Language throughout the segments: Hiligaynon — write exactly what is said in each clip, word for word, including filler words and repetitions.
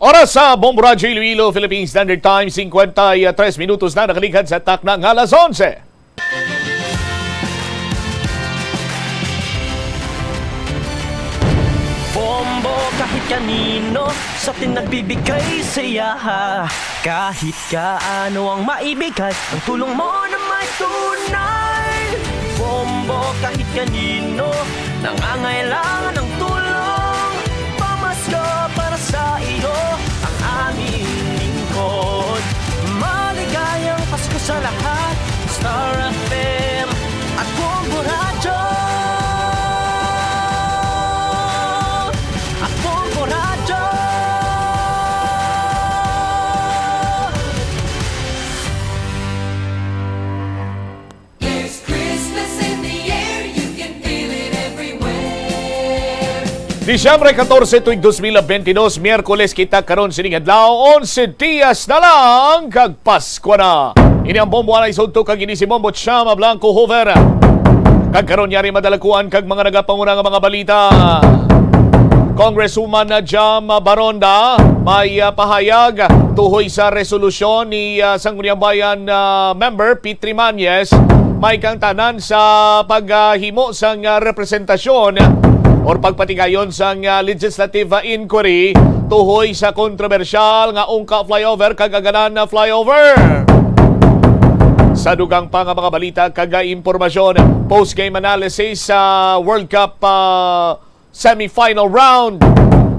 Oras sa Bombo Radyo Iloilo, Philippine Standard Time, singkwenta y tres minutos na nakaligad sa takna nga alas onse. Bombo kahit kanino sa atin nagbibigay saya. Kahit kaano ang maibigay, ang tulong mo na may tunay. Bombo kahit kanino nangangailangan ng tulong. Pamasko para sa iyo ang aming lingkod. Maligayang Pasko sa lahat. Star F M at Bombo Radyo. At Bombo Radyo. There's Christmas in the air, you can feel it everywhere. Disyembre katorse, tuig dos mil bentidós, Miyerkules kita karon sining adlaw, onse dias na lang kag Pasko na. Ini ang Bombo Anay Sudto kag ini si Bombo Chama Blanco Hoover. Kag karon yari madalakuan kag mga nagapanguna nga mga balita. Congresswoman Jam Baronda may ah, pahayag tuhoy sa resolusyon ni ah, Sangguniang Bayan ah, member Petrie Mañez may kang tanan sa paghimo sang ah, representasyon or pagpatigayon sang ah, legislative ah, inquiry tuhoy sa kontrobersyal nga Ungka Flyover kag Aganan Flyover. Sa dugang pa nga mga balita kag impormasyon, post-game analysis sa World Cup ah, semifinal round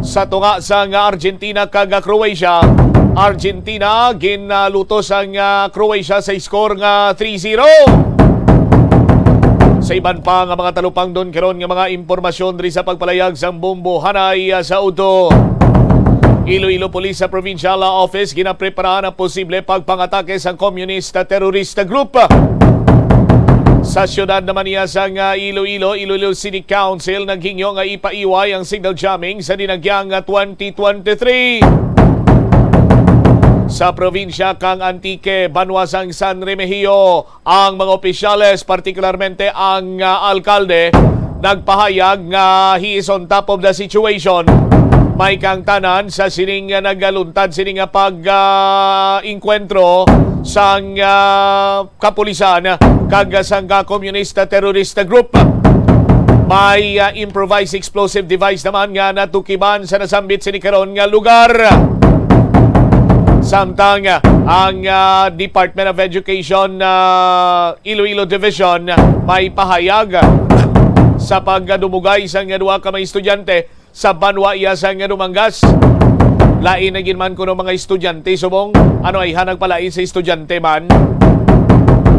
sa tunga sang Argentina kag Croatia. Argentina, ginluto sang ah, Croatia sa score nga three zero. Sa iban pa nga mga talupangdon karon nga mga impormasyon diri sa pagpalayag sang Bombo Hanay ah, sa Udto. Iloilo Police sa Provincial Office ginapreparahan ang posible pagpangatake sang Communist Terrorist Group. Sa siyudad naman niya sang ah, Iloilo, Iloilo City Council naghingyo nga ipaiway ang signal jamming sa dinagyang ah, twenty twenty-three. Sa probinsya kang Antique, banwa sang San Remigio, ang mga opisyales, partikularmente ang ah, alkalde, nagpahayag nga he is on top of the situation. May kang tanan sa sining nga nagaluntad sini nga pag ah, engkwentro sang ah, kapulisan kag sang ah, komunista terorista group. May ah, improvised explosive device naman nga natukiban sa nasambit sini karon nga lugar. Samtang ah, ang ah, Department of Education ah, Iloilo Division may pahayag sa pagdumugay sang duha ka mga estudyante sa banwa iya sang Dumangas. Lain na gid man kuno mga estudyante subong ano ay hanag palain sa estudyante man.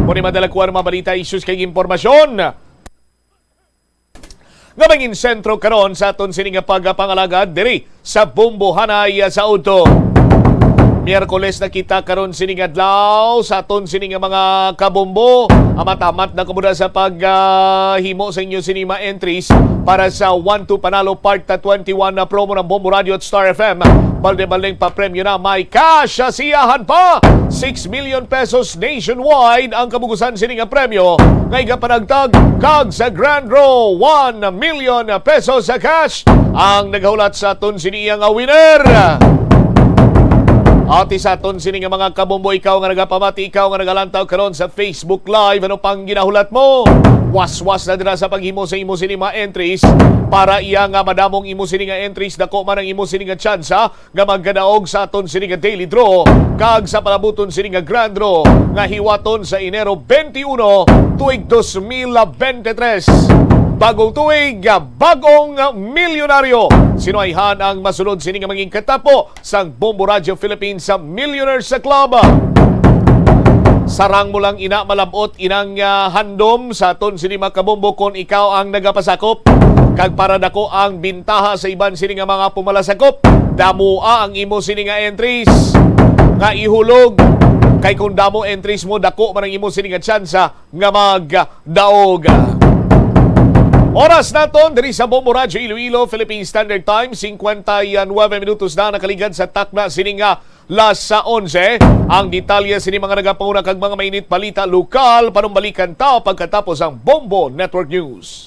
Muni madala kuha ng mga balita, issues kag impormasyon nga mangin sentro karon sa aton sini nga pagpangalagad diri sa Bombo Hanay sa Udto. Miyerkules na kita karon sining adlaw sa aton sini nga mga kabombo. Amat-amat na kamo na sa pag ah, himo sa inyo sini mga entries para sa One Two Panalo Part twenty-one na promo ng Bombo Radio at Star F M. Balde-baldeng papremyo na may cash, siyahan pa six million pesos nationwide ang kabugusan sini nga premyo nga igapanagtag kag sa Grand Draw one million pesos sa cash ang naghulat sa aton sini nga winner. Ati sa aton sini nga mga kabombo, ikaw nga nagapamati, ikaw nga nagalantaw karon sa Facebook Live, ano pang ginahulat mo? Waswas na dira sa paghimo sa imo sini mga entries para iya nga madamong imo sini nga entries, dako man ang imo sini nga tsansa nga magkadaog sa aton sini nga daily draw kag sa palabuton sini nga grand draw nga hiwaton sa Enero twenty-one, tuig dos mil bente tres. Bagong tuig, bagong milyonaryo. Sino ayhan ang masunod sini nga mangin katapo sang Bombo Radio Philippines sa Millionaires Club? Sarang mo lang ina malabot inang ah, handom sa aton sini mga kabombo kon ikaw ang nagapasakop. Kag para dako ang bintaha sa iban sini nga mga pumalasakop, damoa ang imo sini nga entries nga ihulog. Kay kung damo entries mo, dako man ang imo sini nga tsansa nga magdaog. Oras naton diri sa Bombo Radyo Iloilo, Philippine Standard Time, singkwenta y nuwebe minutos na nakaligad sa takna sini nga las onse. Ang detalye sini mga nagapanguna kag mga mainit balita lokal, panumbalikan ta pagkatapos ang Bombo Network News.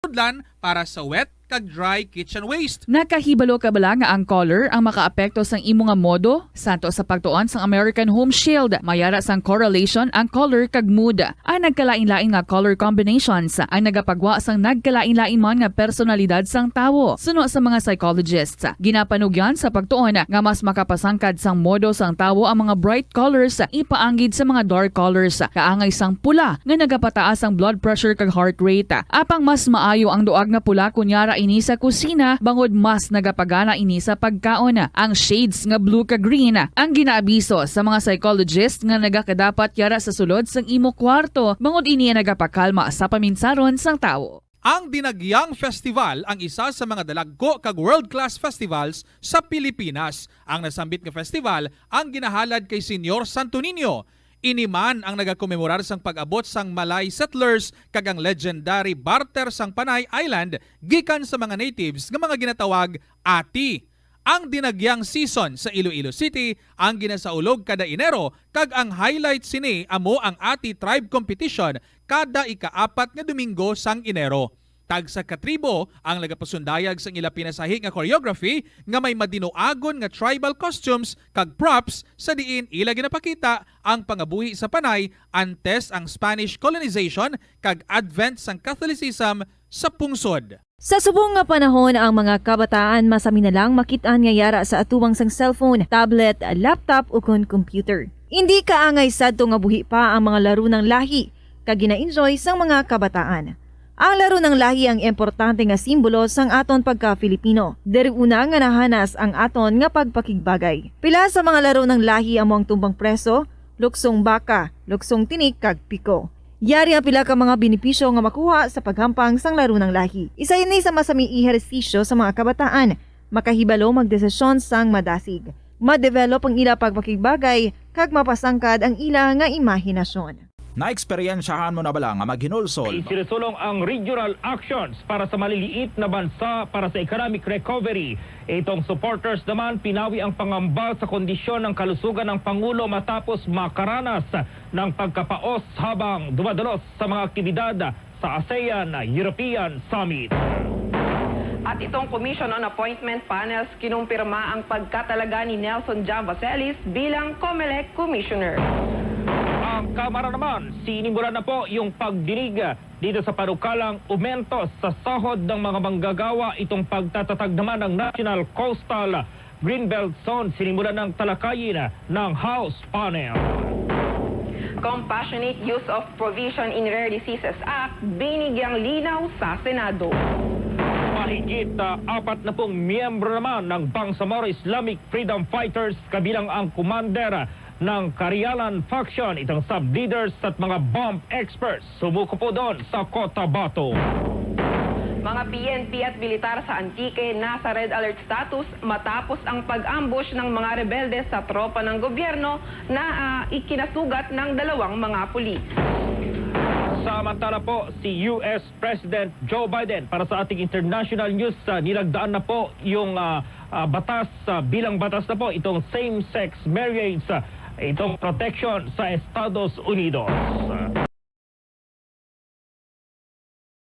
Sudlan para sa wet kag dry kitchen waste. Nakahibalo ka bala nga ang color ang makaapekto sang imo nga modo? Santo sa pagtuon sang American Home Shield, may ara sang correlation ang color kag mood. Ang nagkalain-lain nga color combinations ang nagapagwa sang nagkalain-lain man nga personalidad sang tawo. Suno sa mga psychologists, ginapanugyan sa pagtuon nga mas makapasangkad sang modo sang tawo ang mga bright colors ipaanggid sa mga dark colors, kaangay sang pula nga nagapataas ang blood pressure kag heart rate. Apang mas maayo ang duag nga pula kon yara ini sa kusina, bangod mas nagapagana ini sa pagkaon. Ang shades nga blue kag green ang ginaabiso sa mga psychologist nga nagakadapat yara sa sulod sang imo kwarto, bangod ini ang nagapakalma sa paminsaron sang tawo. Ang Dinagyang Festival ang isa sa mga dalagko kag world-class festivals sa Pilipinas. Ang nasambit nga festival ang ginahalad kay Señor Santo Niño. Ini man ang nagakomemorar sang pag-abot sang Malay settlers kag ang legendary barter sang Panay Island gikan sa mga natives nga mga ginatawag ati. Ang Dinagyang season sa Iloilo City ang ginasaulog kada Enero, kag ang highlight sini amo ang Ati Tribe Competition kada ikaapat nga Domingo sang Enero. Tagsa ka tribo ang nagapasundayag sang ila pinasahi nga choreography nga may madinuagon nga tribal costumes kag props, sa diin ila ginapakita ang pangabuhi sa Panay antes ang Spanish colonization kag advent sang Catholicism sa pungsod. Sa subong nga panahon, ang mga kabataan masami na lang makit-an nga yara sa atubang sang cellphone, tablet, laptop, ukon computer. Indi kaangay sadto nga buhi pa ang mga larunang lahi kag gina-enjoy sang mga kabataan. Ang larunang lahi ang importante nga simbolo sang aton pagka-Filipino. Diri una nga nahanas ang aton nga pagpakigbagay. Pila sa mga larunang lahi amo ang tumbang preso, luksong baka, luksong tinik, kag piko. Yari ang pila ka mga benepisyo nga makuha sa paghampang sang larunang lahi. Isa ini sa masami ehersisyo sa mga kabataan, makahibalo magdesisyon sang madasig, ma-develop ang ila pagpakigbagay, kag mapasangkad ang ila nga imahinasyon. Naeksperyensyahan mo na bala nga maghinulsol? Isinasulong ang regional actions para sa maliliit na bansa para sa economic recovery. Itong supporters naman pinawi ang pangamba sa kondisyon ng kalusugan ng Pangulo matapos makaranas ng pagkapaos habang dumadulos sa mga aktibidad sa ASEAN European Summit. At itong Commission on Appointment Panels kinumpirma ang pagkatalaga ni Nelson Jam Vaselis bilang Comelec Commissioner. Ang Kamara naman, sinimulan na po yung pagdinig dito sa panukalang umento sa sahod ng mga manggagawa, itong pagtatatag naman ng National Coastal Greenbelt Zone, sinimulan ng talakayin ng House Panel. Compassionate Use of Provision in Rare Diseases Act, binigyang linaw sa Senado. Mahigit ah, apat na pong miyembro naman ng Bangsamoro Islamic Freedom Fighters, kabilang ang commander ng Karialan faction, itong sub-leaders at mga bomb experts, sumuko po doon sa Cotabato. Mga P N P at militar sa Antique nasa red alert status matapos ang pag-ambush ng mga rebelde sa tropa ng gobyerno na ah, ikinasugat ng dalawang mga pulis. Samantala po, si U S President Joe Biden, para sa ating international news, ah, nilagdaan na po yung ah, ah, batas, ah, bilang batas na po itong same-sex marriage, ah, itong protection sa Estados Unidos.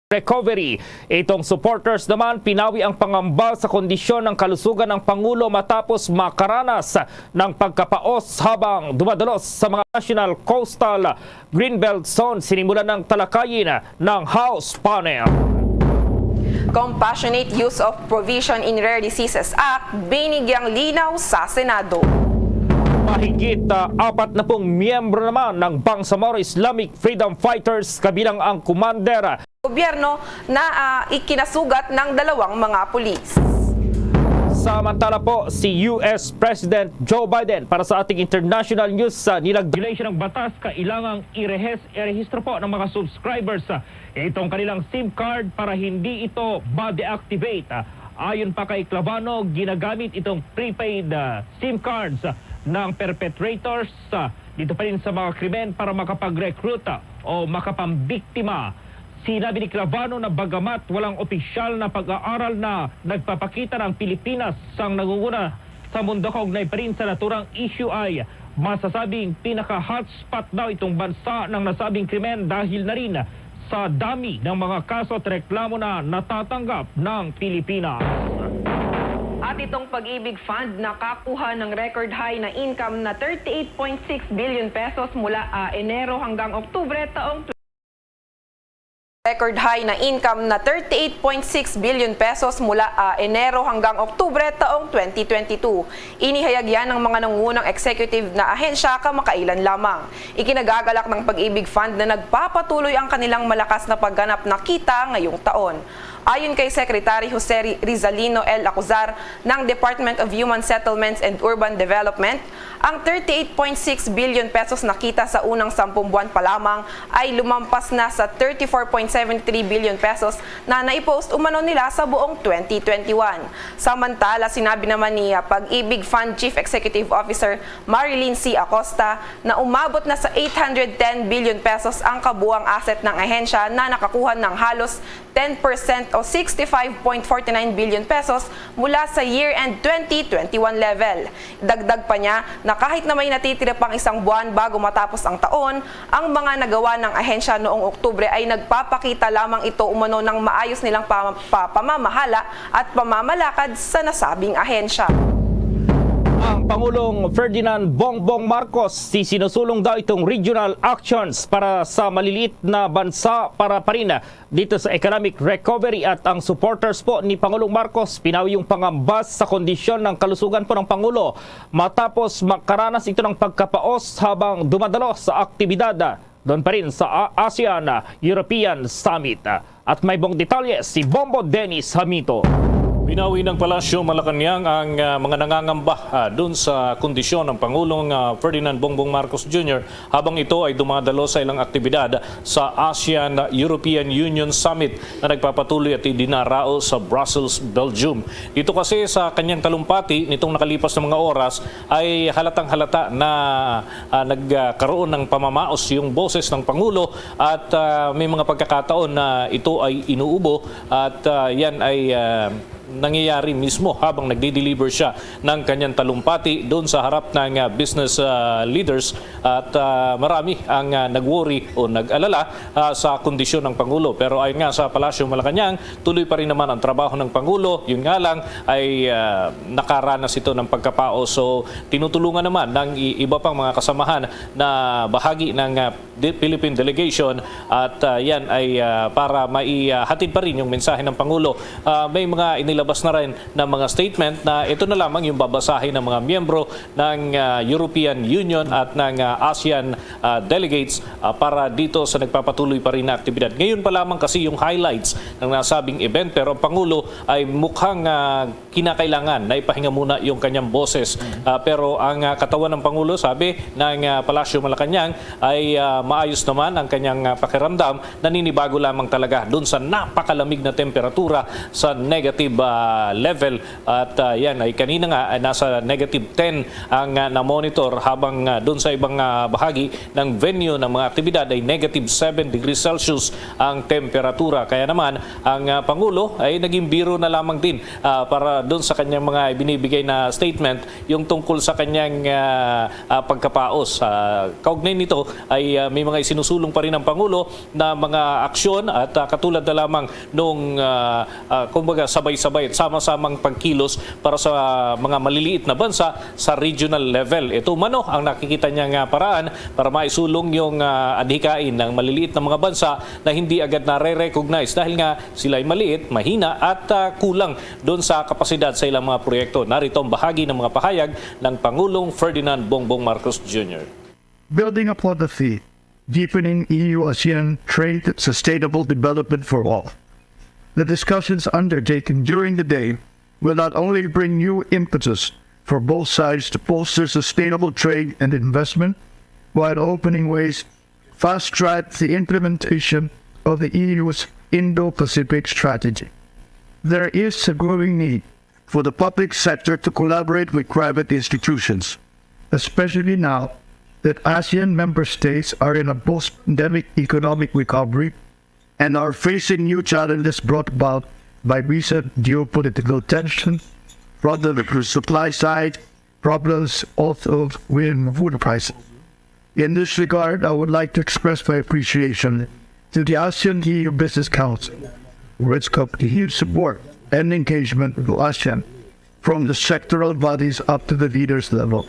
Recovery. Itong supporters naman pinawi ang pangamba sa kondisyon ng kalusugan ng Pangulo matapos makaranas ng pagkapaos habang dumadulos sa mga National Coastal Greenbelt Zone, sinimulan ng talakayin ng House Panel. Compassionate Use of Provision in Rare Diseases Act, binigyang linaw sa Senado. Mahigit ah, apat na pong miyembro naman ng Bangsamoro Islamic Freedom Fighters, kabilang ang commander gobyerno na ah, ikinasugat ng dalawang mga pulis. Samantala po, si U S President Joe Biden, para sa ating international news, sa nilag- Violation ng batas, kailangang irehes-, irehistro po ng mga subscribers ah, itong kanilang SIM card para hindi ito ma-deactivate. Ah, ayon pa kay Clavano, ginagamit itong prepaid ah, SIM cards ah, ng perpetrators ah, dito pa rin sa mga krimen para makapag-recruit ah, o makapambiktima. Sinabi ni Clavano na bagamat walang opisyal na pag-aaral na nagpapakita na ang Pilipinas sang nangunguna sa mundo kaugnay pa rin sa naturang issue, ay masasabing pinaka-hotspot daw itong bansa ng nasabing krimen dahil na rin sa dami ng mga kaso at reklamo na natatanggap ng Pilipinas. At itong Pag-ibig Fund nakakuha ng record high na income na thirty-eight point six billion pesos mula, ah, Enero hanggang Oktubre taong Record high na income na thirty-eight point six billion pesos mula, ah, Enero hanggang Oktubre taong twenty twenty-two. Inihayag yan ng mga nangungunang executive na ahensya kamakailan lamang. Ikinagagalak ng Pag-ibig Fund na nagpapatuloy ang kanilang malakas na pagganap na kita ngayong taon. Ayon kay Secretary Jose Ri-, Rizalino L. Acuzar ng Department of Human Settlements and Urban Development, ang thirty-eight point six billion pesos na kita sa unang sampung buwan pa lamang ay lumampas na sa thirty-four point seven three billion pesos na naipost umano nila sa buong twenty twenty-one. Samantala, sinabi naman ni, ah, Pag-ibig Fund Chief Executive Officer Marilyn C. Acosta na umabot na sa eight hundred ten billion pesos ang kabuang asset ng ahensya na nakakuha ng halos ten percent o sixty-five point forty-nine billion pesos mula sa year-end twenty twenty-one level. Dagdag pa niya na kahit na may natitira pang isang buwan bago matapos ang taon, ang mga nagawa ng ahensya noong Oktubre ay nagpapakita lamang ito umano ng maayos nilang pama-, pa-, pamamahala at pamamalakad sa nasabing ahensya. Ang Pangulong Ferdinand Bongbong Marcos, si sinusulong daw itong regional actions para sa maliliit na bansa para pa rin dito sa economic recovery. At ang supporters po ni Pangulong Marcos pinawi yung pangamba sa kondisyon ng kalusugan po ng Pangulo matapos makaranas ito ng pagkapaos habang dumadalo sa aktibidad doon pa rin sa A-, ASEAN European Summit. At may buong detalye si Bombo Dennis Hamito. Binawi ng Palasyo Malacañang ang, ah, mga nangangamba, ah, dun sa kondisyon ng Pangulong, ah, Ferdinand Bongbong Marcos Junior habang ito ay dumadalo sa ilang aktibidad sa ASEAN European Union Summit na nagpapatuloy at idinarao sa Brussels, Belgium. Dito kasi sa kanyang talumpati nitong nakalipas na mga oras ay halatang-halata na, ah, nagkaroon ng pamamaos yung boses ng Pangulo at, ah, may mga pagkakataon na ito ay inuubo at, ah, yan ay, ah, nangyayari mismo habang nagdi-deliver siya ng kanyang talumpati doon sa harap ng, ah, business, ah, leaders at, ah, marami ang, ah, nag-worry o nag-alala, ah, sa kondisyon ng Pangulo. Pero ayon nga sa Palasyo Malacañang, tuloy pa rin naman ang trabaho ng Pangulo. Yun nga lang ay, ah, nakaranas ito ng pagkapaos. So tinutulungan naman ng i-, iba pang mga kasamahan na bahagi ng, ah, de-, Philippine delegation at, ah, yan ay, ah, para maihatid pa rin yung mensahe ng Pangulo. Ah, may mga inilabas na rin na mga statement na ito na lamang yung babasahin ng mga miyembro ng, ah, European Union at ng, ah, ASEAN, ah, delegates, ah, para dito sa nagpapatuloy pa rin na aktibidad. Ngayon pa lamang kasi yung highlights ng nasabing event, pero ang Pangulo ay mukhang, ah, kinakailangan na ipahinga muna yung kanyang boses. Ah, pero ang, ah, katawan ng Pangulo, sabi ng, ah, Palasyo Malacañang, ay, ah, maayos naman ang kanyang, ah, pakiramdam. Naninibago lamang talaga dun sa napakalamig na temperatura sa negative, ah, level. At, ah, yan ay kanina nga ay nasa negative ten ang, ah, na-monitor, habang, ah, dun sa ibang, ah, bahagi ng venue ng mga aktibidad ay negative seven degrees Celsius ang temperatura. Kaya naman, ang, ah, Pangulo ay naging biro na lamang din, ah, para doon sa kanyang mga ibinibigay na statement, yung tungkol sa kanyang, ah, ah, pagkapaos. Ah, kaugnay nito ay, ah, may mga isinusulong pa rin ang Pangulo na mga aksyon at, ah, katulad na lamang nung, ah, ah, kumbaga, sabay-sabay at sama-samang pagkilos para sa mga maliliit na bansa sa regional level. Ito umano ang nakikita niya nga paraan para maisulong yung, ah, adhikain ng maliliit na mga bansa na hindi agad nare-recognize dahil nga sila'y maliit, mahina at, ah, kulang doon sa kapasidad sa ilang mga proyekto. Narito ang bahagi ng mga pahayag ng Pangulong Ferdinand Bongbong Marcos Junior. Building upon the theme, deepening E U ASEAN trade, sustainable development for all. The discussions undertaken during the day will not only bring new impetus for both sides to foster sustainable trade and investment, while opening ways fast track the implementation of the E U's Indo-Pacific strategy. There is a growing need for the public sector to collaborate with private institutions, especially now that ASEAN member states are in a post-pandemic economic recovery and are facing new challenges brought about by recent geopolitical tension, problems with supply side, problems also with food prices. In this regard, I would like to express my appreciation to the ASEAN E U Business Council for its continued support and engagement with ASEAN, from the sectoral bodies up to the leaders level.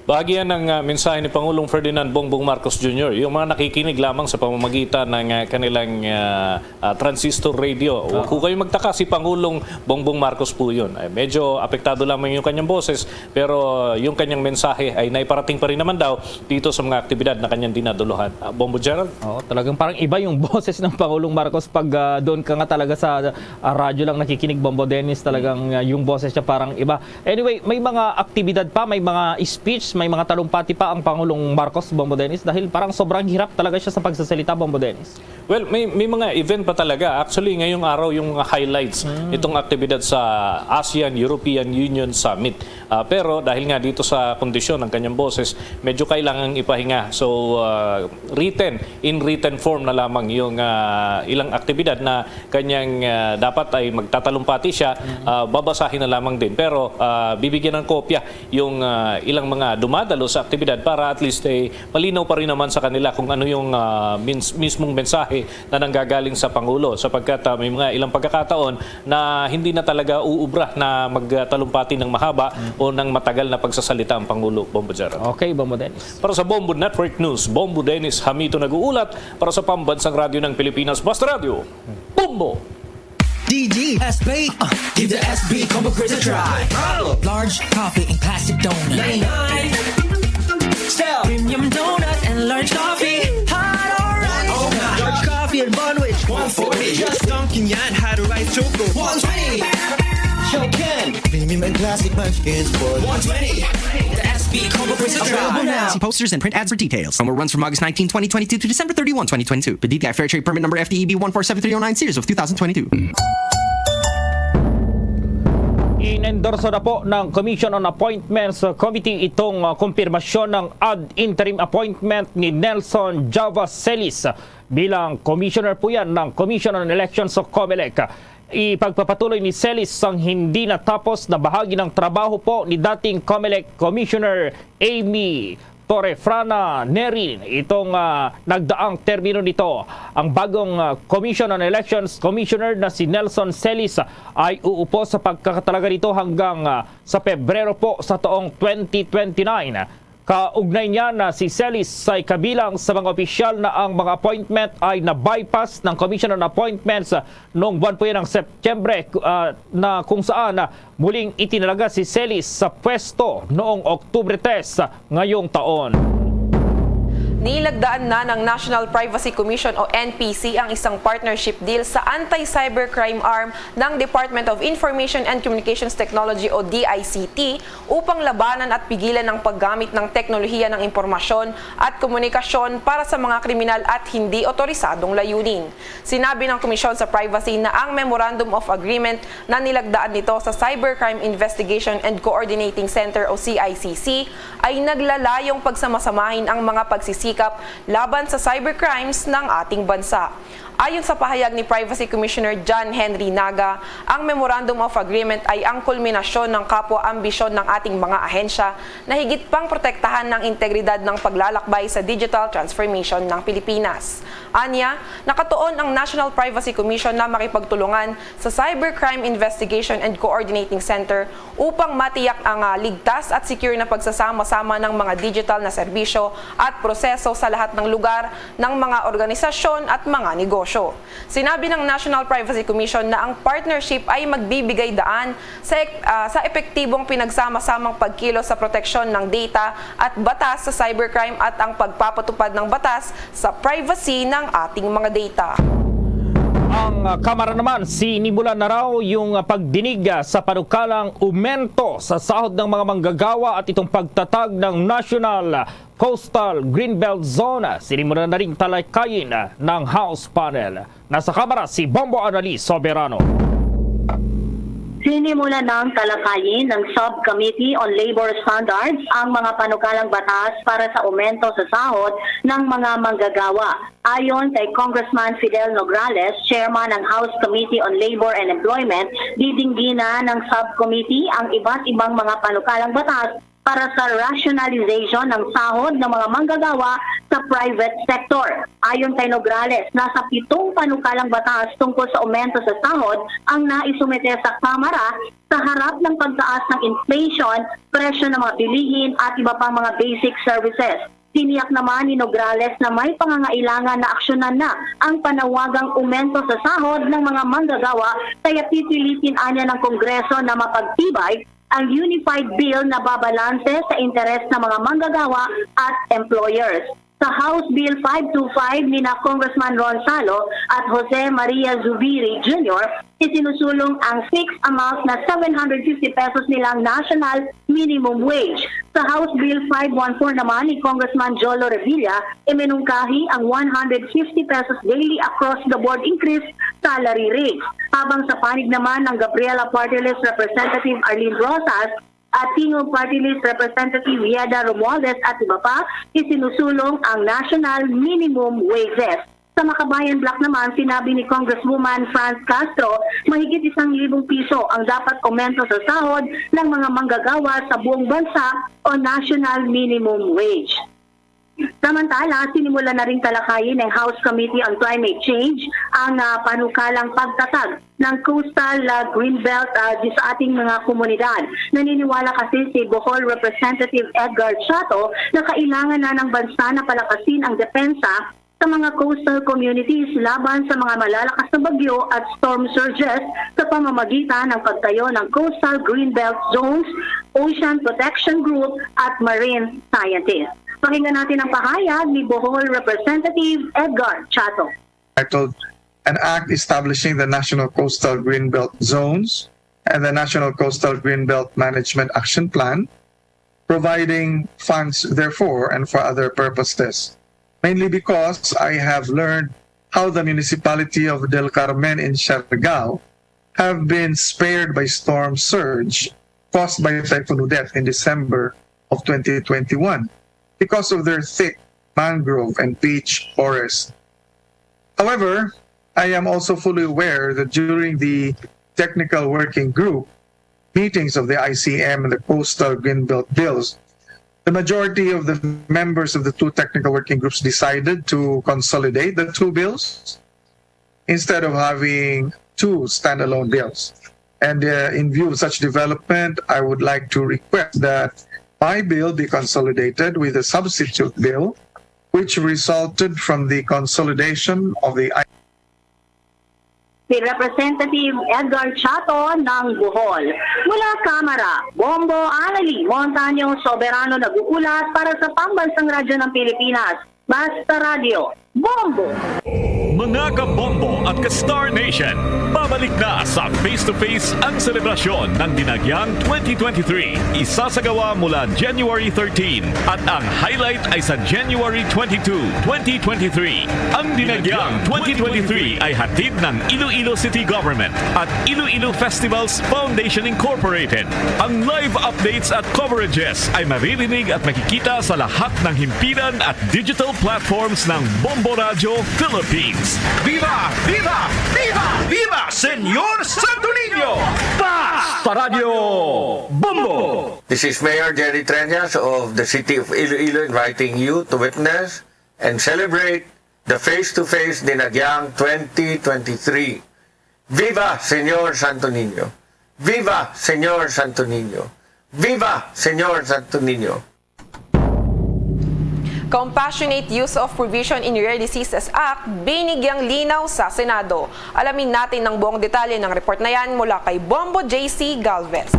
Bahagi yan ng ah, mensahe ni Pangulong Ferdinand Bongbong Marcos Junior, yung mga nakikinig lamang sa pamamagitan ng ah, kanilang ah, ah, transistor radio. Huwag ko kayo magtaka si Pangulong Bongbong Marcos po yun. Ay, medyo apektado lamang yung kanyang boses, pero yung kanyang mensahe ay naiparating pa rin naman daw dito sa mga aktibidad na kanyang dinaduluhan. Ah, Bombo Gerald? Oo, talagang parang iba yung boses ng Pangulong Marcos pag ah, doon ka nga talaga sa ah, radyo lang nakikinig, Bombo Dennis, talagang ah, yung boses niya parang iba. Anyway, may mga aktibidad pa, may mga speech, may mga talumpati pa ang Pangulong Marcos, Bombo Dennis, dahil parang sobrang hirap talaga siya sa pagsasalita, Bombo Dennis. Well, may, may mga event pa talaga. Actually, ngayong araw yung mga highlights nitong aktibidad sa ASEAN European Union Summit. Ah, pero dahil nga dito sa kondisyon ng kanyang boses, medyo kailangang ipahinga. So, ah, written, in written form na lamang yung ah, ilang aktibidad na kanyang ah, dapat ay magtatalumpati siya, ah, babasahin na lamang din. Pero ah, bibigyan ng kopya yung ah, ilang mga dumadalo sa aktibidad para at least eh, malinaw pa rin naman sa kanila kung ano yung ah, mins- mismong mensahe na nanggagaling sa Pangulo, sapagkat ah, may mga ilang pagkakataon na hindi na talaga uubra na magtalumpati ng mahaba o ng matagal na pagsasalita ang Pangulo, Bombo Gerald. Okay, Bombo Dennis. Para sa Bombo Network News, Bombo Dennis Hamito nag-uulat. Para sa Pambansang Radyo ng Pilipinas, Basta Radyo, Bombo! D D S B. Uh, give the S B Combo Crisp a try. Large coffee and classic donut. Style. Premium donut and large coffee. Hot or right. Oh, large coffee and bun which one forty. Just dunking yan, had a rice choco. One twenty. Show can. Premium and classic munchkins for one twenty. The S B Combo Crisp a try. Available now. See posters and print ads for details. Promo runs from August nineteenth, twenty twenty-two to December thirty-one, twenty twenty-two. P D T I Fair Trade Permit Number F T E B one four seven three oh nine, series of two thousand twenty-two. Inendorso na po ng Commission on Appointments Committee itong uh, kumpirmasyon ng ad interim appointment ni Nelson Java Celis bilang commissioner po yan ng Commission on Elections o COMELEC. Ipagpapatuloy ni Celis ang hindi natapos na bahagi ng trabaho po ni dating COMELEC Commissioner Amy Torrefrana Nerin. Itong ah, nagdaang termino nito, ang bagong ah, Commission on Elections Commissioner na si Nelson Celis ay uupo sa pagkakatalaga nito hanggang ah, sa Pebrero po sa taong twenty twenty-nine. Kaugnay niya na si Celis ay kabilang sa mga opisyal na ang mga appointment ay na-bypass ng Commission on Appointments noong buwan po yan ng Setyembre, ah, na kung saan ah, muling itinalaga si Celis sa pwesto noong Oktubre tres ngayong taon. Nilagdaan na ng National Privacy Commission o N P C ang isang partnership deal sa anti-cybercrime arm ng Department of Information and Communications Technology o D I C T upang labanan at pigilan ang paggamit ng teknolohiya ng impormasyon at komunikasyon para sa mga kriminal at hindi otorisadong layunin. Sinabi ng Komisyon sa Privacy na ang Memorandum of Agreement na nilagdaan nito sa Cybercrime Investigation and Coordinating Center o C I C C ay naglalayong pagsamasamahin ang mga pagsisikap laban sa cybercrimes ng ating bansa. Ayon sa pahayag ni Privacy Commissioner John Henry Naga, ang Memorandum of Agreement ay ang kulminasyon ng kapwa ambisyon ng ating mga ahensya na higit pang protektahan ang integridad ng paglalakbay sa digital transformation ng Pilipinas. Anya, nakatuon ang National Privacy Commission na makipagtulungan sa Cybercrime Investigation and Coordinating Center upang matiyak ang ah, ligtas at secure na pagsasama-sama ng mga digital na serbisyo at proseso sa lahat ng lugar ng mga organisasyon at mga negosyo. Sinabi ng National Privacy Commission na ang partnership ay magbibigay daan sa, ek- ah, sa epektibong pinagsama-samang pagkilos sa proteksyon ng data at batas sa cybercrime at ang pagpapatupad ng batas sa privacy ng ating mga data. Ang ah, Kamara naman, sinimulan na raw yung ah, pagdinig ah, sa panukalang umento sa sahod ng mga manggagawa at itong pagtatag ng National Coastal Greenbelt Zone. Sinimulan na rin talakayin ah, ng House panel. Nasa Kamara si Bombo Annalise Soberano. Sinimulan ng talakayin ng Subcommittee on Labor Standards ang mga panukalang batas para sa aumento sa sahod ng mga manggagawa. Ayon kay Congressman Fidel Nograles, chairman ng House Committee on Labor and Employment, didinggina ng subcommittee ang iba't ibang mga panukalang batas para sa rationalization ng sahod ng mga manggagawa sa private sector. Ayon kay Nograles, nasa pitong panukalang batas tungkol sa aumento sa sahod ang naisumite sa Kamara sa harap ng pagtaas ng inflation, presyo ng mga bilihin at iba pang mga basic services. Tiniyak naman ni Nograles na may pangangailangan na aksyonan na ang panawagang umento sa sahod ng mga manggagawa, kaya pipilitin anya ng Kongreso na mapagtibay ang unified bill na babalanse sa interes ng mga manggagawa at employers. Sa House Bill five two five ni na Congressman Ron Salo at Jose Maria Zubiri Junior, isinusulong ang fixed amount na seven hundred fifty pesos nilang national minimum wage. Sa House Bill five one four naman ni Congressman Jolo Revilla, iminungkahi ang one hundred fifty pesos daily across the board increase salary rates. Habang sa panig naman ng Gabriela Party List Representative Arlene Rosas at Tingog Party List Representative Yeda Romualdez at iba pa, isinusulong ang national minimum wages. Sa Makabayan Bloc naman, sinabi ni Congresswoman Franz Castro, mahigit isang libong piso ang dapat aumento sa sahod ng mga manggagawa sa buong bansa o national minimum wage. Samantala, sinimula na rin talakayin ng House Committee on Climate Change ang ah, panukalang pagtatag ng Coastal ah, Greenbelt ah, di sa ating mga komunidad. Naniniwala kasi si Bohol Representative Edgar Chato na kailangan na ng bansa na palakasin ang depensa sa mga coastal communities laban sa mga malalakas na bagyo at storm surges sa pamamagitan ng pagtayo ng Coastal Greenbelt Zones, Ocean Protection Group at Marine Scientists. Pakinggan natin ang pahayag ni Bohol Representative Edgar Chato. Titled An Act Establishing the National Coastal Greenbelt Zones and the National Coastal Greenbelt Management Action Plan, providing funds therefore and for other purposes, mainly because I have learned how the municipality of Del Carmen in Siargao have been spared by storm surge caused by Typhoon Odette in December of twenty twenty-one because of their thick mangrove and beech forest. However, I am also fully aware that during the technical working group meetings of the I C M and the Coastal Greenbelt Bills, the majority of the members of the two technical working groups decided to consolidate the two bills instead of having two standalone bills. And uh, in view of such development, I would like to request that my bill be consolidated with a substitute bill which resulted from the consolidation of the Si Representative Edgar Chato ng Bohol. Mula Kamara, Bombo Anali Montaño, soberano nag-uulat para sa Pambansang Radyo ng Pilipinas. Basta Radyo, Bombo! Mga kabombo at ka-Star Nation, pabalik na sa Face to Face ang selebrasyon ng Dinagyang twenty twenty-three. Isasagawa mula January thirteen at ang highlight ay sa January twenty-two, twenty twenty-three. Ang Dinagyang twenty twenty-three ay hatid ng Iloilo City Government at Iloilo Festivals Foundation Incorporated. Ang live updates at coverages ay maririnig at makikita sa lahat ng himpilan at digital platforms ng Bombo Radyo Philippines. Viva! Viva! Viva! Viva Señor Santo Niño! Basta Radyo Bombo! This is Mayor Jerry Treñas of the City of Iloilo inviting you to witness and celebrate the face-to-face Dinagyang twenty twenty-three. Viva Señor Santo Niño! Viva Señor Santo Niño! Viva Señor Santo Niño! Compassionate Use of Provision in Rare Diseases Act, binigyang linaw sa Senado. Alamin natin ang buong detalye ng report na yan mula kay Bombo J C Galvez.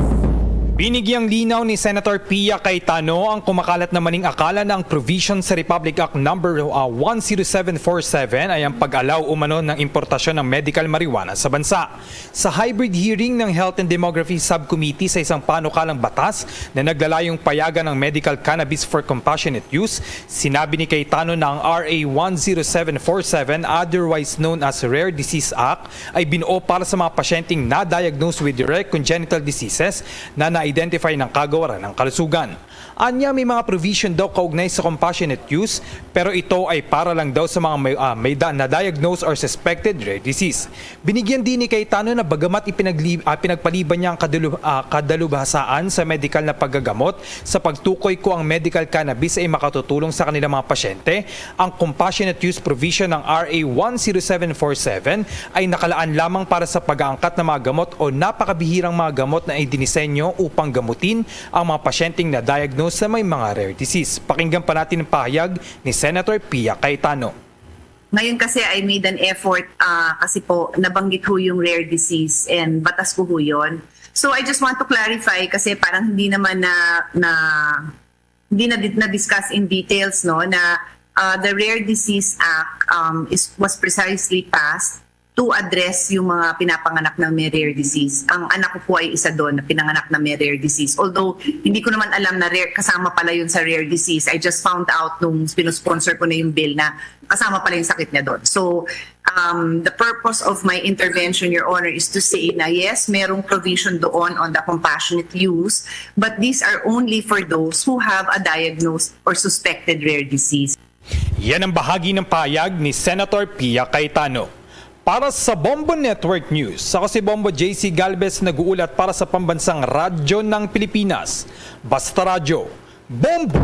Binigyang linaw ni Senator Pia Cayetano ang kumakalat na maning akala na ang provision sa Republic Act Number uh, one zero seven four seven ay ang pag-allow umano ng importasyon ng medical marijuana sa bansa. Sa hybrid hearing ng Health and Demography Subcommittee sa isang panukalang batas na naglalayong payagan ang medical cannabis for compassionate use, sinabi ni Cayetano na ang R A one zero seven four seven, otherwise known as Rare Disease Act, ay binuo para sa mga pasyenteng na-diagnose with rare congenital diseases na na identify ng kagawaran ng kalusugan. Anya, may mga provision daw kaugnay sa compassionate use, pero ito ay para lang daw sa mga may, ah, may da- na-diagnose or suspected rare disease. Binigyan din ni Cayetano na bagamat ipinagli- ah, pinagpaliban niya ang kadulub- ah, kadalubhasaan sa medikal na paggagamot sa pagtukoy kung ang medical cannabis ay makatutulong sa kanilang mga pasyente, ang compassionate use provision ng R A one zero seven four seven ay nakalaan lamang para sa pag-aangkat ng mga gamot o napakabihirang mga gamot na idinisenyo upang gamutin ang mga pasyenteng na-diagnose na may mga rare disease. Pakinggan pa natin ang pahayag ni Senator Pia Cayetano. Ngayon kasi I made an effort, ah, kasi po nabanggit ho yung rare disease and batas ko ho yun. So I just want to clarify kasi parang hindi naman na, na hindi na, na-discuss in details, no, na, ah, the Rare Disease Act, um, is was precisely passed to address yung mga pinapanganak ng may rare disease. Ang anak ko po ay isa doon na pinanganak na may rare disease. Although hindi ko naman alam na rare, kasama pala yun sa rare disease. I just found out nung sponsor ko na yung bill na kasama pala yung sakit niya doon. So, um, the purpose of my intervention, Your Honor, is to say na yes, merong provision doon on the compassionate use, but these are only for those who have a diagnosed or suspected rare disease. Yan ang bahagi ng pahayag ni Senator Pia Cayetano. Para sa Bombo Network News, ako si Bombo J C Galvez, nag-uulat para sa Pambansang Radyo ng Pilipinas. Basta Radyo, Bombo!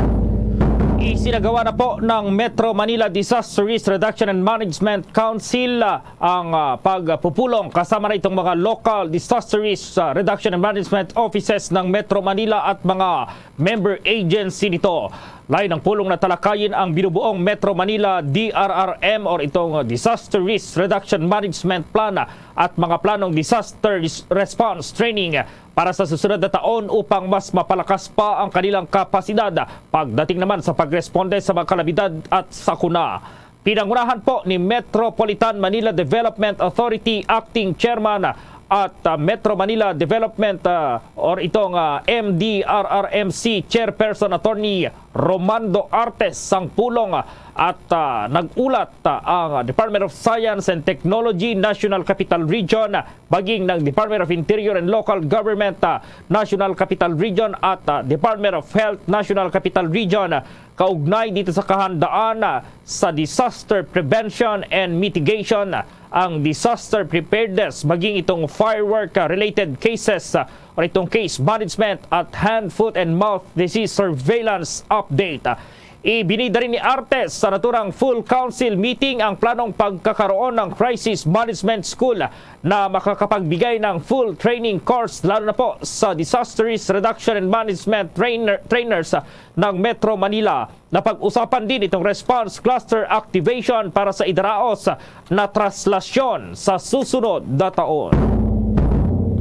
Isinagawa na po ng Metro Manila Disaster Risk Reduction and Management Council, ah, ang, ah, pagpupulong kasama na itong mga local disaster risk, ah, reduction and management offices ng Metro Manila at mga member agency nito. Layo ng pulong na talakayin ang binubuong Metro Manila D R R M or itong Disaster Risk Reduction Management Plan at mga planong disaster res- response training para sa susunod na taon upang mas mapalakas pa ang kanilang kapasidad pagdating naman sa pagresponde sa mga kalamidad at sakuna. Pinangunahan po ni Metropolitan Manila Development Authority Acting Chairman at, ah, Metro Manila Development, ah, or itong, ah, M D R R M C Chairperson Attorney Romando Artes sang pulong at, ah, nag-ulat, ah, ang Department of Science and Technology National Capital Region, maging ng Department of Interior and Local Government, ah, National Capital Region at, ah, Department of Health National Capital Region kaugnay dito sa kahandaan, ah, sa disaster prevention and mitigation, ang disaster preparedness, maging itong firework, ah, related cases, ah, or itong case management at hand, foot, and mouth disease surveillance update. Ah, ibinida rin ni Artes sa naturang full council meeting ang planong pagkakaroon ng crisis management school na makakapagbigay ng full training course, lalo na po sa disaster risk reduction and management trainer, trainers, ah, ng Metro Manila. Napag-usapan din itong response cluster activation para sa idaraos na traslasyon sa susunod na taon.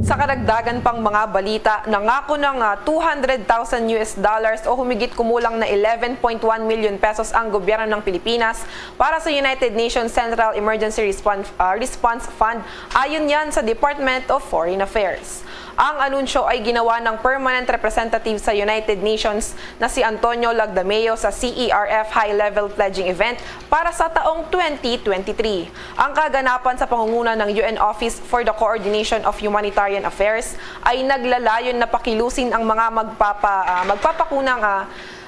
Sa kadagdagan pang mga balita, nangako ng, ah, two hundred thousand U S dollars o humigit kumulang na eleven point one million pesos ang gobyerno ng Pilipinas para sa United Nations Central Emergency Response, ah, Response Fund, ayon yan sa Department of Foreign Affairs. Ang anunsyo ay ginawa ng Permanent Representative sa United Nations na si Antonio Lagdameo sa C E R F High-Level Pledging Event para sa taong twenty twenty-three. Ang kaganapan sa pangunguna ng U N Office for the Coordination of Humanitarian Affairs ay naglalayon na pakilusin ang mga magpapa, ah, magpapakunang, ah,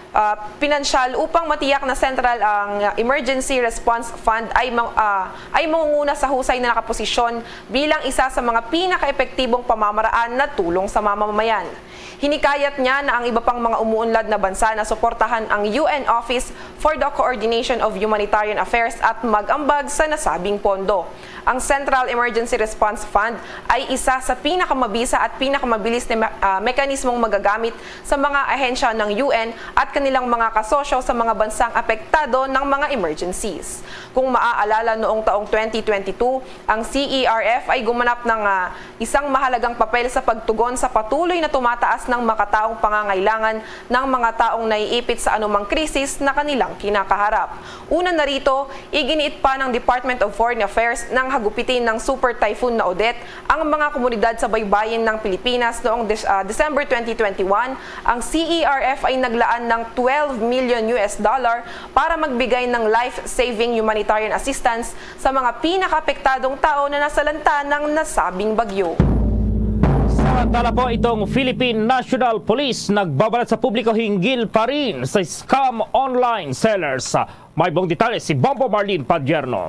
ah, pinansyal upang matiyak na sentral ang Emergency Response Fund ay mang-, ah, ay mangunguna sa husay na nakaposisyon bilang isa sa mga pinakaepektibong pamamaraan na tulong sa mamamayan. Hinikayat niya na ang iba pang mga umuunlad na bansa na suportahan ang U N Office for the Coordination of Humanitarian Affairs at mag-ambag sa nasabing pondo. Ang Central Emergency Response Fund ay isa sa pinakamabisa at pinakamabilis na me-, ah, mekanismong magagamit sa mga ahensya ng U N at kanilang mga kasosyo sa mga bansang apektado ng mga emergencies. Kung maaalala, noong taong twenty twenty-two, ang C E R F ay gumanap ng, ah, isang mahalagang papel sa pagtugon sa patuloy na tumataas ng makataong pangangailangan ng mga taong naiipit sa anumang krisis na kanilang kinakaharap. Una na rito, iginiit pa ng Department of Foreign Affairs nang hagupitin ng Super Typhoon na Odette ang mga komunidad sa baybayin ng Pilipinas noong Des-, ah, December twenty twenty-one. Ang C E R F ay naglaan ng twelve million U S dollar para magbigay ng life-saving humanitarian assistance sa mga pinakaapektadong tao na nasalanta ng nasabing bagyo. Sa Tala po itong Philippine National Police nagbabalat sa publiko hinggil pa rin sa scam online sellers. May buong detalye si Bombo Marlene Padierno.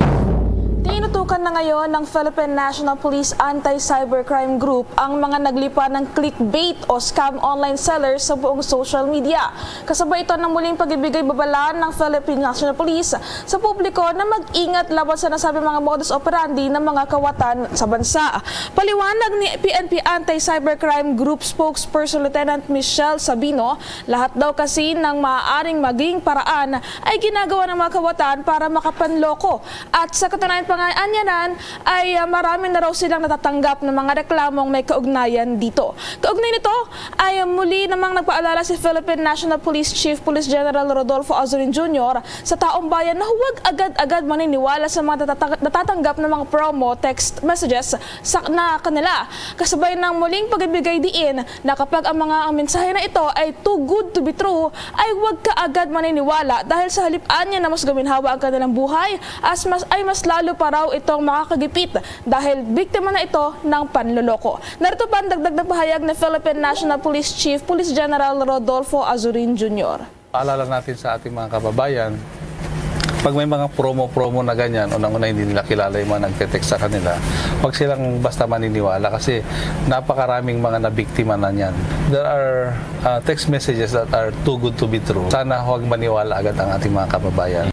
Tinutukan na ngayon ng Philippine National Police Anti-Cybercrime Group ang mga naglipa ng clickbait o scam online sellers sa buong social media. Kasabay ito ng muling pagibigay babala ng Philippine National Police sa publiko na mag-ingat laban sa nasabing mga modus operandi ng mga kawatan sa bansa. Paliwanag ni P N P Anti-Cybercrime Group Spokesperson Lieutenant Michelle Sabino, lahat daw kasi ng maaaring maging paraan ay ginagawa ng mga kawatan para makapanloko. At sa katunayan pa nga, anyanan ay, ah, marami na raw silang natatanggap ng mga reklamong may kaugnayan dito. Kaugnay nito ay, ah, muli namang nagpaalala si Philippine National Police Chief Police General Rodolfo Azurin Junior sa taong bayan na huwag agad-agad maniniwala sa mga natatang-, natatanggap ng mga promo text messages sa, na kanila. Kasabay ng muling pagibigay diin na kapag ang mga, ang mensahe na ito ay too good to be true, ay huwag ka agad maniniwala dahil sa halip anya na mas guminhawa ang kanilang buhay, as mas, ay mas lalo pa raw itong makakagipit dahil biktima na ito ng panloloko. Narito pa ang dagdag na pahayag ni Philippine National Police Chief Police General Rodolfo Azurin Junior. Paalala natin sa ating mga kababayan, pag may mga promo-promo na ganyan, unang-una hindi nila kilala yung mga nagte-text sa kanila, huwag silang basta maniniwala kasi napakaraming mga nabiktima na niyan. There are uh, text messages that are too good to be true. Sana huwag maniwala agad ang ating mga kababayan.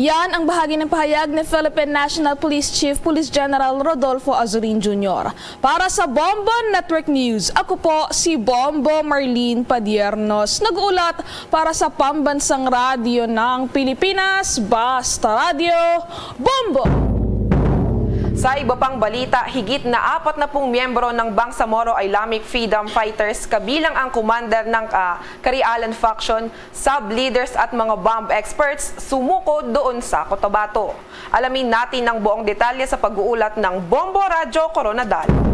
Yan ang bahagi ng pahayag ni Philippine National Police Chief Police General Rodolfo Azurin Junior. Para sa Bombo Network News, ako po si Bombo Marlene Padiernos, nag-uulat para sa Pambansang Radyo ng Pilipinas, Basta Radyo, Bombo! Sa iba pang balita, higit na apat na pung miyembro ng Bangsamoro Islamic Freedom Fighters, kabilang ang commander ng ah, Karialan faction, sub-leaders at mga bomb experts sumuko doon sa Cotabato. Alamin natin ang buong detalye sa pag-uulat ng Bombo Radyo Koronadal.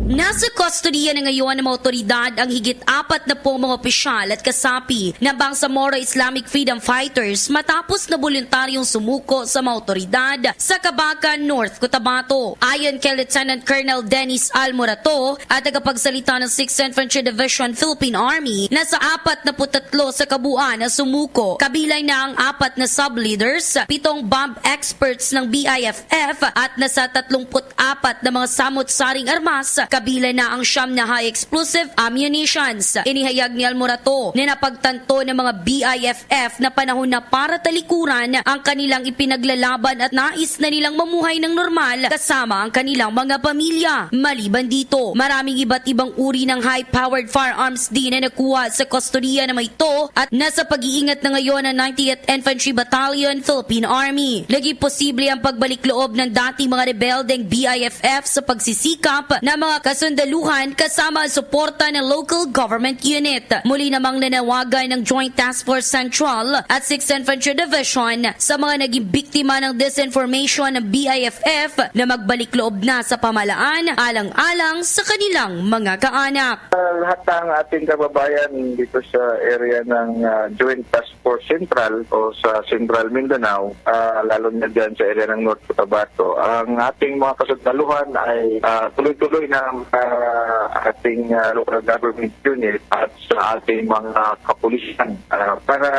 Nasa kustodiya na ngayon ng mga otoridad ang higit apat na pung mga opisyal at kasapi ng Bangsamoro Islamic Freedom Fighters matapos na boluntaryong sumuko sa mga otoridad sa Kabacan, North Cotabato. Ayon kay Lieutenant Colonel Dennis Almorato, at tagapagsalita ng Sixth Infantry Division Philippine Army, nasa apat na put tatlo sa kabuuan na sumuko, kabilang na ang apat na sub-leaders, pitong bomb experts ng B I F F at nasa tatlong put apat na mga samot-saring armas, kabilang na ang siyam na high explosive ammunitions. Inihayag ni Almorato na napagtanto ng mga B I F F na panahon na para talikuran ang kanilang ipinaglalaban at nais na nilang mamuhay ng normal kasama ang kanilang mga pamilya. Maliban dito, maraming iba't ibang uri ng high-powered firearms din na nakuha sa kustodiya ng mga ito at nasa pag-iingat na ngayon ang ninetieth Infantry Battalion, Philippine Army. Naging posible ang pagbalik loob ng dating mga rebeldeng B I F F sa pagsisikap ng mga kasundaluhan kasama ang suporta ng local government unit. Muli namang nanawagan ng Joint Task Force Central at Sixth Infantry Division sa mga naging biktima ng disinformation ng B I F F na magbalik loob na sa pamahalaan alang-alang sa kanilang mga kaanak. Lahat ng ating kababayan dito sa area ng ah, Joint Task Force Central o sa Central Mindanao, ah, lalo na dyan sa area ng North Cotabato, ang ating mga kasundaluhan ay ah, tuloy-tuloy na ang ah, ating ah, local government unit at sa ating mga kapulisan ah, para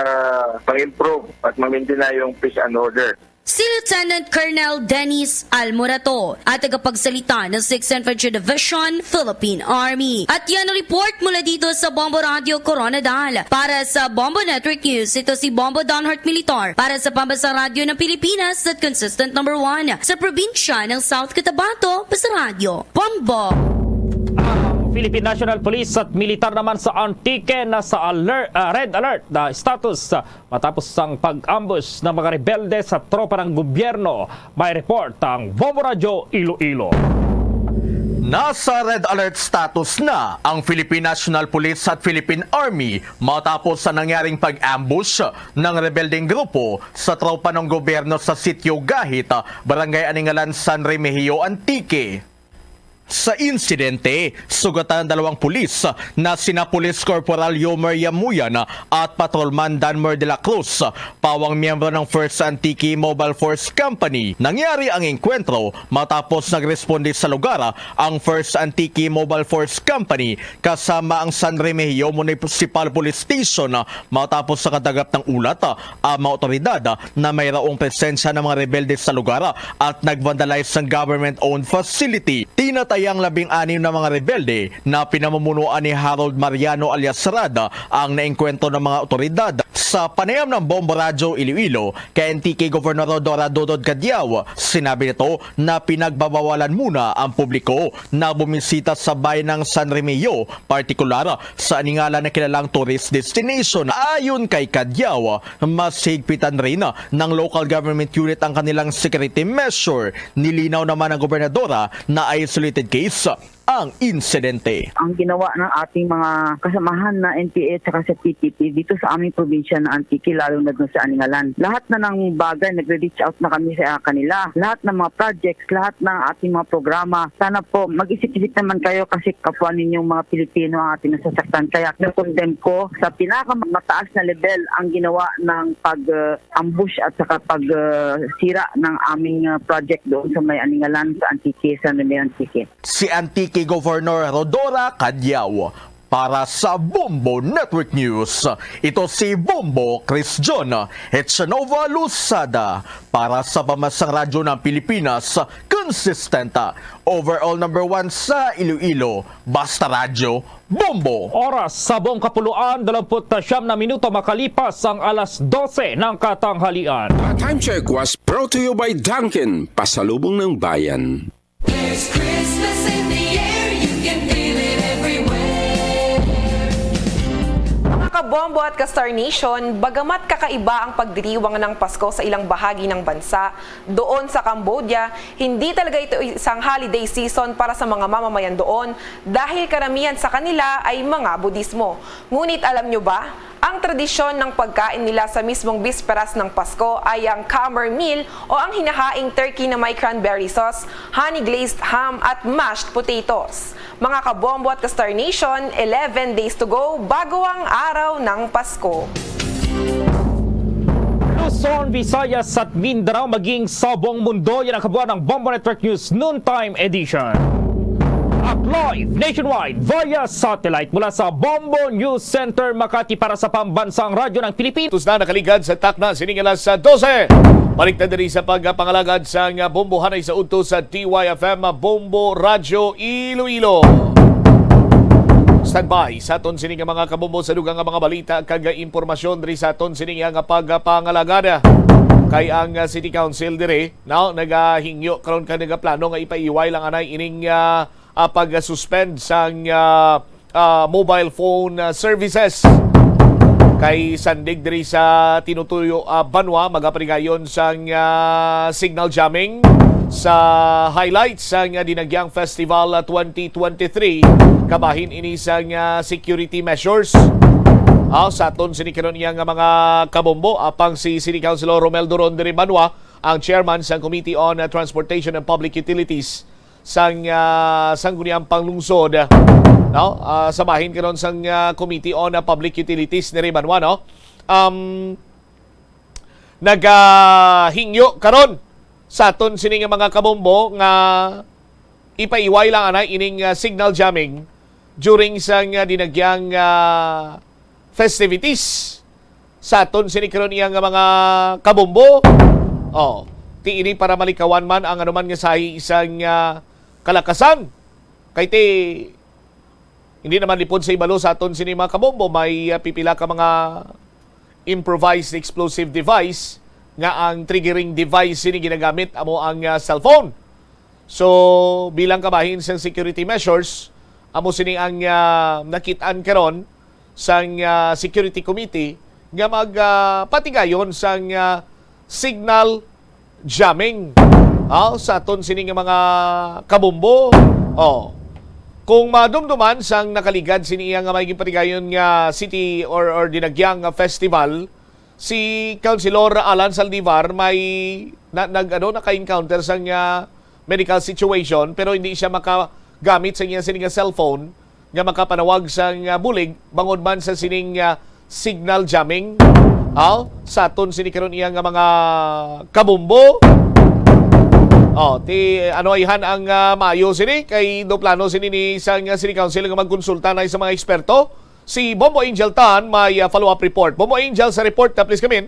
ma-improve at ma-maintain na yung peace and order. Si Lieutenant Colonel Dennis Almorato, at tagapagsalita ng Sixth Infantry Division, Philippine Army. At yan ang report mula dito sa Bombo Radio Coronadal. Para sa Bombo Network News, ito si Bombo Donhart Militar para sa Pambansang Radyo ng Pilipinas at consistent number one sa probinsya ng South Cotabato, Basta Radyo Bombo. Philippine National Police at militar naman sa Antique nasa alert, ah, red alert na status, ah, matapos ang pag-ambush ng mga rebelde sa tropa ng gobyerno. May report ang Bombo Radyo Iloilo. Nasa red alert status na ang Philippine National Police at Philippine Army matapos sa nangyaring pag-ambush ng rebeldeng grupo sa tropa ng gobyerno sa Sitio Gahit, Barangay Aningalan, San Remigio, Antique. Sa insidente, sugatan ang dalawang pulis na sina Police Corporal Yomer Yamuyan at Patrolman Danmer de la Cruz, pawang miyembro ng First Antique Mobile Force Company. Nangyari ang engkwentro matapos nagresponde sa lugar ang First Antique Mobile Force Company kasama ang San Remigio Municipal Police Station matapos sa kadagap ng ulat ang mga otoridad na mayroong presensya ng mga rebelde sa lugar at nag-vandalize ng government-owned facility. Tinatayang labing-anim na mga rebelde na pinamumunuan ni Harold Mariano alias Rad ang naengkwentro ng mga otoridad. Sa panayam ng Bombo Radyo Iloilo kay Antique Governor Rhodora Dodod Cadiao, sinabi nito na pinagbabawalan muna ang publiko na bumisita sa bayan ng San Remigio, partikular sa Aningala na kilalang tourist destination. Ayon kay Cadiao, mas higpitan rin ng local government unit ang kanilang security measure. Nilinaw naman ng gobernadora na isolated case ang insidente. Ang ginawa ng ating mga kasamahan na N P A at saka sa T T P dito sa aming probinsya na Antique, lalo na dun sa Aningalan. Lahat na ng bagay, nagre-reach out na kami sa kanila. Lahat ng mga projects, lahat ng ating mga programa, sana po mag-isip-isip naman kayo kasi kapwa ninyong mga Pilipino ang ating nasasaktan. Kaya na-condemn ko sa pinakamataas na level ang ginawa ng pag, uh, ambush at saka pag, uh, sira ng aming, uh, project doon sa may Aningalan, sa Antique, sa may Antique. Si Antique Governor Rhodora Cadiao. Para sa Bombo Network News, ito si Bombo Chris John Echanova Losada para sa Pambansang Radyo ng Pilipinas, consistent, overall number one sa Iloilo, Basta Radyo, Bombo. Oras sa buong kapuluan, dalawampu't siyam na minuto makalipas ang alas dose ng katanghalian. A time check was brought to you by Dunkin, pasalubong ng bayan. There's Christmas in the air, you can feel it everywhere. Mga kabombo at ka-Star Nation, bagamat kakaiba ang pagdiriwang ng Pasko sa ilang bahagi ng bansa, doon sa Cambodia, hindi talaga ito isang holiday season para sa mga mamamayan doon dahil karamihan sa kanila ay mga Budismo. Ngunit alam nyo ba, ang tradisyon ng pagkain nila sa mismong bisperas ng Pasko ay ang Khmer meal o ang hinahaing turkey na may cranberry sauce, honey-glazed ham at mashed potatoes. Mga kabombo at ka-Star Nation, eleven days to go bago ang araw ng Pasko. Luzon, Visayas at Mindanao, maging sa buong mundo, yan ang kabuuan ng Bombo Network News Noontime Edition. At live nationwide via satellite mula sa Bombo News Center Makati para sa Pambansang Radyo ng Pilipinas. Tus na nakaligad sa takna sining alas dose. Balik ta diri sa pagpangalagad sang bombohanay sa udto sa D Y F M Bombo Radyo Iloilo. Standby sa aton sini nga mga kabombo sa dugang nga mga balita kag impormasyon diri sa aton sini nga pagpangalagad. Kay ang, ah, City Council diri, no, nagahingyo karon kag nagaplano nga ipaiway lang anay ining, ah, ah, pag-suspend sang, ah, ah, mobile phone, ah, services. Kay sandig diri sa tinutuyo, ah, banwa, magaparigayon sang, ah, signal jamming sa highlights sang, ah, Dinagyang Festival, ah, twenty twenty-three. Kabahin ini sang, ah, security measures. Ah, sa aton sini karon iya nga mga kabombo, apang si City Councilor Romel Duron diri banwa, ang chairman sang Committee on, ah, Transportation and Public Utilities sang, ah, Sangguniang Panglungsod, no? Ah, sa bahin karon sang, ah, Committee on, ah, Public Utilities diri banwa, no? Um, nagahingyo karon sa aton sini nga mga kabombo nga ipaiway lang anay ining, ah, signal jamming during sang, ah, Dinagyang, ah, festivities. Sa aton sini karon iya nga mga kabombo, oh, ti ini para malikawan man ang anuman nga sahi sang, ah, kalakasan. Kay ti, hindi naman lipod sa ibalo sa aton sini mga kabombo, may, ah, pipila ka mga improvised explosive device nga ang triggering device sini ginagamit amo ang, ah, cellphone. So, bilang kabahin sang security measures, amo sini ang, ah, nakit-an karon sang, ah, Security Committee nga mag, ah, patigayon sang, ah, signal jamming. Ah, sa aton sini nga mga kabombo. Oh. Kung madumduman sang nakaligad sini iya nga may ginpatigayon nga city or, or Dinagyang nga festival, si Councilor Alan Saldivar may na, nag, ano, naka-encounter sang, ah, medical situation, pero hindi siya maka, gamit sa iya sini nga cellphone nga makapanawag sang, ah, bulig bangod man sa sining, ah, signal jamming. Aw, sa aton sini karon iya nga mga kabombo. Oh, ti ano ayhan ang, ah, maayo sini kay do plano sini ni sang, ah, City Council nga magkonsulta na sa mga eksperto. Si Bombo Angel Tan may, ah, follow-up report. Bombo Angel sa report, ah, please come in.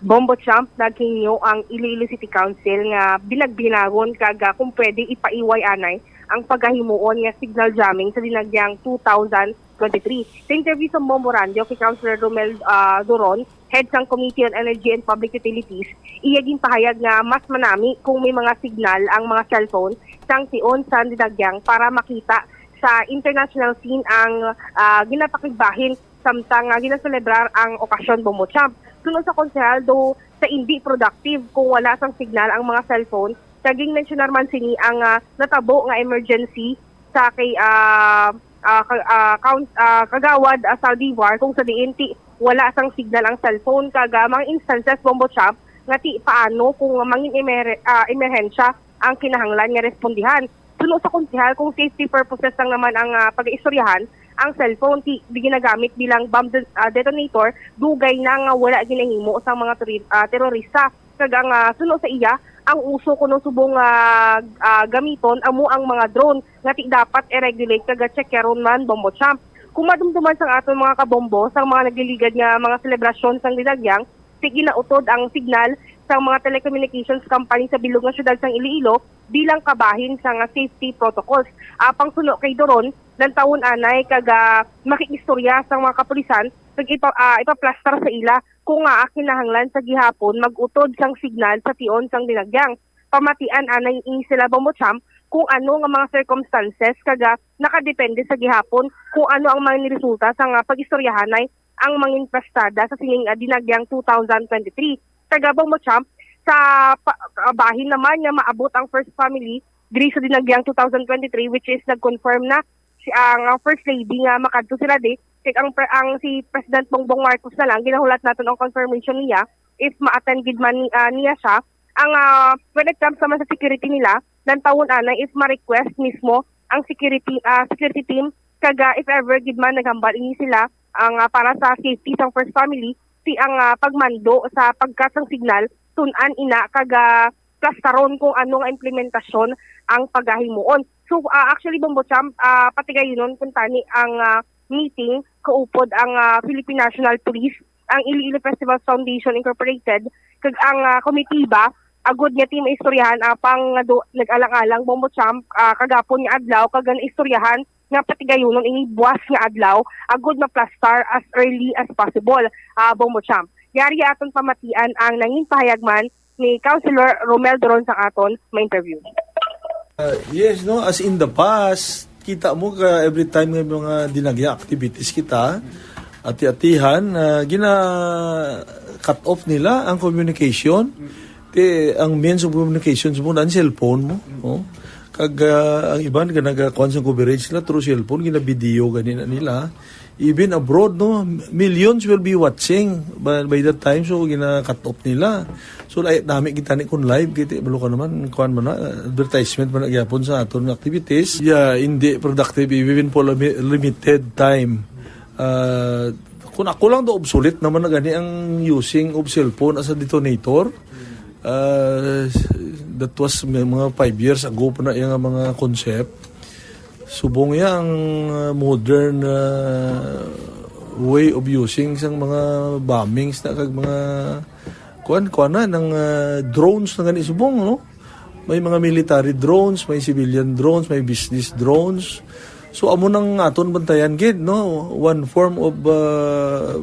Bombo Champ, naghingyo ang Iloilo City Council nga binagbinagon kag, ah, kung pwede ipaiway anay ang pagahimuon nga signal jamming sa dinagyang two thousand twenty-three. Sa interview sa Bombo Radio kay Councilor Romel, ah, Duron, head sang Committee on Energy and Public Utilities, iya ginpahayag nga mas manami kung may mga signal ang mga cellphone sang tion sa dinagyang para makita sa international scene ang, ah, ginapakigbahin samtang, ah, ginaselebrar ang okasyon, Bombo Champ. Suno sa konsehal, do sa indi productive kung wala sang signal ang mga cellphone, kag ginmensyonar man sini ang, ah, natabo nga emergency sa kay, ah, ah, ka-, ah, count-, ah, Kagawad, ah, Saldivar, kung sa diin ti wala sang signal ang cellphone, kag, ah, mga instances, Bombo Champ, nga ti paano kung mangin emer-, ah, emerhensya ang kinahanglan nga respondihan. Suno sa konsehal, kung safety purposes lang naman ang, ah, pag-istoryahan, ang cellphone ti di ginagamit bilang bomb de-, ah, detonator, dugay na nga wala ginahimo sa mga turi-, ah, terorista. Kag ang, ah, suno sa iya, ang uso kuno subong, ah, ah, gamiton amo ang mga drone nga ti dapat i-regulate kag checkeron man, Bombo Champ. Kung madumduman sang aton mga kabombo sang mga nagliligad nga mga selebrasyon sang dinagyang, ti ginautod ang signal sang mga telecommunications company sa bilog nga siyudad sang Iloilo bilang kabahin sang safety protocols. Apang suno kay Doron, lantawon anay kag, ah, makig-istorya sang mga kapulisan kag ipa-, ah, ipaplastar sa ila kung ngaa kinahanglan sa gihapon mag-utod sang signal sa tion sang dinagyang. Pamatian anay ini sila, Bombo Champ, kung ano nga mga circumstances kag, ah, nakadepende sa gihapon kung ano ang mga niresulta sang, ah, pag-istoryahanay ang mangin plastada sa sining, ah, dinagyang two thousand twenty-three. Taga Bombo Champ, sa pa-, ah, bahin naman nga maabot ang first family diri sa dinagyang two thousand twenty-three, which is nag-confirm na si, ang, ah, First Lady nga makadto sila di, kag ang pre-, ang si President Bongbong Marcos na lang, ginahulat naton ang confirmation niya if ma-attend gid man ni-, ah, niya siya. Ang, ah, when it comes naman sa security nila, lantawon anay if ma-request mismo ang security, ah, security team, kag, ah, if ever gid man naghambal ini sila ang, ah, para sa safety sang first family, ti ang, ah, pagmando sa pagkat sang signal, tun-an ina kag, ah, plastaron kung ano nga implementasyon ang pagahimuon. So, ah, actually, Bombo Champ, ah, patigayunon kuntani ang, ah, meeting kaupod ang, ah, Philippine National Police, ang Iloilo Festivals Foundation Incorporated, kag ang, ah, komitiba, agud nga ti maistoryahan apang nga do-, nag-alang-alang, Bombo Champ, ah, kagapon nga adlaw, kag naistoryahan nga patigayunon ini buwas nga adlaw, agud maplastar as early as possible, ah, Bombo Champ. Yari aton pamatian ang nangin pahayag man ni Councilor Romel Doron sa aton ma-interview. Uh, yes, no, as in the past, kita mo ka every time nga mga dinagya activities kita, ati-atihan, ah, gina-cut off nila ang communication. Ti, ang means of communication mo na ang cellphone mo, oh. Kag, ah, ang iban ka nagakuan sa coverage nila through cellphone, gina-video gani na nila. Even abroad, no, millions will be watching by, by that time, so gina-cut off nila. So, ay, nami kita ni kun live, kita, balo ka naman, kuan man na, advertisement man na gyapon sa aton nga activities. Yeah, hindi productive, even for limi-, limited time. Ah, kung ako lang do, obsolete naman na gani ang using of cellphone as a detonator. Ah, that was may mga five years ago pa na yung mga concept. Subong ya ang, ah, modern, ah, way of using sang mga bombings na kag mga kuan, kuan na, ng, ah, drones na gani subong, no? May mga military drones, may civilian drones, may business drones. So, amo nang aton bantayan gid, no? One form of, ah,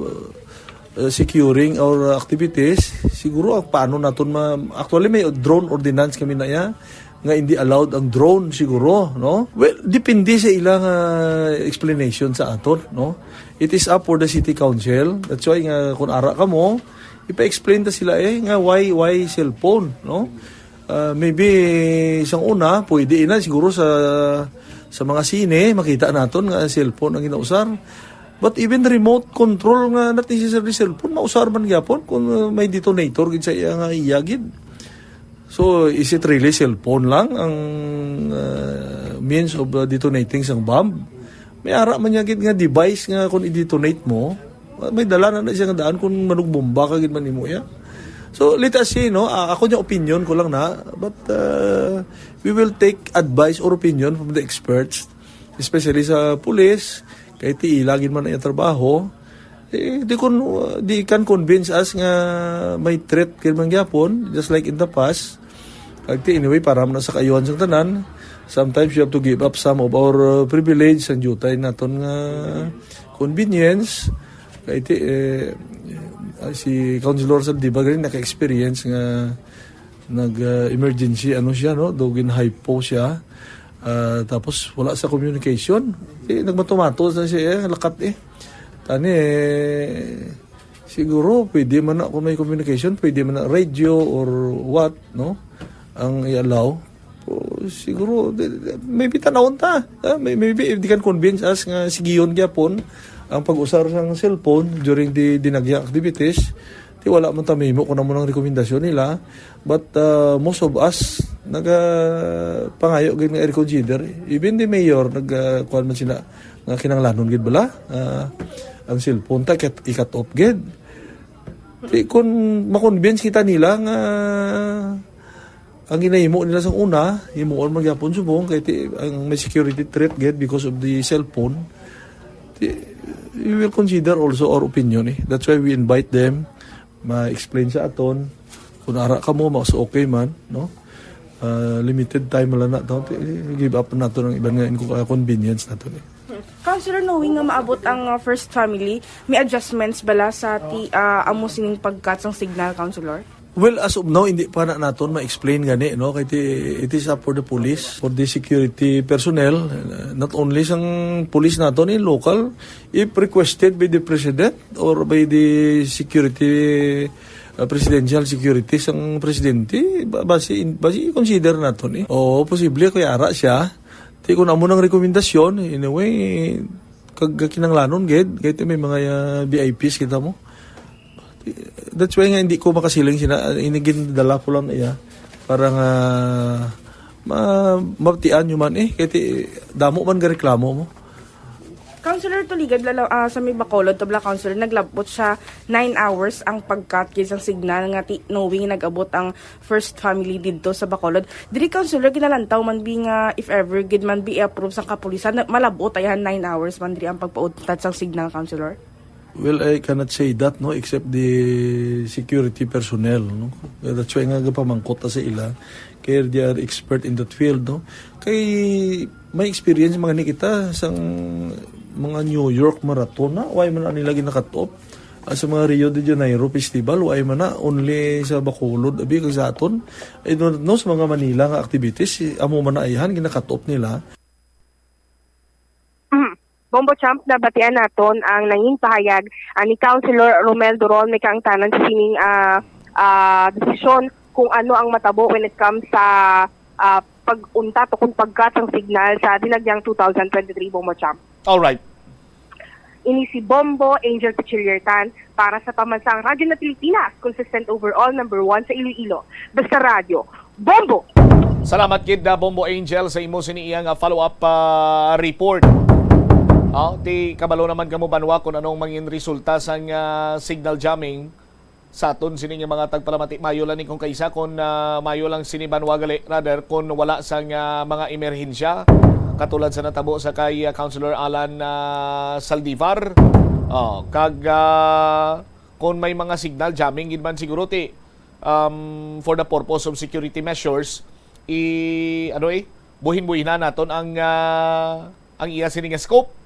uh, securing our activities. Siguro, ah, paano naton ma-, actually, may drone ordinance kami na ya, nga hindi allowed ang drone, siguro, no? Well, depende sa ilang, ah, explanation sa aton, no? It is up for the city council. That's why nga, kung ara ka mo, ipa-explain ta sila eh, nga why, why cellphone, no? Ah, maybe, sang una, pwede ina, siguro sa, sa mga sine, makita naton nga cellphone ang ginausar. But even remote control nga not necessarily cellphone, mausar man gyapon kung, uh, may detonator gid sa iya nga iya gid. So, is it really cellphone lang ang, ah, means of, ah, detonating sang bomb? May ara man niya gid nga device nga kung i-detonate mo, may dala na, na siya nga daan kung manugbomba ka gid man nimo iya. So, let us see, no? Ah, ako niya opinion ko lang na, but, ah, we will take advice or opinion from the experts, especially sa pulis, kay ti ila gid man ang trabaho. Eh, di kun, di can convince us nga may threat kay man gyapon, just like in the past. Kag ti, anyway, para man sa kaayuhan sang tanan, sometimes you have to give up some of our, uh, privilege, ang diutay naton nga convenience. Kay ti, eh, ah, si Councilor Saldivar rin naka-experience nga nag, ah, emergency, ano siya, no? Do gin-hypo siya. Ah, tapos wala sa communication. Di, nagmatumato na siya, eh, lakat, eh. Tani, eh, siguro, pwede man na, kung may communication, pwede man na radio or what, no? Ang i-allow. O, siguro, di, di, maybe tanawon ta. Ah, may, maybe if they can convince us nga sigiyon gyapon ang pag-usar sang cellphone during the dinagya activities, di wala man ta mahimo kung amo nang rekomendasyon nila. But, ah, most of us, nagapangayo gid nga i-reconsider. Even the mayor, nag, ah, kuwan man sila, nga kinahanglanon gid bala, ah, ang cellphone ta, kat-, i-cut off gid. Di, kung ma-convince kita nila nga ang ginahimo nila sa una, himuon man gyapon subong, kay ti, ang may security threat gid because of the cellphone, ti, we will consider also our opinion, eh. That's why we invite them, ma-explain sa aton, kung ara kamo, mas okay man, no? Ah, limited time lang na to, ti, give up nato ang iban nga inco-, ah, convenience nato, eh. Counselor, knowing nga maabot ang, uh, first family, may adjustments bala sa ti, uh, amo sining pag-cut sang signal, Counselor? Well, as of now, hindi pa na naton ma-explain gani, no? Kay ti-, it is up for the police, for the security personnel, uh, not only sang police naton, eh, local, if requested by the president or by the security, uh, presidential security sang presidente, ba-, basi, basi i-consider naton, eh. Oo, posible kay ara siya. Ti, kung amo nang rekomendasyon, in a way, kag kinanglanon gid, kay ti may mga, uh, V I Ps kita mo. That's why nga hindi ko makasiling sina, ini gindala ko lang iya para nga ma-, mabatian nyo man, eh, kay ti damo man gareklamo mo. Counselor, tuligad lalaw, ah, sa may Bacolod, tabla, Counselor, naglabot siya nine hours ang pag-cut gid sang signal nga ti-, knowing nag-abot ang first family didto sa Bacolod. Diri, Counselor, ginalantaw man bi nga if ever gid man bi i-approve sang kapulisan, na malab-ot ayahan nine hours man diri ang pagpauntat sang signal, Counselor? Well, I cannot say that, no, except the security personnel, no. That's why nga gapamangkot ta sa ila, kay they are expert in that field, no. Kay may experience mga ni kita sang mga New York Marathon na, why man nila gina-cut off? Ah, sa mga Rio de Janeiro Festival, why man na, only sa Bacolod, abi, kag sa aton. I don't know, sa mga Manila nga activities, si, amo man na ayahan, gina-cut off nila. Mhm. Bombo Champ, nabatian naton ang nangin pahayag, ah, ni Councilor Romel Duron, may kaangtanan sa sining, ah, ah, desisyon kung ano ang matabo when it comes sa, ah, pag-untat o kung pag-cut sang signal sa dinagyang two thousand twenty-three, Bombo Champ. Alright. Ini si Bombo Angel Pichillier Tan para sa Pambansang Radyo na Pilipinas, consistent overall, number one sa Iloilo. Basta Radyo, Bombo! Salamat gid, ah, Bombo Angel, sa imo sini iya nga follow-up, ah, report. Ah, ti kabalo naman kamo, banwa, kung anong mangin resulta sang, ah, signal jamming sa aton sini nga mga tagpalamati. Mayo lang ni kung kaisa, kung, ah, mayo lang sini, banwa, gali, rather, kung wala sang, ah, mga emerhensya katulad sa natabo sa kay, ah, Councilor Alan, ah, Saldivar. Oh, kag, ah, kung may mga signal jamming gid man siguro, ti, um, for the purpose of security measures, i-, ano, eh, buhin-buhinan naton ang, ah, ang iya sini nga scope.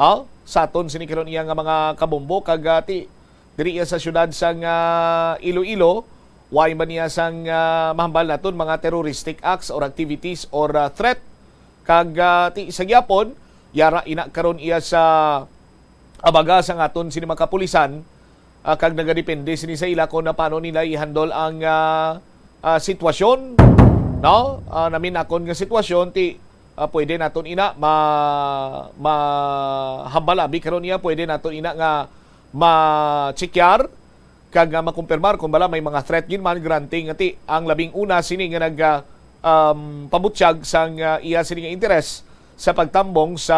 Ha? Sa aton sini karon iya nga mga kabombo, kag, ah, ti, diri iya sa siyudad sang, ah, Iloilo, why man niya sang, ah, mahambal naton mga terroristic acts or activities or, ah, threat. Kag, ah, ti, sa gyapon, yara ina karon iya sa abaga sang aton sini mga kapulisan, ah, kag nagadepende sini sa ila kung paano nila i-handle ang, ah, ah, sitwasyon, no? Ah, naminakon nga sitwasyon, ti, ah, pwede naton ina ma-, mahambal abi karon niya, pwede naton ina nga ma-checkar kag, ah, makumpirmar kung bala may mga threat gid man, granting nga ti ang labing una sini nga nag, ah, um, pabutyag sang, ah, iya sini nga interes sa pagtambong sa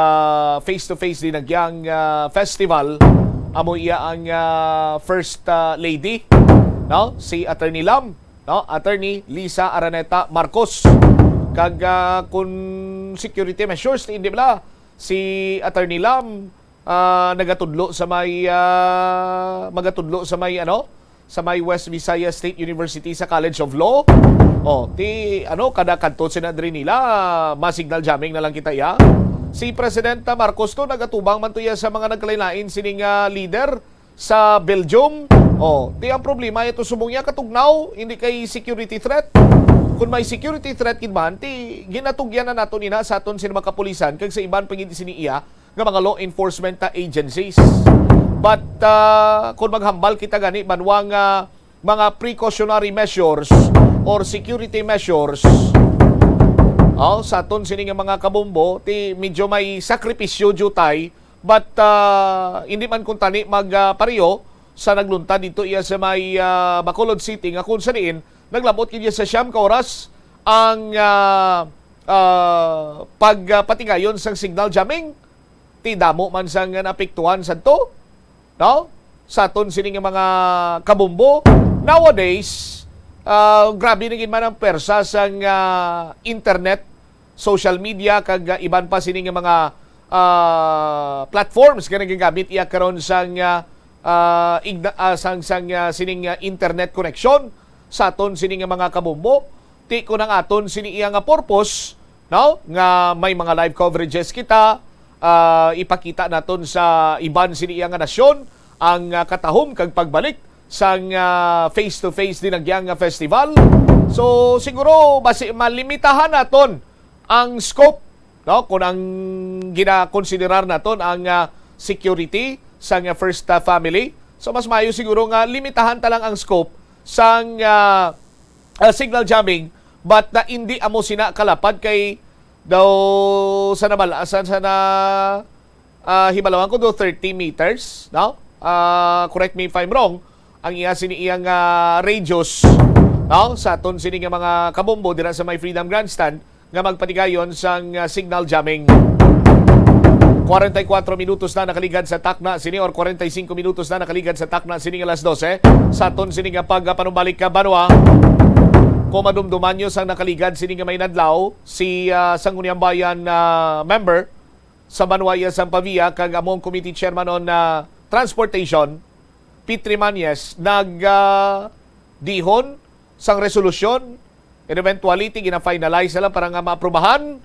face-to-face Dinagyang, ah, Festival, amo iya ang, ah, First, ah, Lady, no? Si Attorney Lam, no? Attorney Lisa Araneta Marcos. Kag, ah, kun security measures, hindi bala si Attorney Lam, ah, nagatudlo sa may, ah, magatudlo sa may, ano, sa may West Visayas State University sa College of Law. Oh, ti, ano, kada kadto sina diri nila, ma-signal jamming na lang kita, ya. Si Presidenta Marcos to, nagatubang man to ya sa mga nagkalain-lain sining, ah, leader sa Belgium. Oh, ti ang problema ito, subong niya katugnaw, hindi kay security threat. Kung may security threat gid man, ti ginatugyan na nato nina sa aton sini mga kapulisan kag sa iban pa gid sini iya nga mga law enforcement, ah, agencies. But, ah, kung maghambal kita gani, banwa nga mga precautionary measures or security measures, oh, sa aton sini nga mga kabombo, ti medyo may sakripisyo, jutay, but, ah, hindi man kuntani mag, ah, pareho sa nagluntad dito iya sa may, ah, Bacolod City, nga kung sa diin naglabot kini sa siyam ka oras ang, ah, ah, pagpatigayon sang signal jamming. Ti damo man sang naapektuhan sadto, no? Sa aton sini nga mga kabombo. Nowadays, ah, grabe na gid man ang pwersa sang, ah, internet, social media, kag, ah, iban pa sini nga mga, ah, platforms nga nagagamit iya karon sang, ah, ah, igna-, ah, sang, sang, ah, sining, ah, internet connection sa aton sini nga mga kabombo. Ti kun ang aton sini iya nga purpose, no, nga may mga live coverages kita, ah, ipakita naton sa iban sini iya nga nasyon ang, ah, katahom kag pagbalik sang, ah, face-to-face Dinagyang nga festival. So, siguro basi malimitahan naton ang scope, no, kung ang ginakonsiderar naton ang, ah, security sang, ah, first, ah, family. So, mas maayo siguro nga limitahan ta lang ang scope sang, ah, ah, signal jamming, but na hindi amo sina kalapad kay daw sa nabal-, sa, sa na, ah, hibalawan ko do thirty meters, no? Ah, correct me if I'm wrong, ang iya sini iyang, ah, radius, no? Sa aton sini nga mga kabombo dira sa may Freedom Grandstand nga magpatigayon sang, ah, signal jamming. Kwarenta y kuatro minutos na nakaligad sa takna sini, or kwarenta y singko minutos na nakaligad sa takna sini nga alas dose. Sa aton sini nga pagpanumbalik ka banwa, kung madumduman nyo sang nakaligad sini nga may nadlaw, si, ah, Sangguniang Bayan, ah, member sa Banwa iya sang Pavia kag amo ang committee chairman on, ah, transportation, Petrie Mañez, nag, ah, dihon sang resolusyon. In eventuality, gina-finalize na lang para nga maaprubahan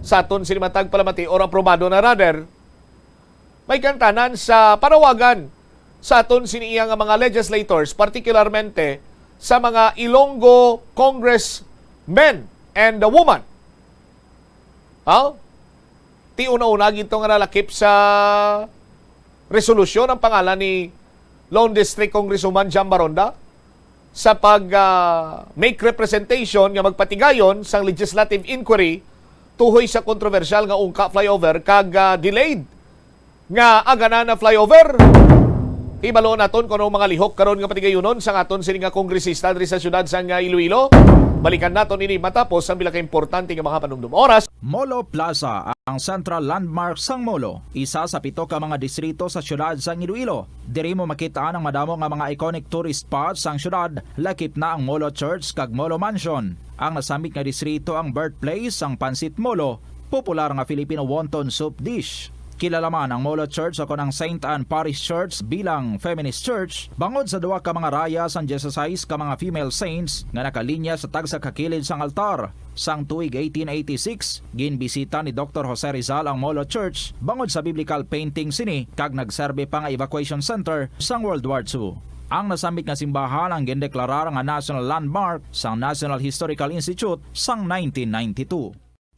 sa aton sini matag palamati, or aprobado na rather. May kantanan sa panawagan sa aton sini iya nga mga legislators, partikularmente sa mga Ilonggo congressmen and the woman. Ha? Ti una-una gid to nga nalakip sa resolusyon ang pangalan ni Lone District Congresswoman Jam Baronda sa pag, ah, make representation nga magpatigayon sang legislative inquiry tuhoy sa kontrobersyal nga Ungka flyover kag, ah, delayed nga Agana na flyover. Hibalo naton kung anong mga lihok karon nga patigayunon sang aton sini nga kongresista diri sa siyudad sang, ah, Iloilo. Balikan naton ini matapos ang pila ka importante nga mga panumdom. Oras. Molo Plaza, ang central landmark sang Molo, isa sa pito ka mga distrito sa siyudad sang Iloilo. Diri mo makit-an ang madamo nga mga iconic tourist spots sang siyudad, lakip na ang Molo Church kag Molo Mansion. Ang nasambit nga distrito ang birthplace sang Pancit Molo, popular nga Filipino wonton soup dish. Kilala man ang Molo Church, o kon ang Saint Anne Parish Church, bilang feminist church, bangod sa duha ka mga raya sang dieciséis ka mga female saints nga nakalinya sa tagsa ka kilid sang altar. Sang tuig eighteen eighty-six, ginbisita ni Doktor Jose Rizal ang Molo Church bangod sa biblical painting sini, kag nagserbi pa nga evacuation center sang World War Two. Ang nasambit nga simbahan ang gindeklarar nga National Landmark sang National Historical Institute sang nineteen ninety-two.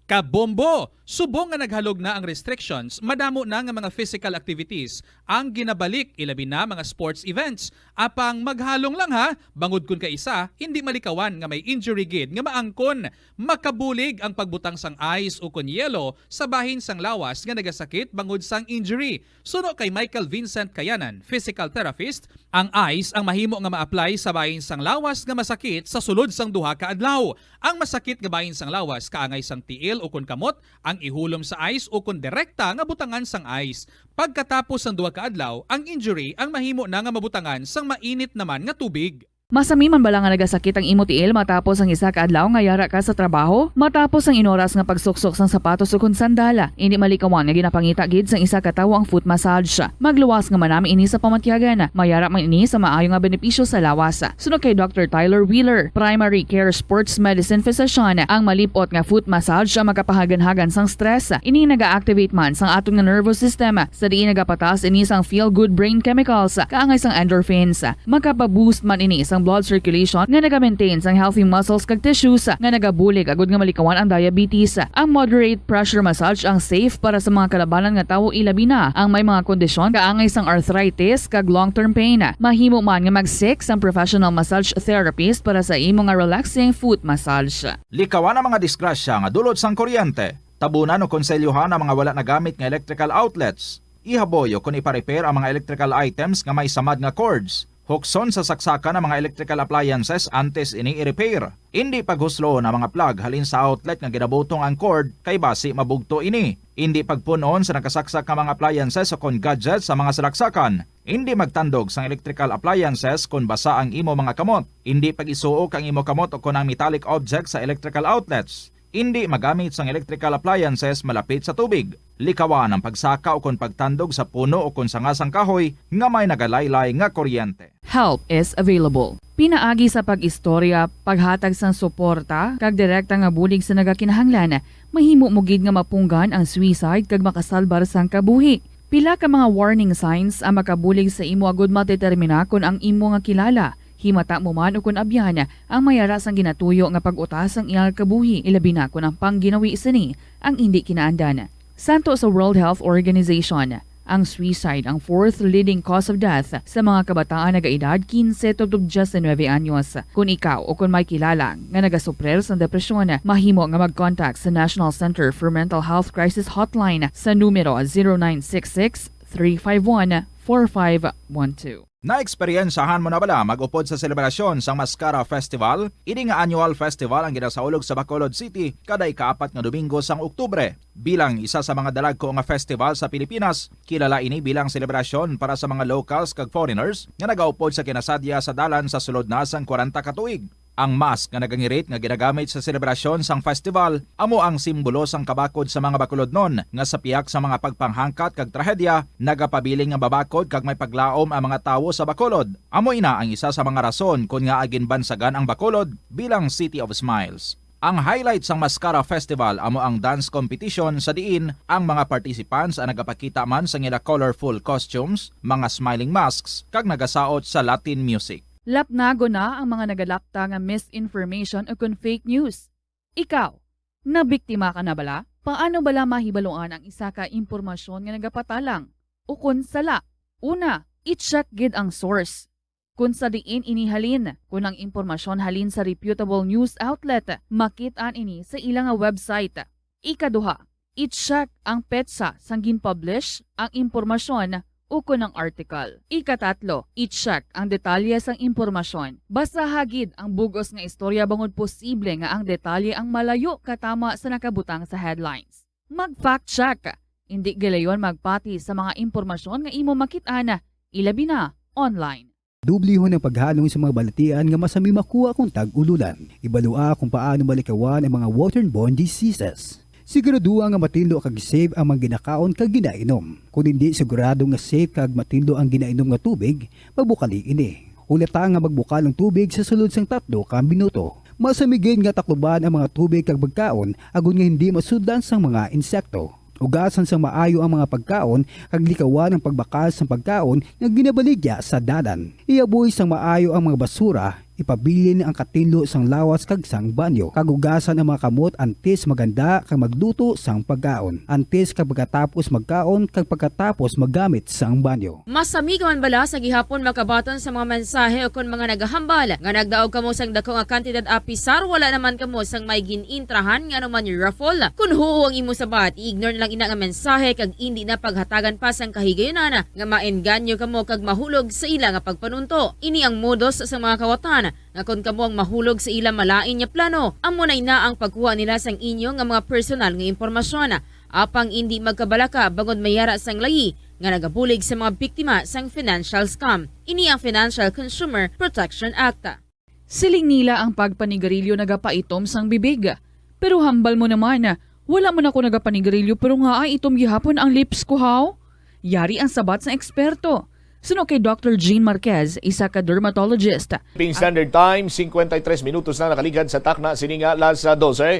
Kabombo! Subong nga naghalog na ang restrictions, madamo na nga mga physical activities ang ginabalik, ilabi na mga sports events. Apang maghalong lang ha, bangod kun kaisa, hindi malikawan nga may injury gid nga maangkon. Makabulig ang pagbutang sang ice o kon yelo sa bahin sang lawas nga nagasakit bangod sang injury. Suno kay Michael Vincent Kayanan, physical therapist, ang ice ang mahimo nga ma-apply sa bahin sang lawas nga masakit sa sulod sang duha ka adlaw. Ang masakit nga bahin sang lawas kaangay sang tiil o kon kamot ang ihulom sa ice o kon direkta nga butangan sang ice. Pagkatapos sang duha ka adlaw, ang injury ang mahimo na nga mabutangan sang mainit naman nga tubig. Masami man bala nga nagasakit ang imo tiil matapos ang isa ka adlaw nga yara ka sa trabaho? Matapos ang inoras nga pagsuksok sang sapatos ukon sandal, indi malikawan nga ginapangita gid sang isa ka tawo ang foot massage. Magluwas nga manami ini sa pamatyagan. Mayara man ini sa maayo nga benepisyo sa lawas. Suno kay Doctor Tyler Wheeler, primary care sports medicine physician, ang malip-ot nga foot massage ang makapahaganhagan sang stress. Ini naga-activate man sang aton nga nervous system, sa diin nagapataas ini sang feel-good brain chemicals, kaangay sang endorphins. Makapaboost man ini sang blood circulation nga naga-maintain sang healthy muscles kag tissues nga nagabulig agud nga malikawan ang diabetes. Ang moderate pressure massage ang safe para sa mga kalabanan nga tawo, ilabi na ang may mga kondisyon kaangay sang arthritis kag long-term pain. Mahimo man nga mag-seek sang professional massage therapist para sa imo nga relaxing foot massage. Likawan ang mga disgrasya nga dulot sang kuryente. Tabunan o konselyohan ang mga wala nagamit nga electrical outlets. Ihaboy o kon ipa-repair ang mga electrical items nga may samad nga cords. Hukson sa saksakan ang mga electrical appliances antes ini i-repair. Indi paghusloon ang mga plug halin sa outlet nga ginabutong ang cord, kay basi mabugto ini. Indi pagpun-on sa nakasaksak nga mga appliances o kon gadgets sa mga salaksakan. Indi magtandog sang electrical appliances kon basa ang imo mga kamot. Indi pag-isuok ang imo kamot o kon ang metallic object sa electrical outlets. Indi magamit sang electrical appliances malapit sa tubig. Likawan ang pagsaka o kon pagtandog sa puno o kon sanga sang kahoy nga may nagalaylay nga kuryente. Help is available. Pinaagi sa pag-istorya, paghatag sang suporta, kag direkta nga bulig sa nagakinahanglan, mahimo mo gid nga mapunggan ang suicide kag makasalbar sang kabuhi. Pila ka mga warning signs ang makabulig sa imo agud madetermina kon ang imo nga kilala, himata mo man ukon abyan, ang mayara sang ginatuyo nga pag-utas sang iyang kabuhi, ilabi na kon ang pangginawi sini ang indi kinaandan. Santo sa World Health Organization, ang suicide ang fourth leading cause of death sa mga kabataan nagaedad quince tubtob diecinuebe anyos. Kon ikaw o kon may kilala nga nagasuprir sang depresyon, mahimo nga mag-contact sa National Center for Mental Health Crisis Hotline sa numero zero nine six six, three five one, four five one two. Naeksperyensyahan mo na bala mag-upod sa selebrasyon sang Mascara Festival? Ini nga annual festival ang ginasaulog sa Bacolod City kada ikaapat nga domingo sang Oktubre. Bilang isa sa mga dalagko nga festival sa Pilipinas, kilala ini bilang selebrasyon para sa mga locals kag foreigners nga nagaupod sa kinasadya sa dalan sa sulod na sang kwarenta ka tuig. Ang mask nga nagangirit nga ginagamit sa selebrasyon sang festival amo ang simbolo sang kabakod sa mga Bacolodnon nga sa pihak sa mga pagpanghangkat kag trahedya nagapabilin nga mabakod kag may paglaom ang mga tawo sa Bacolod. Amo ina ang isa sa mga rason kon ngaa ginbansagan ang Bacolod bilang City of Smiles. Ang highlight sang Mascara Festival amo ang dance competition sa diin ang mga participants ang nagapakita man sang ila colorful costumes, mga smiling masks, kag nagasaot sa Latin music. Lapnagon na ang mga nagalapta nga misinformation ukon fake news. Ikaw, nabiktima ka na bala? Paano bala mahibaluan ang isa ka impormasyon nga nagapatalang ukon sala? Una, i-check gid ang source. Kon sa diin ini halin, kon ang impormasyon halin sa reputable news outlet, makit-an ini sa ila nga website. Ikaduha, i-check ang petsa sang gin-publish ang impormasyon ukon ang article. Ikatatlo, i-check ang detalye sang impormasyon. Basaha gid ang bug-os nga istorya bangod posible nga ang detalye ang malayo katama sa nakabutang sa headlines. Mag-fact check. Indi gilayon magpati sa mga impormasyon nga imo makit-an, ilabi na online. Dublihon ang paghalong sa mga balatian nga masami makuha kon tag-ululan. Ibalua kung paano malikawan ang mga waterborne diseases. Siguraduha nga matinlo kag safe ang mga ginakaon kag ginainom. Kon indi sigurado nga safe kag matinlo ang ginainom nga tubig, magbukali ini. Hulata nga magbukal ang tubig sa sulod sang tatlo ka minuto. Masami gid nga takluban ang mga tubig kag pagkaon agod nga hindi masudlan sang mga insekto. Ugasan sang maayo ang mga pagkaon kag likawan ang pagbakal sang pagkaon nga ginabaligya sa dalan. Ihaboy sang maayo ang mga basura Ipabilin ang katinlo sang lawas kag sang banyo. Kag hugasan ang mga kamot antes maghanda kag magluto sang pagkaon, antes kag pagkatapos magkaon, kag pagkatapos maggamit sang banyo. Masami ka man bala sa gihapon makabaton sa mga mensahe ukon mga nagahambal nga nagdaog kamo sang dako nga kantidad apisar wala naman kamo sang may gin-intrahan nga anuman raffle? Kon huo ang imo sabat, i-ignore na lang ina nga mensahe kag indi na paghatagan pa sang kahigayunan nga maengganyo kamo kag mahulog sa ila nga pagpanunto. Ini ang modus sa mga kawatan nga kon kamo ang mahulog sa ila malain nga plano, amo na ina ang pagkuha nila sang inyo nga mga personal nga impormasyon. Apang indi magkabalaka bangod may ara sang layi nga nagabulig sa mga biktima sang financial scam. Ini ang Financial Consumer Protection Act. Siling nila ang pagpanigarilyo nagapaitom sang bibig. Pero hambal mo naman, wala man ako nagapanigarilyo pero nga ay itom gihapon ang lips ko, haw? Yari ang sabat sang eksperto. Suno kay Doctor Jean Marquez, isa ka dermatologist. Ping Standard Time, cincuenta y tres minutos na nakaligad sa takna sini nga alas dose.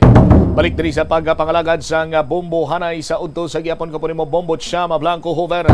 Balik diri sa pagpangalagad sang bombo hanay sa udto sa gihapon ko po nimo, Bombo Chama Blanco Hoover.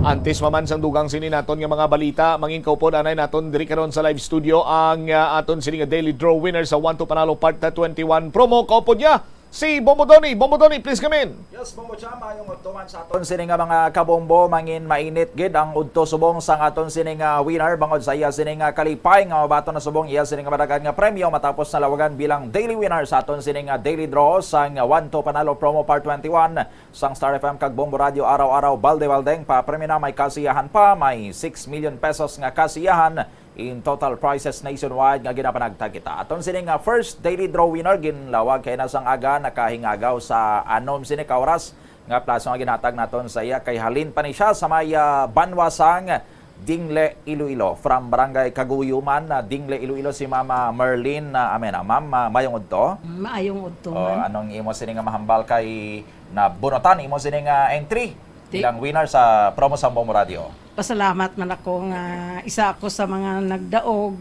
Antes maman sang dugang sini naton nga mga balita, mangin kaupod anay naton diri karon sa live studio ang, ah, aton sini nga Daily Draw winner sa One to Panalo Part twenty-one promo. Kaupod niya si Bombo Donny. Bombo Donny, please come in. Yes, Bombo Cham, maayong udto man sa aton sini nga mga kabombo. Mangin mainit gid ang udto subong sang aton sini nga winner bangod sa iya sini nga kalipay nga mabaton na subong iya sini nga madagan nga premyo matapos nalawagan bilang daily winner sa aton sini nga daily draw sang One to Panalo Promo Part twenty-one sang Star F M kag Bombo Radio. Araw-araw, balde-baldeng papremyo na, may kasiyahan pa, may six million pesos nga kasiyahan in total prizes nationwide nga ginapanagtag kita. Aton sini nga first daily draw winner ginlawag kay na sang aga, nakahingagaw sa anom sini ka oras nga plaso nga ginhatag naton sa iya, kay halin pa ni siya sa may, ah, banwa sang Dingle, Iloilo. From Barangay Kaguyuman, ah, Dingle, Iloilo, si Mama Merlin, ah, Amena. Ma'am, ah, mayong udto. Maayong udto, Oh, ma'am. Anong imo sini nga mahambal kay nabunutan imo sini nga entry Ti- bilang winner sa promo sa Bombo Radio? Pasalamat man ako nga isa ako sa mga nagdaog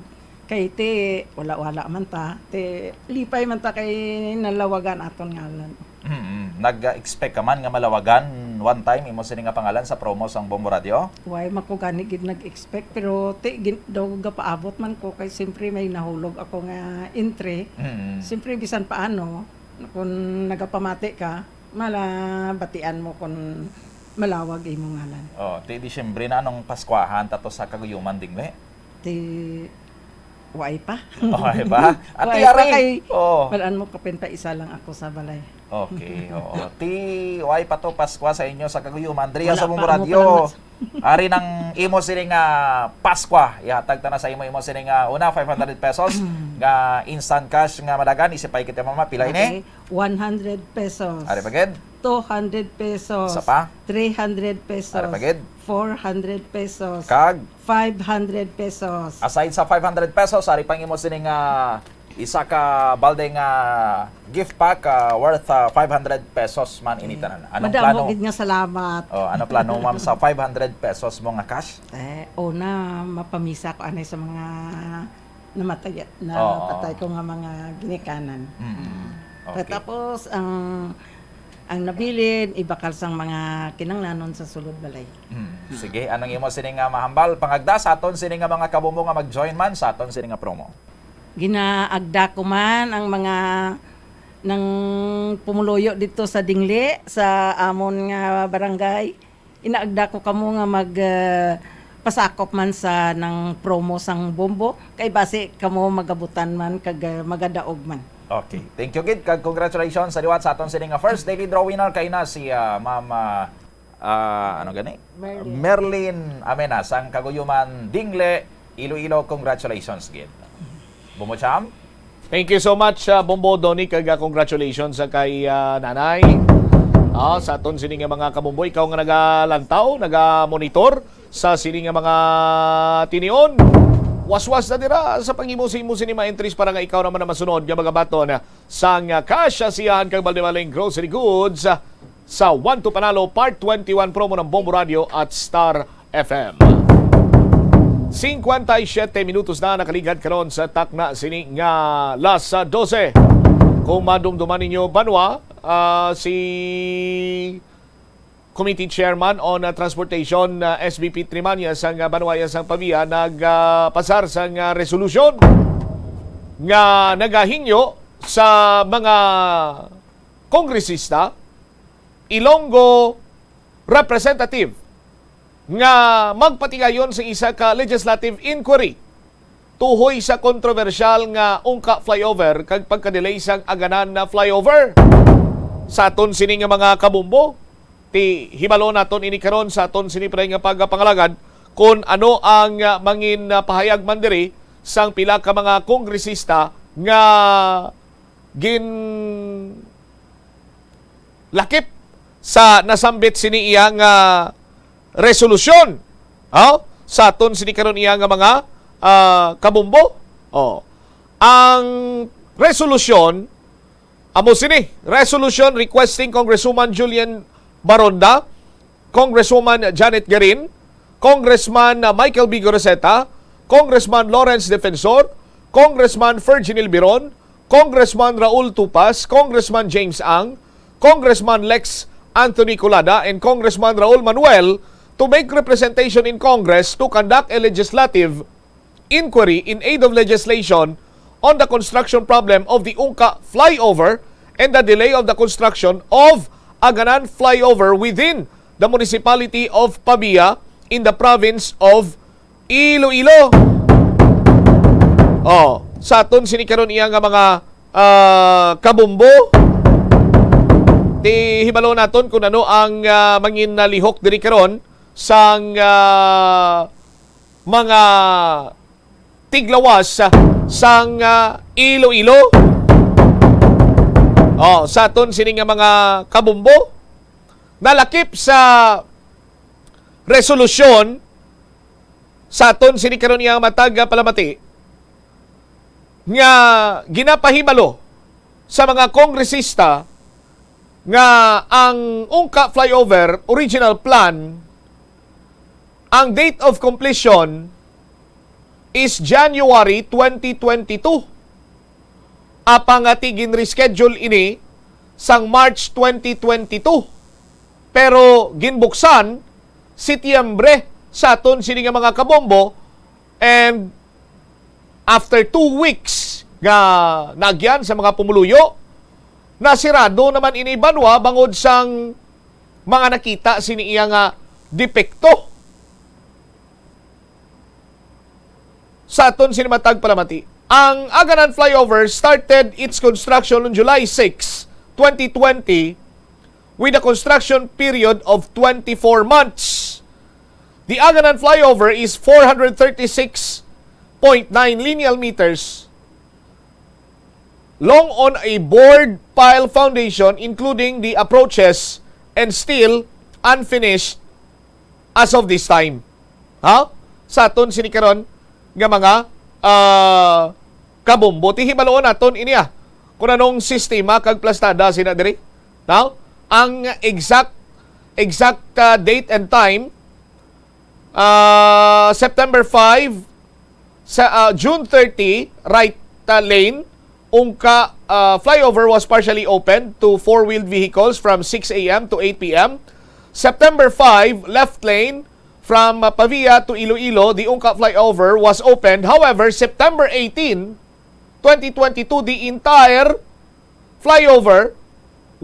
kay ti wala-wala man ta, ti lipay man ta kay nalawagan aton ngalan. Mm-mm. Nag-expect ka man nga malawagan one time imo sini nga pangalan sa promo sang Bombo Radio? Why man ko gani gid nag-expect, pero ti gin-, daw gapaabot man ko kay siyempre may nahulog ako nga entry. Mm-mm. Siyempre bisan paano, kung nagapamati ka, malabatian mo kung malawag imo ngalan. Oh, ti Disyembre na, anong Paskwahan tato sa Kaguyuman, Dingle? Ti, waay pa. Waay pa? Ati Waay pa ari. Kay, oh, malan mo, kapin pa isa lang ako sa balay. Okay, oo. Ti, waay pa to Paskwa sa inyo sa Kaguyuman. Diri sa Bombo Radio. Wala pa, amo pa lang. Ari nang imo sini nga Paskwa. Ihatag ta na sa imo, imo sini nga una, five hundred pesos nga instant cash nga madagan. Isipay kita, mama. Pila ini? Okay. One hundred pesos. Ari pa gid? Two hundred pesos. Isa pa? Three hundred pesos. Ari pa gid? Four hundred pesos. Kag? Five hundred pesos. Aside sa five hundred pesos, ari pang imo sini nga isa ka balde nga gift pack, ah, worth, ah, five hundred pesos man ini tanan. Anong plano? Madamo gid nga salamat. Oh, ano plano, ma'am, sa five hundred pesos mo nga cash? Eh, una, mapamisa ko anay sa mga namatay, Oo. napatay ko nga mga ginikanan. Mm. Mm. Okay. Tapos, ang, ang nabilin, ibakal sang mga kinanglanon sa sulod balay. Mm. Sige, anong imo sini nga mahambal? Pangagda sa aton sini nga mga kabombo nga mag-join man sa aton sini nga promo. Ginaagda ko man ang mga nang pumuluyo dito sa Dingle, sa amon nga barangay. Inaagda ko kamo nga mag, ah, pasakop man sa nang promo sang Bombo, kay basi kamo magabutan man kag, ah, magadaog man. Okay. Thank you gid, kag congratulations sa liwat sa aton sini nga first daily draw winner kay na si, ah, Ma'am, ah, ah, ano gani? Merlin. Merlin Amena, sang Kaguyuman, Dingle, Iloilo. Congratulations gid. Bombo Cham? Thank you so much, ah, Bombo Donny, kag, ah, congratulations sa kay, ah, Nanay. Ah, sa aton sini nga mga kabombo, ikaw nga nagalantaw, nagamonitor sa sini nga mga tinion. Waswas na dira sa panghimo sa imo sini mga entries para nga ikaw naman na masunod nga magabaton sang, ah, cash sa siyahan kag balde-baldeng grocery goods sa One to Panalo Part twenty-one promo ng Bombo Radio at Star F M. Cincuenta y siete minutos na nakaligad karon sa takna sini nga las dose. Kung madumduman ninyo, banwa, ah, si Committee Chairman on, ah, Transportation, ah, S B P Trimanya sang, ah, banwa sang Pavia nag, ah, pasar sang, ah, resolusyon. nga nagahingyo sa mga kongresista, Ilonggo representative, nga magpatigayon sa isa ka legislative inquiry tuhoy sa kontrobersyal nga Ungka flyover kag pagka-delay sang Aganan na flyover. Sa aton sini nga mga kabombo, ti hibalo naton ini karon sa aton sini pray nga pagpangalagad kung ano ang, ah, mangin, ah, pahayag man diri sang pila ka mga kongresista nga ginlakip sa nasambit sini iya nga resolusyon. Oh, sa aton sini karon iya nga mga, ah, kabombo. Oh. Ang resolusyon amo sini, resolution requesting Congresswoman Julian Baronda, Congresswoman Janet Garin, Congressman, uh, Michael B. Guraseta, Congressman Lawrence Defensor, Congressman Ferginil Biron, Congressman Raul Tupas, Congressman James Ang, Congressman Lex Anthony Colada, and Congressman Raul Manuel to make representation in Congress to conduct a legislative inquiry in aid of legislation on the construction problem of the Ungka flyover and the delay of the construction of Aganan flyover within the municipality of Pavia in the province of Iloilo. Oh, sa aton sini karon iya nga mga, ah, kabombo, ti hibalo naton kung ano ang, ah, mangin nalihok diri karon sang, ah, mga tiglawas sang, ah, Iloilo. Oh, sa aton sini nga mga kabombo, nalakip sa resolusyon sa aton sini karon iya matag, ah, palamati nga ginapahibalo sa mga kongresista nga ang Ungka flyover original plan, ang date of completion is January twenty twenty-two. Apang nga ti ginreschedule ini sang March twenty twenty-two. Pero ginbuksan Setyembre sa aton sini nga mga kabombo, and after two weeks nga nagyan sa mga pumuluyo, nasirado naman ini banwa bangod sang mga nakita sini iya nga depekto. Sa aton sini matag palamati, ang Aganan Flyover started its construction on July six, twenty twenty, with a construction period of twenty-four months. The Aganan Flyover is four hundred thirty-six point nine lineal meters long on a bored pile foundation, including the approaches, and still unfinished as of this time. Ha? Sa aton sini karon nga mga, ah, kabombo, ti hibaloon naton ini, ah, kung anong sistema kag plastada sina diri. Now, ang exact, exact, ah, date and time, ah, September five, sa, ah, June thirty, right, ah, lane, Ungka, ah, flyover was partially opened to four-wheeled vehicles from six a m to eight p m. September five, left lane from, ah, Pavia to Iloilo, the Ungka flyover was opened. However, September eighteen, twenty twenty-two, the entire flyover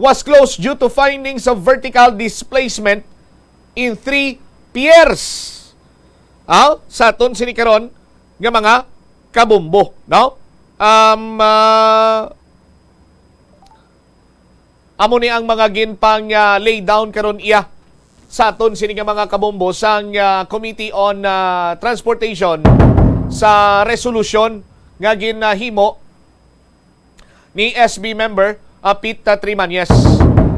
was closed due to findings of vertical displacement in three piers. Ah, sa aton sini karon nga mga kabombo, no? Um, ah, amo ni ang mga ginpang, ah, lay down karon iya sa aton sini nga mga kabombo sang, ah, Committee on, ah, Transportation sa resolusyon nga ginahimo ni S B member, ah, Pete, ah, Trimañez.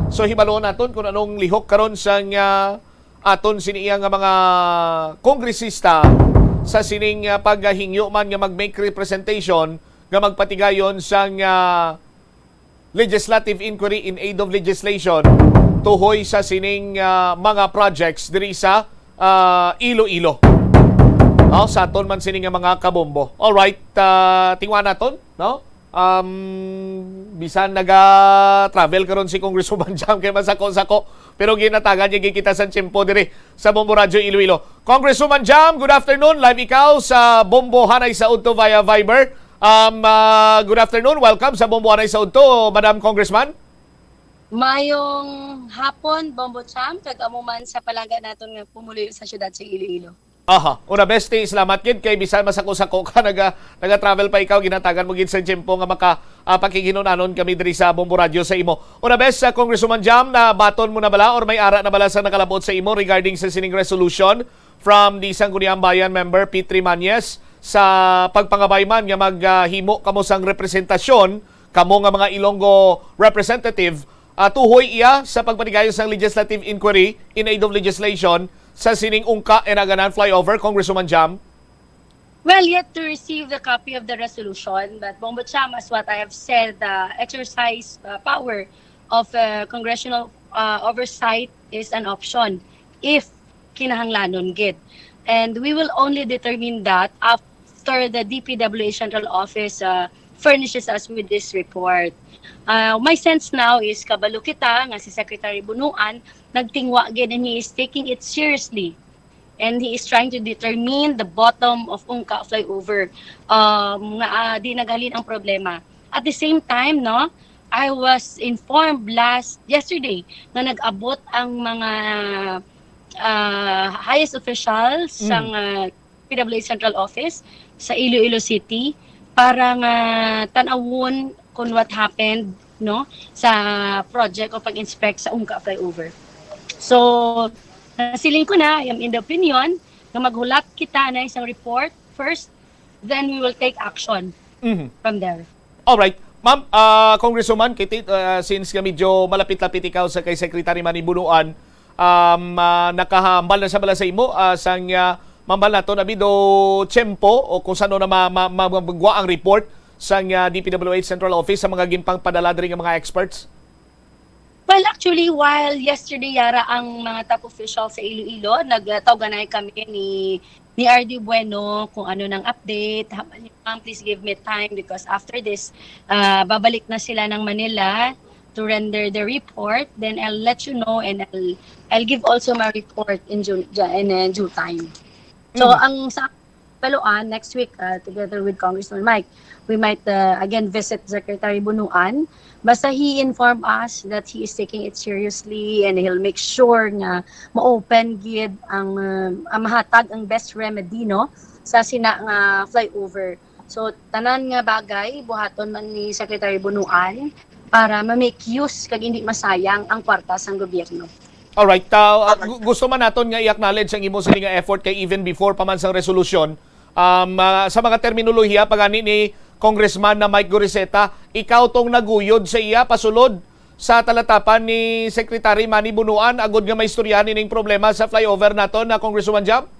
So, hibaloon naton kung anong lihok karon sang, ah, aton sini iya nga mga kongresista sa sining, ah, paghingyo man nga mag-make representation nga magpatigayon sang, ah, legislative inquiry in aid of legislation tuhoy sa sining, ah, mga projects diri sa, ah, Iloilo. Oh, sa aton man sini nga mga kabombo. All right, ah, tingwa naton, no? Um, bisan naga-travel karon si Congresswoman Jam kay masako-sako, pero ginatagan niya gid kita sa tiyempo diri sa Bombo Radyo Iloilo. Congresswoman Jam, good afternoon. Live ikaw sa Bombo Hanay sa Udto via Viber. Um, ah, good afternoon. Welcome sa Bombo Anay sa Udto, Madam Congressman. Mayong hapon, Bombo Cham, kag amo man sa palangga naton nga pumuluyo sa siyudad sa Iloilo. Aha. Una, besti, salamat gid kay bisan masako-sako ka, naga, naga-travel pa ikaw, ginatagan mo gid sa tiyempo nga maka ah, pakighinunanon kami diri sa Bombo Radio sa imo. Una, bes, sa Congresswoman Jam, nabaton mo na bala or may ara na bala sa nakalabot sa imo regarding sa sining resolution from the Sangguniang Bayan member P three Mañez sa pagpangabay man nga maghimo kamo sang representasyon, kamo nga mga Ilonggo representative, ah, tuhoy iya sa pagpanigayon sang legislative inquiry in aid of legislation sa sining Ungka and Aganan flyover, Congresswoman Jam? Well, yet to receive the copy of the resolution, but Bombo Cham, as what I have said, the exercise uh, power of uh, congressional uh, oversight is an option if kinahanglanon gid. And we will only determine that after the D P W H Central Office uh, furnishes us with this report. Uh, my sense now is kabalo kita nga si Secretary Bunuan nagtingwa gid and he is taking it seriously. And he is trying to determine the bottom of Ungka flyover, um, nga ah, di naghalin ang problema. At the same time, no, I was informed last yesterday nga nag-abot ang mga ah, highest officials Mm. sang ah, P W A Central Office sa Iloilo City para nga tan-awon kung what happened, no, sa project o pag-inspect sa Ungka flyover. So, nasiling ko na, I am in the opinion nga maghulat kita na isang report first, then we will take action Mhm. from there. Alright. Ma'am, ah, Congresswoman, kiti, ah, since nga medyo malapit-lapit ikaw sa kay Secretary Manny Bunuan, um, ah, nakahambal na siya bala sa imo, ah, sang ah, mambal nato na bido tiyempo o kung sano na ma, ma, ma, magwa ang report sang ah, D P W H Central Office sa mga ginpangpadala diri nga mga experts? Well, actually, while yesterday yara ang mga top officials sa Iloilo, nagtawganay kami ni ni R D Bueno kung ano nang update. Hambal niya, "Ma'am, please give me time because after this, ah, babalik na sila ng Manila to render the report. Then I'll let you know and I'll I'll give also my report in June in uh, due time." So, Mhm. ang sa Baluan next week uh, together with Congressman Mike, we might uh, again visit Secretary Bunuan. Basta he informed us that he is taking it seriously and he'll make sure nga ma-open gid ang uh, ang mahatag ang best remedy, no, sa sina nga flyover. So, tanan nga bagay buhaton man ni Secretary Bunuan para ma-make use kag hindi masayang ang kwarta sang gobyerno. Alright, ta, uh, gu- gusto man naton nga i-acknowledge ang imo sini nga effort kay even before pa man sang resolusyon, um, uh, sa mga terminolohiya pa gani ni Congressman na Mike Goriseta, ikaw tong naguyod sa iya pasulod sa talatapan ni Secretary Manny Bunuan agud nga maistoryahan ining problema sa flyover naton na Congresswoman Jam?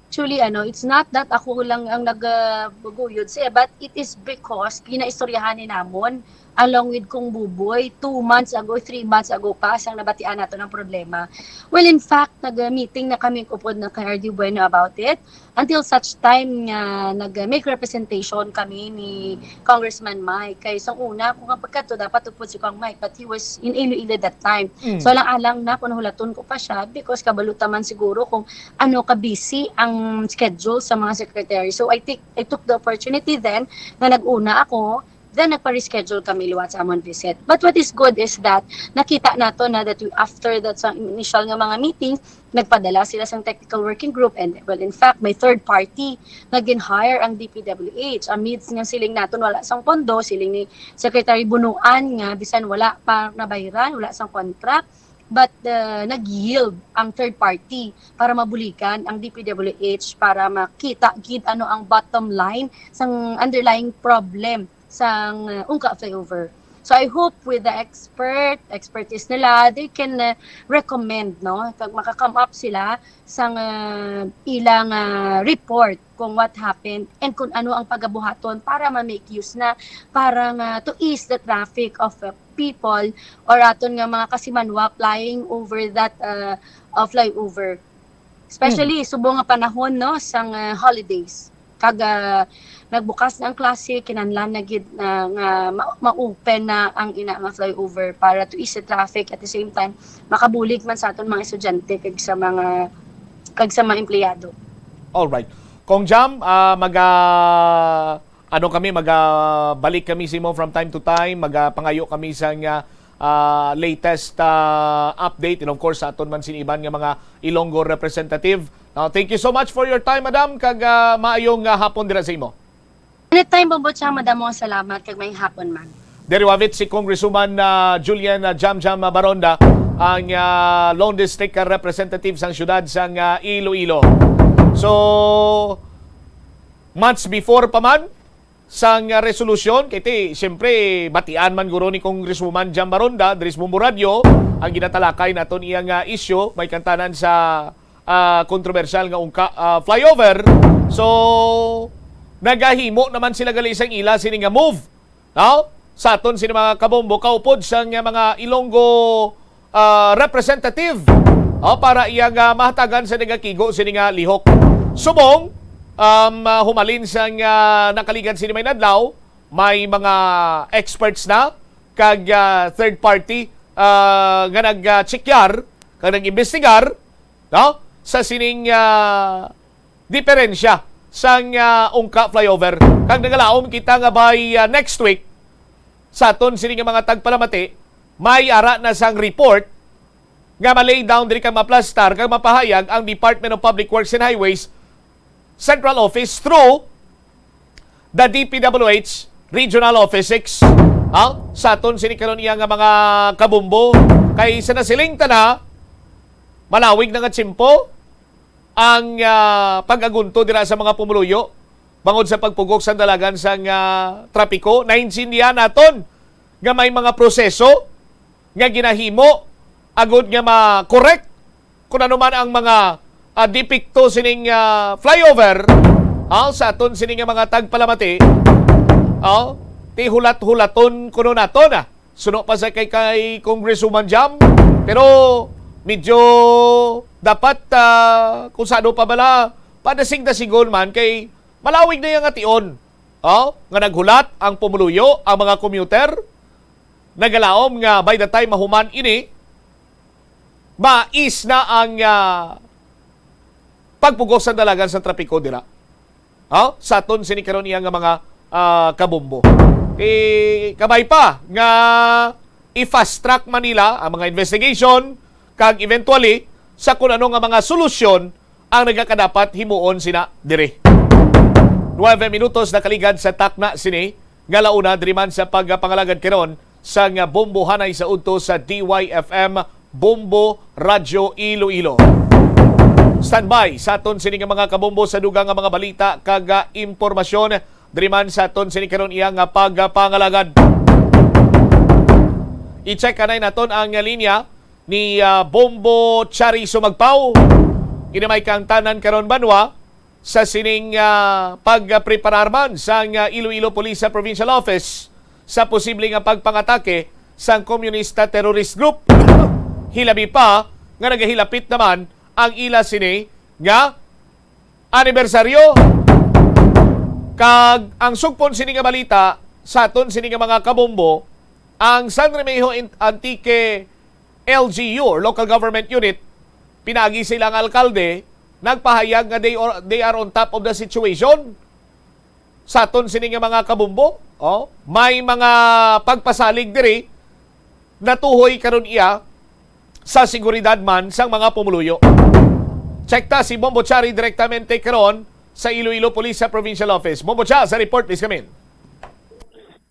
Actually, ano, it's not that ako lang ang naguguyod siya, but it is because ginaistoryahan ni namon along with Kong Buboy, two months ago, three months ago pa, sang nabatian nato ng problema. Well, in fact, nag-meeting na kami upod na kay R D Bueno about it until such time nga nag-make representation kami ni Congressman Mike. Kay sang una, kung ang pagkadto, dapat upod si Kong Mike, but he was in Iloilo that time. Mm. So, alang-alang na kung nahulaton ko pa siya because kabalo ta man siguro kung ano ka busy ang schedule sa mga secretary. So, I think I took the opportunity then na nag-una ako, then nagpa-reschedule kami liwat sa amon visit. But what is good is that nakita nato na that we, after that sa initial nga mga meeting, nagpadala sila sa technical working group and well, in fact, may third party nga gin-hire ang D P W H. Amidst nga siling naton wala sang pondo, siling ni Secretary Bunuan nga bisan wala pa nabayran, wala sang contract, but uh, nag-yield ang third party para mabuligan ang D P W H para makita gid ano ang bottom line sang underlying problem sang uh, Ungka flyover. So I hope with the expert, expertise nila, they can uh, recommend, no? Kag maka-come up sila sang uh, ilang uh, report kung what happened and kung ano ang pagabuhaton para ma-make use na para nga to ease the traffic of uh, people or aton nga mga kasimanwa flying over that uh, uh, flyover. Especially subong nga panahon, no, sang uh, holidays. Kag uh, nagbukas na ang klase, kinahanglan na gid na nga ma- ma-open na ang ina nga flyover para to ease the traffic, at the same time makabulig man sa aton mga estudyante kag sa mga kag sa mga empleyado. Alright. Kong Jam, ah, maga Ano kami, magabalik kami sa imo from time to time, magapangayo kami sa nga, ah, latest, ah, update, and of course sa aton man sin iban nga mga Ilonggo representative. Now, thank you so much for your time, madam, kag, ah, maayong, ah, hapon dira sa imo. Anytime, Bombo Chang, madamo nga salamat kag may hapon man. Diri wavit si Congresswoman, ah, Julian, ah, Jamjam, ah, Baronda, ang, ah, lone district, ah, representative sang siyudad sang, ah, Iloilo. So, months before pa man sang, ah, resolusyon, kay ti, siyempre, batian man guro ni Congresswoman Jam Baronda diri sa Bombo Radio ang ginatalakay naton iyang, ah, issue, may kantanan sa, ah, kontrobersyal nga ungka, ah, flyover. So, nagahimo naman sila gali sang ila sini nga move, no? Sa aton sini mga kabombo, kaupod sang mga Ilonggo, ah, representative, oh, para iya nga mahatagan sa nagakigo sini nga lihok. Subong, um, ah, humalin sang, ah, nakaligad sini may nadlaw, may mga experts na kag, ah, third party, ah, nga nag-chekyar kag nag-imbestigar, no, sa sining, ah, diferensya sang, ah, ungka flyover. Kag nagalaom kita nga by, ah, next week, sa aton sini nga mga tagpalamati, may ara na sang report nga ma-lay down diri kag maplastar kag mapahayag ang Department of Public Works and Highways Central Office through the D P W H Regional Office six. Ha? Sa aton sini karon iya nga mga kabombo, kay sa nasiling ta na, malawig na nga tiyempo ang, ah, pag-agunto dira sa mga pumuluyo bangod sa pagpugok sa dalagan sang, ah, trapiko. Naintindihan naton nga may mga proseso nga ginahimo agud nga ma-correct kung ano man ang mga, ah, depekto sining, ah, flyover, ah, sa aton sini nga mga tagpalamati. Ah, ti hulat-hulaton kuno naton, ah. Suno pa sa kay, kay Congresswoman Jam, pero medyo dapat, ah, kung sa ano pa bala, padasig-dasigon man kay malawig na yang ation, oh, nga naghulat ang pumuluyo, ang mga commuter. Nagalaom nga by the time mahuman ini, mais na ang, ah, pagpugos sa dalagan sa trapiko dira. Oh, sa aton sini karon iya nga mga, ah, kabombo. Eh, kabay pa nga i-fast track man nila ang mga investigation kag eventually sa kun ano nga mga solusyon ang nagakadapat himuon sina diri. Nuebe minutos nakaligad sa takna sini nga launa diri man sa pagpangalagad karon sang bombohanay sa udto sa D Y F M Bombo Radyo Iloilo. Standby sa aton sini nga mga kabombo sa dugang nga mga balita kag, ah, impormasyon diri man sa aton sini karon iya nga pagpangalagad. I-check anay naton ang linya ni, ah, Bombo Chari Sumagpaw. Ini may kaangtanan karon banwa sa sining, ah, pagpreparar man sang, ah, Iloilo Police sa Provincial Office sa posible nga pagpangatake sang komunista terrorist group. Hilabi pa nga nagahilapit naman ang ila sini nga anibersaryo. Kag ang sugpon sini nga balita sa aton sini nga mga kabombo, ang San Remigio In-, Antique L G U or Local Government Unit, pinaagi sa ilang alkalde, nagpahayag nga they are, they are on top of the situation. Sa aton sini nga mga kabombo, oh, may mga pagpasalig diri, natuhoy karon iya sa seguridad man sang mga pumuluyo. Check ta si Bombo Chari direktamente karon sa Iloilo Police sa Provincial Office. Bombo Cha, sa report, please come in.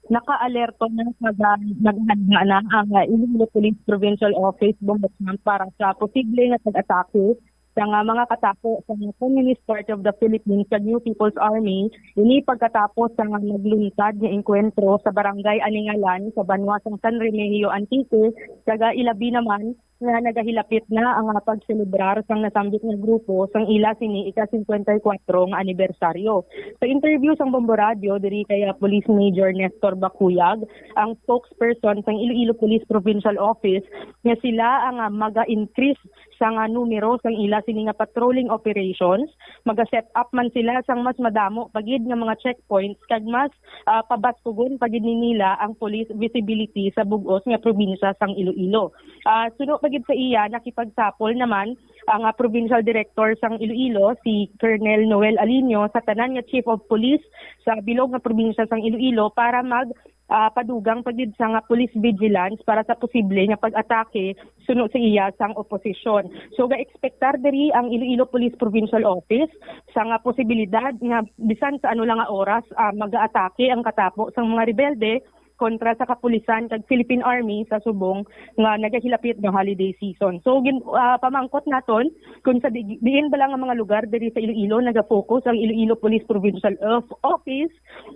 Naka-alerto na, naga-, naghanda na ang, ah, Iloilo Police Provincial Office, Bombo Chang, para sa posible nga pag-atake sa nga mga katapo sa nga Communist Party of the Philippines kag New People's Army, ini pagkatapos sa nga nagluntad nga engkwentro sa Barangay Aningalan sa banwa sang San Remigio, Antique, kag, ah, ilabi naman nga nagahilapit na ang, ah, pagselebrar sang nasambit nga grupo sang ila sini ika-singkwenta y kuwatro nga anibersaryo. Sa interview sang Bombo Radyo diri kay, ah, Police Major Nestor Bacuyag, ang spokesperson sang Iloilo Police Provincial Office, nga sila ang, ah, maga-increase sang, ah, numero sang ila sini nga patrolling operations. Maga-set up man sila sang mas madamo pa gid nga mga checkpoints kag mas, ah, pabastugon pa gid ni nila ang police visibility sa bug-os nga probinsya sang Iloilo. Ah, suno pa Gid sa iya, nakipagsapol naman ang, ah, provincial director sang Iloilo, si Colonel Noel Alinio, sa tanan nga chief of police sa bilog nga probinsya sang Iloilo para mag, ah, padugang pa gid sa nga police vigilance para sa posible nga pag-atake suno sa iya sang oposisyon. So, ga-ekspektar diri ang Iloilo Police Provincial Office sa nga posibilidad nga bisan sa ano lang nga oras, ah, mag-aatake ang katapo sang mga rebelde kontra sa kapulisan kag Philippine Army sa subong nga nagahilapit nga holiday season. So, gin-, ah, pamangkot naton kung sa di-, diin bala nga mga lugar diri sa Iloilo nagafocus ang Iloilo Police Provincial of Office,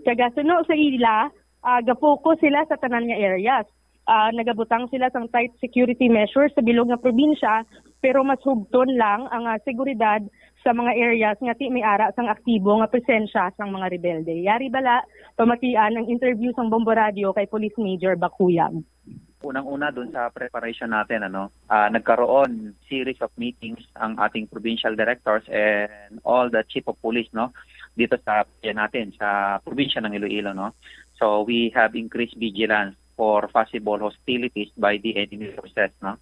kag suno sa ila, ah, gafocus sila sa tanan nga areas. Ah, nagabutang sila sang tight security measures sa bilog nga probinsya, pero mas hugton lang ang, ah, seguridad sa mga areas nga ti may ara sang aktibo nga presensya sang mga rebelde. Yari bala, pamatian ang interview sang Bombo Radio kay Police Major Bakuyag. Unang-una dun sa preparation natin, ano, ah, nagkaroon series of meetings ang ating provincial directors and all the chief of police, no, dito sa area natin, sa probinsya ng Iloilo, no. So we have increased vigilance for possible hostilities by the enemy forces, no.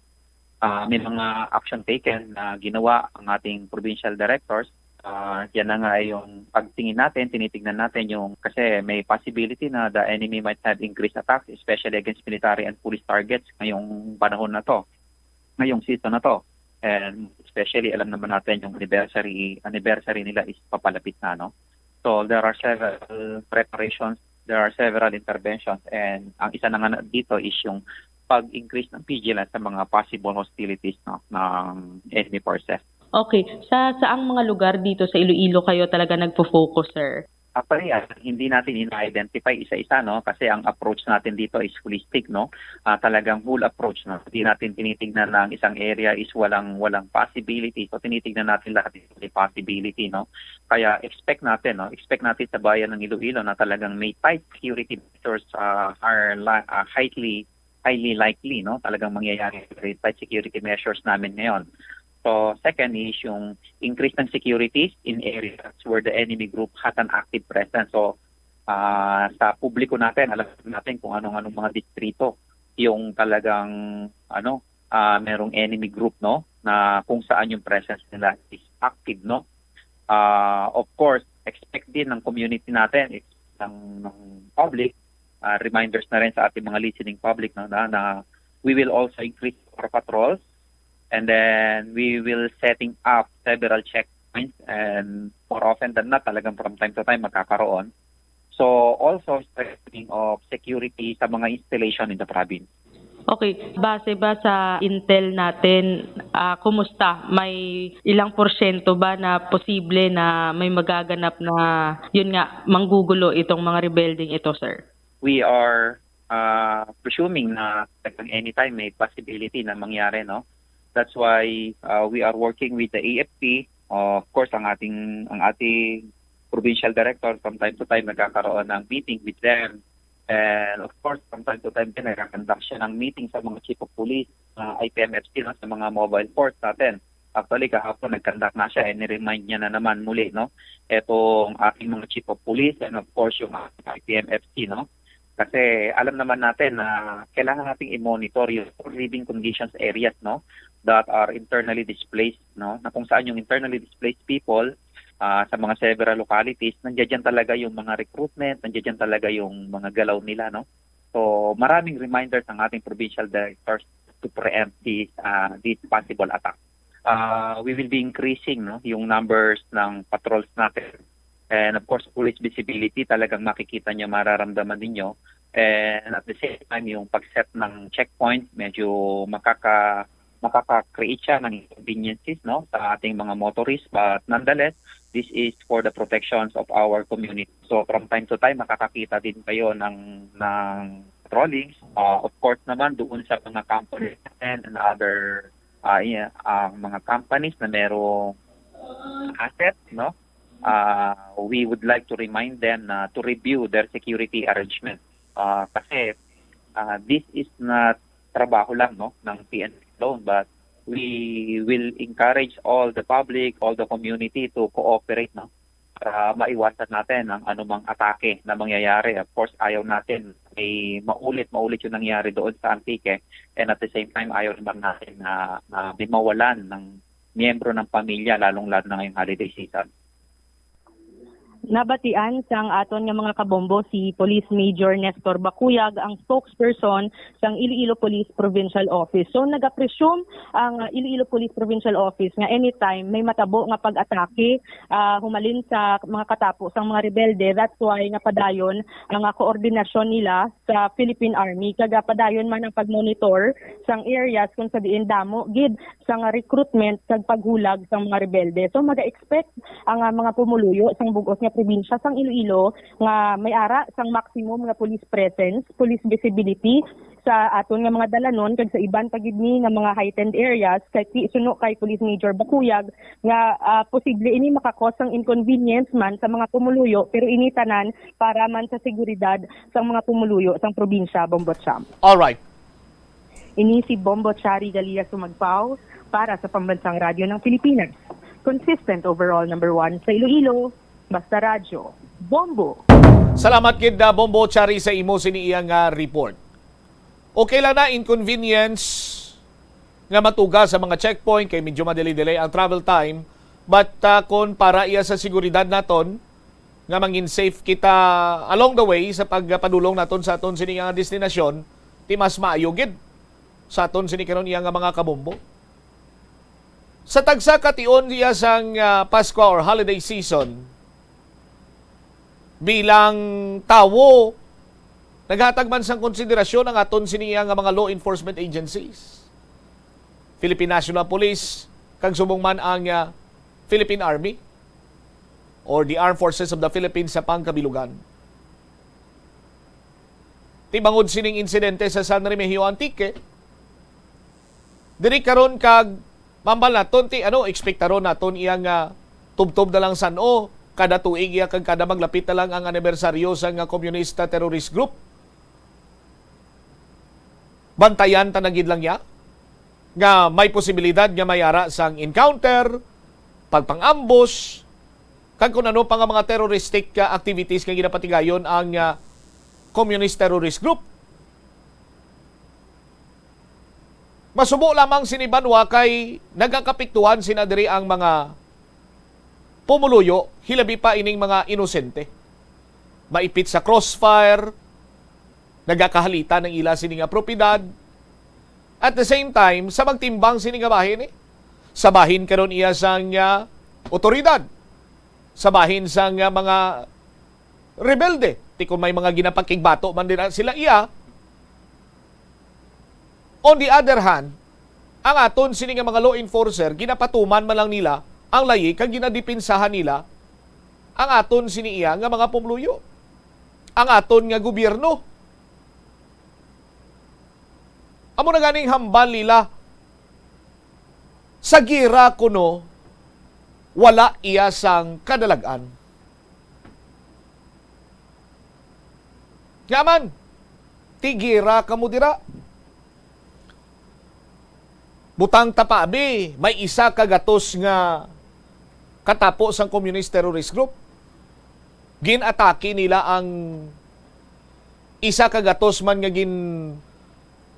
Ah, may mga action taken na ginawa ang ating provincial directors. Ah, yan na nga yung pagtingin natin, tinitingnan natin yung, kasi may possibility na the enemy might have increased attacks, especially against military and police targets ngayong panahon na to, ngayong season na to. And especially, alam naman natin yung anniversary, anniversary nila is papalapit na, no? So, there are several preparations, there are several interventions, and ang isa na nga na dito is yung pag-increase ng vigilance sa mga possible hostilities, no, ng enemy forces. Okay. Sa saang mga lugar dito sa Iloilo kayo talaga nagfo-focus, sir? Actually, ah, hindi natin ina-identify isa-isa, no? Kasi ang approach natin dito is holistic, no? Ah, talagang whole approach, no? Hindi natin tinitingnan na ang isang area is walang, walang possibility. So, tinitingnan natin lahat ng possibility, no? Kaya expect natin, no? Expect natin sa bayan ng Iloilo na talagang may tight security measures, ah, are li-, ah, highly, highly likely, no? Talagang mangyayari very tight security measures namin ngayon. So, second is yung increase ng securities in areas where the enemy group has an active presence. So, ah, sa publiko natin, alam natin kung anong-anong mga distrito yung talagang, ano, ah, merong enemy group, no, na kung saan yung presence nila is active, no. Ah, of course, expect din ng community natin, ex-, ng, ng public, ah, reminders na rin sa ating mga listening public, no, na, na we will also increase our patrols, and then we will setting up several checkpoints, and more often than not, talagang from time to time magkakaroon. So, also strengthening of security sa mga installation in the province. Okay, base ba sa intel natin, ah, kumusta? May ilang porsyento ba na posible na may magaganap na, yun nga, manggugulo itong mga rebelding ito, sir? We are, ah, presuming na talagang anytime may possibility na mangyari, no? That's why, ah, we are working with the A F P. Of course, ang ating, ang ating provincial director, from time to time, nagkakaroon ng meeting with them. And of course, from time to time din, nagkakandak siya ng meeting sa mga chief of police, ah, I P M F C, no, sa mga mobile force natin. Actually, kahapon nagkandak na siya, and ni-remind niya na naman muli, no, etong ating mga chief of police and of course yung I P M F C, no. Kasi alam naman natin na kailangan nating i-monitor yung living conditions areas, no, that are internally displaced, no, na kung saan yung internally displaced people, ah, sa mga several localities, nandiyan talaga yung mga recruitment, nandiyan talaga yung mga galaw nila, no. So, maraming reminders ang ating provincial directors to preempt this, ah, this possible attack. Ah, we will be increasing, no, yung numbers ng patrols natin. And of course, police visibility, talagang makikita nyo, mararamdaman ninyo. And at the same time, yung pag-set ng checkpoint, medyo makaka-, makaka-create siya ng inconveniences, no, sa ating mga motorists. But nonetheless, this is for the protections of our community. So from time to time, makakakita din kayo ng, ng patrolling. Ah, of course naman, doon sa mga companies and other, ah, yeah, ah, mga companies na merong assets, no? Ah, we would like to remind them na to review their security arrangement. Ah, kasi, ah, this is not trabaho lang, no, ng P N P alone, but we will encourage all the public, all the community to cooperate, no? para maiwasan natin ang anumang atake na mangyayari. Of course, ayaw natin may maulit-maulit yung nangyari doon sa Antique, and at the same time, ayaw naman natin na, na may mawalan ng miyembro ng pamilya, lalong-lalo na ngayong holiday season. Nabatian sang aton nga mga kabombo si Police Major Nestor Bacuyag, ang spokesperson sang Iloilo Police Provincial Office. So, nag-presume ang uh, Iloilo Police Provincial Office nga anytime may matabo nga pag-atake uh, humalin sa mga katapo sang mga rebelde. That's why nga padayon ang uh, koordinasyon nila sa Philippine Army. Kag uh, padayon man ang pag-monitor sang areas kung sa diin damo gid sang recruitment kag paghulag sang mga rebelde. So, maga-expect ang uh, mga pumuluyo sang bug-os nga probinsya sang Iloilo nga may ara sang maximum nga police presence, police visibility sa aton nga mga dalanon kag sa iban pa gid ni nga mga heightened areas kay ti suno kay Police Major Bacuyag nga uh, posible ini makakos sang inconvenience man sa mga pumuluyo, pero ini tanan para man sa seguridad sang mga pumuluyo sang probinsya, Bombo Cham. All right. Ini si Bombo Chari Galia Sumagpaw para sa Pambansang Radyo ng Pilipinas. Consistent overall number one sa Iloilo. Basta Radyo. Bombo! Salamat gid na Bombo Chari sa imo sini iya nga report. Okay lang na inconvenience nga matuga sa mga checkpoint kay medyo madali-delay ang travel time, but uh, kung para iya sa seguridad naton nga mangin safe kita along the way sa pagpadulong naton sa aton sini nga destinasyon, ti mas maayo gid sa aton sini karon iya nga mga kabombo. Sa tagsa ka tion iya sang uh, Paskwa or holiday season, bilang tawo, naghatag man sang konsiderasyon ang aton sini iya nga mga law enforcement agencies, Philippine National Police, kag subong man ang uh, Philippine Army or the Armed Forces of the Philippines sa pangkabilugan. Tibangod sining insidente sa San Remigio, Antique, diri karon kag mambal naton ti ano, ekspektaron naton iya nga tubtob na lang san-o kada tuig iya kag kada maglapit na lang ang anibersaryo sa nga komunista terrorist group. Bantayan ta na gid lang iya nga may posibilidad nga may ara sang encounter, pagpang-ambush, kag kung ano pa nga mga terroristic uh, activities nga ginapatigayon ang uh, communist terrorist group. Masubo lamang sini banwa kay nagakapiktuhan sina diri ang mga pumuluyo, hilabi pa ining mga inosente. Maipit sa crossfire, nagakahalita ng ila sini nga propiedad. At the same time, sa magtimbang sini nga bahin eh, sa bahin karon iya sang uh, otoridad, sa bahin sang uh, mga rebelde, ti kung may mga ginapakigbato man dira sila iya. On the other hand, ang aton sini nga mga law enforcer, ginapatuman man lang nila ang layi kag ginadipinsahan nila ang aton sini iya nga mga pumluyo, ang aton nga gobyerno. Amo na ganing hambal nila sa gira kuno wala iya sang kadalag-an. Nga man, ti gira kamo dira. Butang ta pa abi, may isa ka gatos nga katapo sang communist terrorist group. Gin-atake nila ang isa ka gatos man nga gin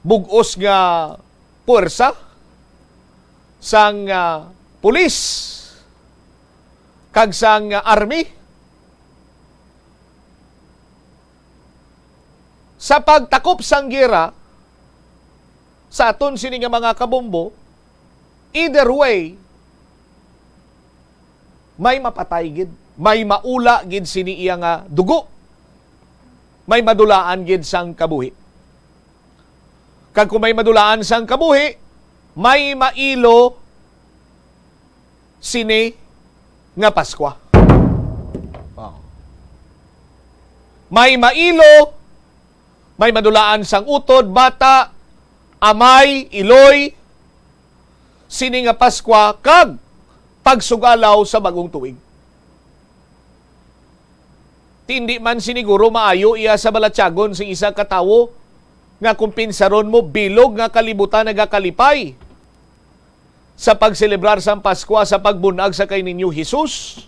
bug-os nga puwersa sang uh, pulis kag sang uh, army sa pagtakop sang gera sa aton sini nga mga kabombo. Either way, may mapatay gid, may maula gid sini iya nga dugo, may madulaan gid sang kabuhi. Kag kung may madulaan sang kabuhi, may mailo sini nga Paskwa. Oh. May mailo, may madulaan sang utod, bata, amay, iloy, sini nga Paskwa, kag pagsugalaw sa bagong tuig. Tindi man siniguro maayo iya sa balatyagon sa isa ka tawo nga kung pinsaron mo bilog nga kalibutan nagakalipay sa pagselebrar sang Paskwa sa pagbunag sa kay ninyo Jesus.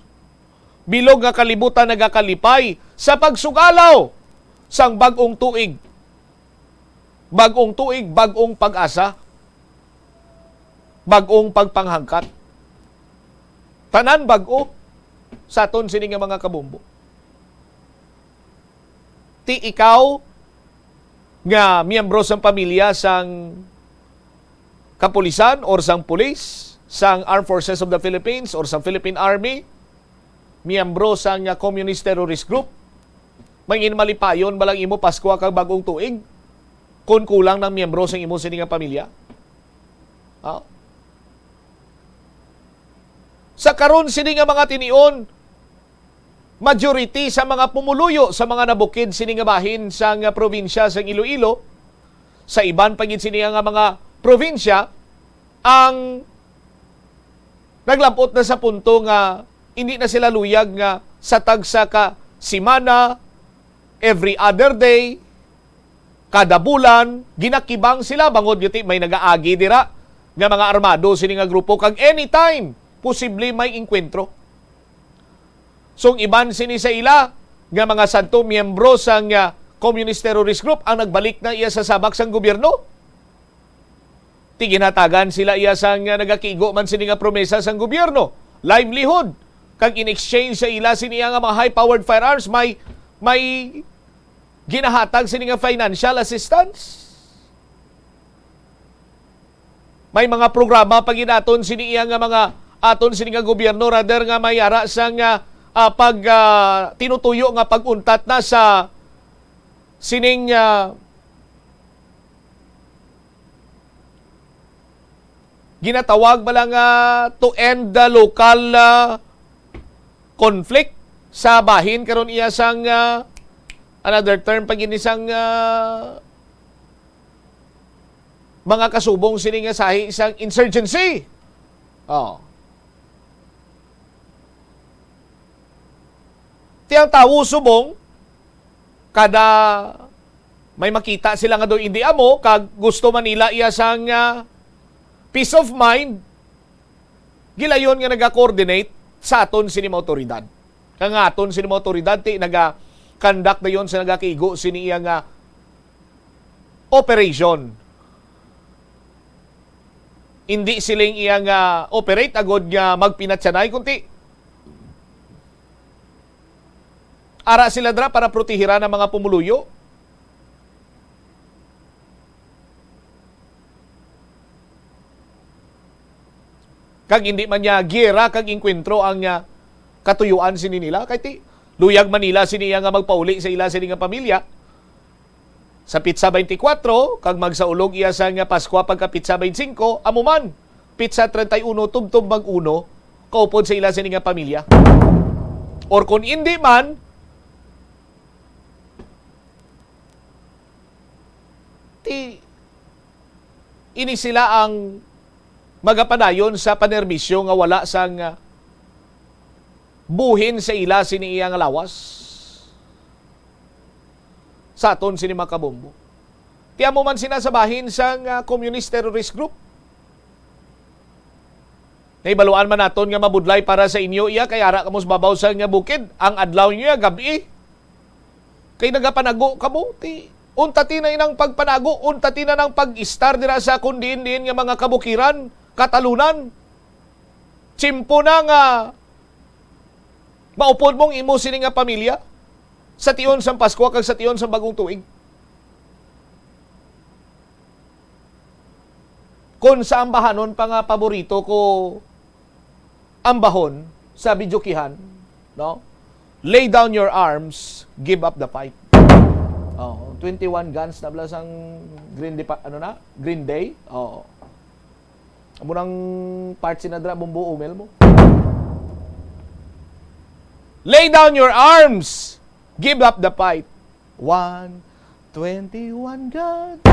Bilog nga kalibutan nagakalipay sa pagsugalaw sang bag-ong tuig. Bag-ong tuig, bag-ong pag-asa, bag-ong pagpanghangkat. Tanan bag-o sa aton sini nga mga kabombo. Ti ikaw nga miyembro sang pamilya sang kapulisan or sang pulis, sang Armed Forces of the Philippines or sang Philippine Army, miyembro sang, ah, communist terrorist group, mangin malipayon ba lang imo Paskwa kag Bag-ong Tuig kon kulang nang miyembro sang imo sini nga pamilya? Ha? Sa karon sini nga mga tinion, majority sa mga pumuluyo sa mga nabukid sini nga bahin sang probinsya sang Iloilo, sa iban pa gid sini nga mga probinsya, ang naglabot na sa punto nga hindi na sila luyag nga sa tagsa ka semana, every other day, kada bulan, ginakibang sila bangod nga ti may nagaagi dira nga mga armado sini nga grupo, kag anytime posible may engkwentro. So, ang iban sini sa ila nga mga sadto miyembro sang, ah, communist terrorist group ang nagbalik na iya sa sabak sang gobyerno. Ti ginhatagan sila iya sang, ah, nagakigo man sini nga promesa sang gobyerno, livelihood, kag in exchange sa ila sini nga mga high-powered firearms, may, may ginahatag sini nga financial assistance. May mga programa pa gid aton sini iya nga mga, aton sini nga gobyerno, rather nga may ara sang, ah, ah, pag, ah, tinutuyo nga pag-untat na sa sining, ah, ginatawag ba lang, ah, to end the local, ah, conflict sa bahin karon iya sang, ah, another term pa gid ni sang, ah, mga kasubong sini nga sahi sang insurgency. Oh. Ti ang tawo subong, kada may makita sila nga daw indi amo, kag gusto man nila iya sang, ah, peace of mind, gilayon nga naga-coordinate sa aton sini mga awtoridad. Kag nga aton sini mga awtoridad, ti naga-conduct dayon sa nagakigo sini iya nga operation. Indi siling iya nga operate agod nga magpinatyanay, kunti ara sila dira para protehiran ang mga pumuluyo. Kag hindi man niya giyera kag engkwentro ang, ah, katuyuan sini nila. Kay ti, luyag man nila sini iya nga magpauli sa ila sini nga pamilya sa pitsa twenty-four, kag magsaulog iya sa nga Paskwa pagka pitsa twenty-five, amo man, pitsa treinta y uno, tubtob mag-uno, kaupod sa ila sini nga pamilya. Or kung hindi man, ti, ini sila ang magapadayon sa panerbisyo nga wala sang, ah, buhin sa ila sini iya nga lawas. Sa aton sini mga kabombo. Ti amo man sina sa bahin sang, ah, communist terrorist group. Nahibaluan man naton nga mabudlay para sa inyo iya, kay ara kamo sa babaw sang bukid, ang adlaw niyo iya gab-i. Kay nagapanago kamo, ti unta ti na inang pagpanago, unta ti na nang pag-istar dira sa kun diin-diin nga mga kabukiran, katalunan. Tiyempo na nga maupod mo ang imo sini nga pamilya sa tion sang Paskwa kag sa tion sang Bagong Tuig. Kon sa ambahanon pa nga paborito ko ambahon sa videokihan, no? "Lay down your arms, give up the fight." Oh, twenty-one guns na bala sang Green Day pa, ano na? Green Day? Oh. Amo nang part sina dra, Bumbo, umel mo. "Lay down your arms, give up the fight." One, twenty-one gods.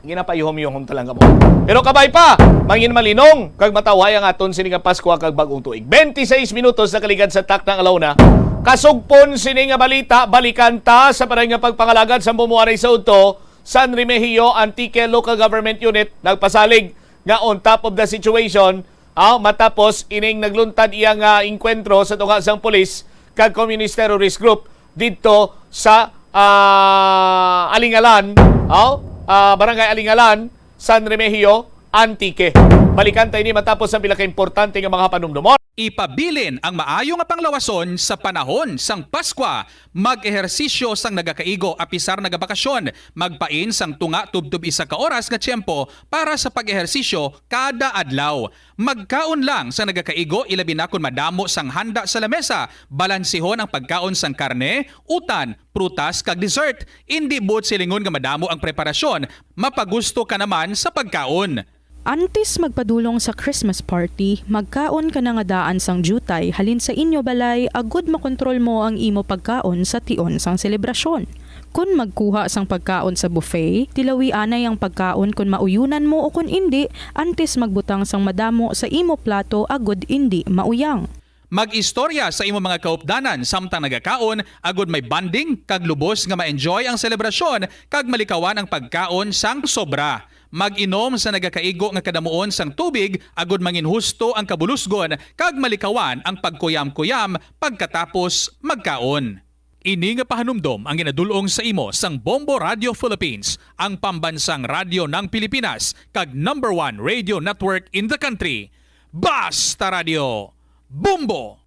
Ginapayuhom-yuhom talaga mo. Pero kabay pa, mangin malinong, kag matawhay ang aton sini nga Paskwa kag Bag-ong Tuig. Twenty-six minutos na kaligad sa takna nga alauna. Kasugpon sini nga balita, balikan ta sa panay nga pagpangalagad sa bumuanay sa udto, San Remigio, Antique Local Government Unit, nagpasalig nga on top of the situation aw, matapos ining nagluntad iya nga engkwentro sa tunga sang pulis kag Communist Terrorist Group didto sa, ah, Alingalan, aw, ah, Barangay Alingalan, San Remigio, Antique. Balikan ta ini matapos ang pila ka importante nga mga panumdumon. Ipabilin ang maayo nga panglawason sa panahon sang Paskwa. Mag-ehersisyo sang nagakaigo apisar nagabakasyon. Magpain sang tunga tubtob isa ka oras nga tiyempo para sa pag-ehersisyo kada adlaw. Magkaon lang sang nagakaigo, ilabi na kon madamo sang handa sa lamesa. Balansihon ang pagkaon sang karne, utan, prutas, kag dessert. Indi buot silingon nga madamo ang preparasyon, mapagusto ka naman sa pagkaon. Antes magpadulong sa Christmas party, magkaon ka na nga daan sang diutay halin sa inyo balay agud makontrol mo ang imo pagkaon sa tion sang selebrasyon. Kon magkuha sang pagkaon sa buffet, tilawi anay ang pagkaon kon mauyunan mo o kon indi, antes magbutang sang madamo sa imo plato agud indi mauyang. Mag-istorya sa imo mga kaupdanan samtang nagakaon, agud may bonding kag lubos nga ma-enjoy ang selebrasyon kag malikawan ang pagkaon sang sobra. Mag-inom sa nagakaigo nga kadamuon sang tubig, agud manginhusto ang kabulusgon kag malikawan ang pagkuyam-kuyam pagkatapos magkaon. Ini nga pahanumdom ang ginadul-ong sa imo sang Bombo Radio Philippines, ang pambansang radyo ng Pilipinas, kag number one radio network in the country. Basta Radio, Bombo!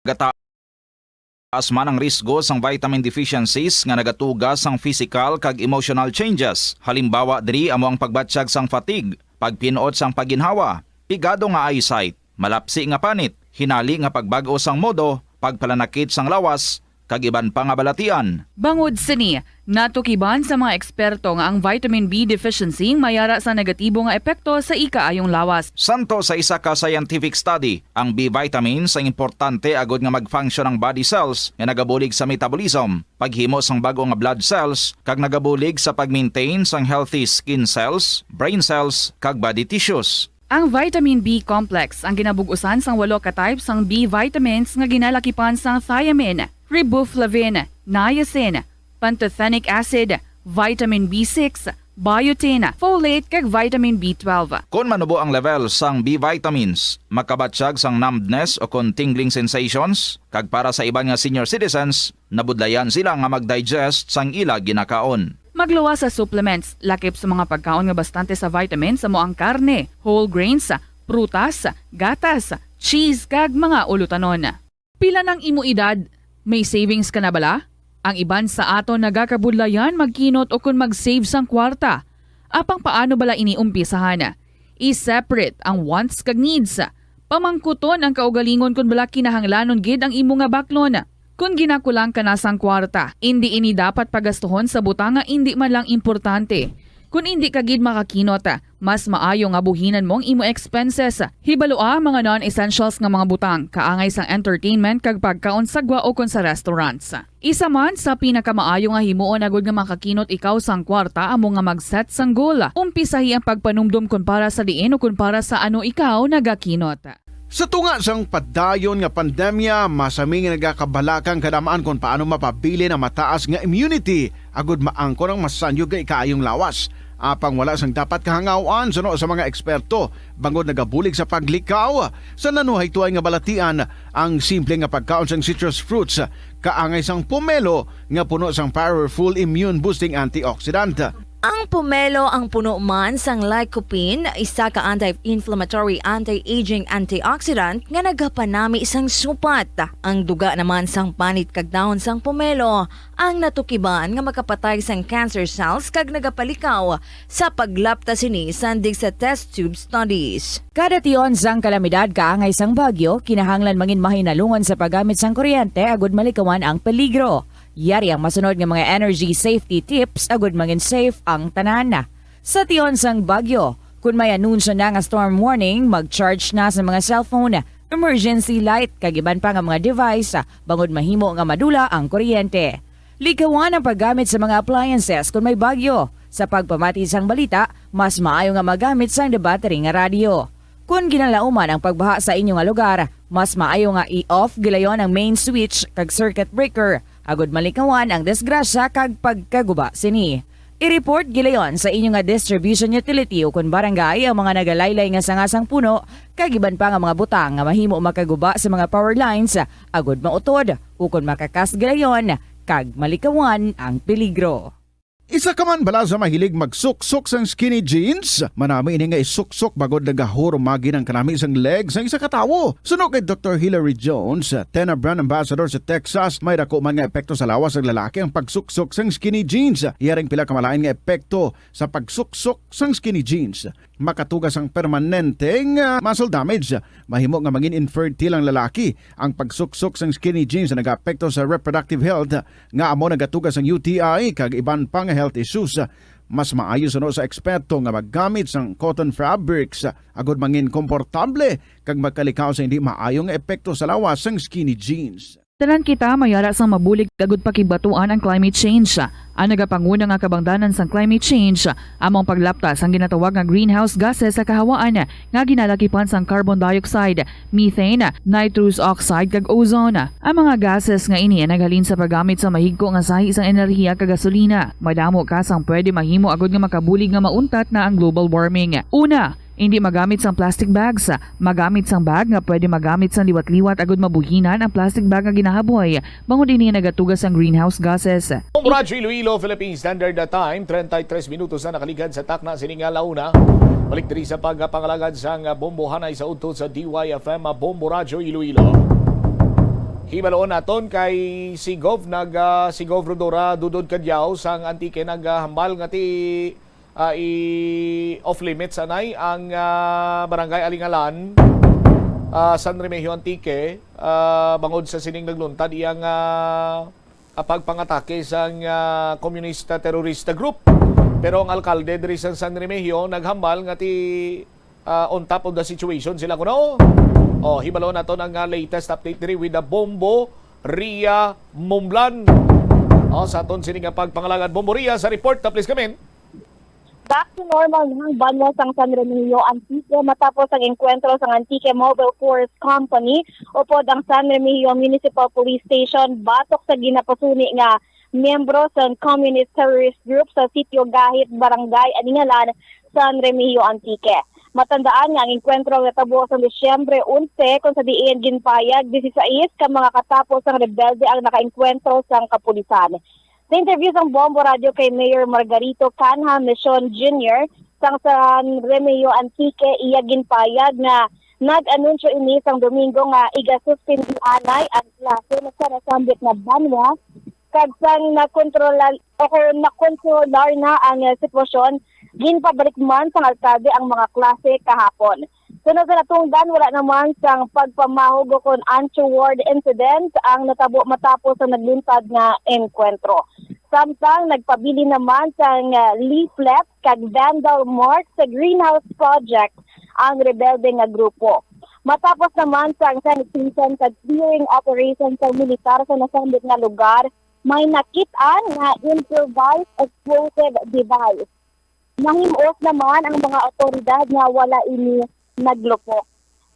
Gataas man ang risgo sang vitamin deficiencies nga nagatuga sang physical kag emotional changes. Halimbawa diri amo ang pagbatyag sang fatigue, pagpin-ot sang pagginhawa, pigado nga eyesight, malapsi nga panit, hinali nga pagbag-o sang modo, pagpalanakit sang lawas, kag iban pa nga balatian. Bangod sini, natukiban sa mga eksperto nga ang vitamin B deficiency may ara sa negatibo nga epekto sa ikaayong lawas. Santo sa isa ka scientific study, ang B vitamins ang importante agud nga mag-function ang body cells nga nagabulig sa metabolism, paghimo sang bag-o nga blood cells, kag nagabulig sa pag-maintain sang healthy skin cells, brain cells, kag body tissues. Ang vitamin B complex ang ginabug-usan sang walo ka type sang B vitamins nga ginalakipan sang thiamine, riboflavin, niacin, pantothenic acid, vitamin B six, biotin, folate, kag vitamin B twelve. Kon manubo ang level sang B vitamins, makabatyag sang numbness o kon tingling sensations, kag para sa iban nga senior citizens, nabudlayan sila nga mag-digest sang ila ginakaon. Magluwas sa supplements, lakip sa mga pagkaon nga bastante sa vitamins amo ang karne, whole grains, prutas, gatas, cheese, kag mga ulutanon. Pila nang imo edad? May savings ka na bala? Ang iban sa aton nagakabudlayan magkinot ukon mag-save sang kwarta. Apang paano bala ini umpisahan? I-separate ang wants kag needs. Pamangkuton ang kaugalingon kon bala kinahanglanon gid ang imo nga baklon. Kon ginakulang ka na sang kwarta, indi ini dapat pagastuhon sa butang nga indi man lang importante. Kon indi ka gid makakinot, mas maayo nga buhinan mo ang imo expenses. Hibalua ang mga non-essentials nga mga butang, kaangay sang entertainment kag pagkaon sa gwa ukon sa restaurants. Isa man sa pinakamaayo nga himuon agud nga makakinot ikaw sang kwarta amo nga mag-set sang goal. Umpisahi ang pagpanumdom kon para sa diin o kon para sa ano ikaw nagakinot. Sa tunga sang padayon nga pandemya, masami nga nagakabalaka ang kadam-an kon paano mapabilin ang mataas nga immunity agud maangkon ang masanyog nga ikaayong lawas. Apang wala sang dapat kahangaw-an suno sa mga eksperto, bangod nagabulig sa paglikaw sa nanuhaytoan nga balatian ang simple nga pagkaon sang citrus fruits, kaangay sang pomelo nga puno sang powerful immune-boosting antioxidant. Ang pomelo ang puno man sang lycopene, isa ka anti-inflammatory, anti-aging antioxidant nga nagapanami sang supat. Ang duga naman sang panit kag dahon sang pomelo ang natukiban nga makapatay sang cancer cells kag nagapalikaw sa paglapta sini sandig sa test tube studies. Kada tion sang kalamidad kaangay sang bagyo, kinahanglan mangin mahinalungan sa paggamit sang kuryente agud malikawan ang peligro. Yari ang masunod nga mga energy safety tips agud mangin safe ang tanan. Sa tion sang bagyo, kon may anunsyo na nga storm warning, mag-charge na sa mga cellphone, emergency light, kag iban pa nga mga device, bangod mahimo nga madula ang kuryente. Likawan ang paggamit sa mga appliances kon may bagyo. Sa pagpamati sang balita, mas maayo nga magamit sang debattery nga radyo. Kon ginalauman ang pagbaha sa inyo nga lugar, mas maayo nga i-off gilayon ang main switch kag circuit breaker, agud malikawan ang disgrasya kag pagkaguba sini. I-report gilayon sa inyo nga distribution utility o kon barangay ang mga nagalaylay nga sanga sang puno kag iban pa nga mga butang nga mahimo makaguba sa mga power lines, agud mautod o kon makakas gilayon kag malikawan ang peligro. Isa ka man bala sa mahilig magsuksok sang skinny jeans? Manami ini nga isuksok bangod nagahurumagi ang kanami sang leg sang isa ka tawo. Suno kay Doktor Hilary Jones, TENA brand ambassador sa Texas, may dako man nga epekto sa lawas sang lalaki ang pagsuksok sang skinny jeans. Iya ring pila ka malain nga epekto sa pagsuksok sang skinny jeans. Makatuga sang permanente nga muscle damage. Mahimo nga mangin infertile ang lalaki. Ang pagsuksok sang skinny jeans nagaapekto sa reproductive health, nga amo nagatuga sang U T I kag iban pa nga health issues. Mas maayo suno sa eksperto nga maggamit sang cotton fabrics agud mangin komportable kag magkalikaw sa hindi maayo nga epekto sa lawas sang skinny jeans. Tanan kita may ara sang mabulig agud pakigbatuan ang climate change. Ang nagapanguna nga kabangdanan sang climate change amo ang paglapta sang ginatawag nga greenhouse gases sa kahawaan nga ginalakipan sang carbon dioxide, methane, nitrous oxide, kag ozone. Ang mga gases nga ini naghalin sa paggamit sa mahigko nga sahi sang enerhiya kag gasolina. Madamo ka sang pwede mahimo agud nga makabulig nga mauntat na ang global warming. Una, hindi magamit sang plastic bags. Magamit sang bag nga pwede magamit sang liwat-liwat agud mabuhinan ang plastic bag nga ginahaboy, bangod ini nagatuga sang greenhouse gases. Bombo Radyo Iloilo, Philippine Standard Time, treinta y tres minutos na nakaligad sa takna sini nga launa. Balik diri sa pagpangalagad sang bombohanay sa udto sa D Y F M, Bombo Radyo Iloilo. Hibaloon naton kay si Gov nag, ah, si Gov Rhodora Dodod Cadiao sang Antique naghambal nga ti ah, i-off limits anay ang, ah, Barangay Alingalan, ah, San Remigio, Antique, ah, bangod sa sining nagluntad iyang, ah, ah, pagpangatake sang, ah, komunista terorista group. Pero ang alkalde diri sa San Remigio naghambal nga ti, ah, on top of the situation sila kuno. Oh, hibalo naton ang, ah, latest update diri with the Bombo Ria Mumblan. Oh, sa aton sini nga pagpangalagad, Bombo Ria, sa report, please come in. Back to normal na ang banwa sang San Remigio, Antique, matapos ang engkwentro sang Antique Mobile Force Company upod ang San Remigio Municipal Police Station batok sa ginapasuni nga miyembro sang Communist Terrorist Group sa Sitio Gahit, Barangay Alingalan, San Remigio, Antique. Matandaan nga ang engkwentro natabo sa Disyembre onse, kung sa diin ginpayag disisais ka mga katapo sang rebelde ang nakaengkwentro sang kapulisan. Sa interview sang Bombo Radio kay Mayor Margarito Canha Mision Junior sang San Remigio, Antique, iya ginpayag nga nag-anunsyo ini sang Domingo nga igasuspindi anay ang klase sa nasambit nga banwa, kag sang nakontrolar o kung nakontrolar na ang, eh, sitwasyon, ginpabalik man sang alkalde ang mga klase kahapon. Sa natundan, wala naman sang pagpamahog o kon untoward incident ang natabo matapos sa nagluntad nga engkwentro. Samtang nagpabilin naman sang, ah, leaflet kag vandal mark sa greenhouse project ang rebelde nga grupo. Matapos naman sang sanitation kag clearing operation sa militar sa nasambit nga lugar, may nakit-an nga improvised explosive device. Nahim-os naman ang mga awtoridad nga wala ini naglupok.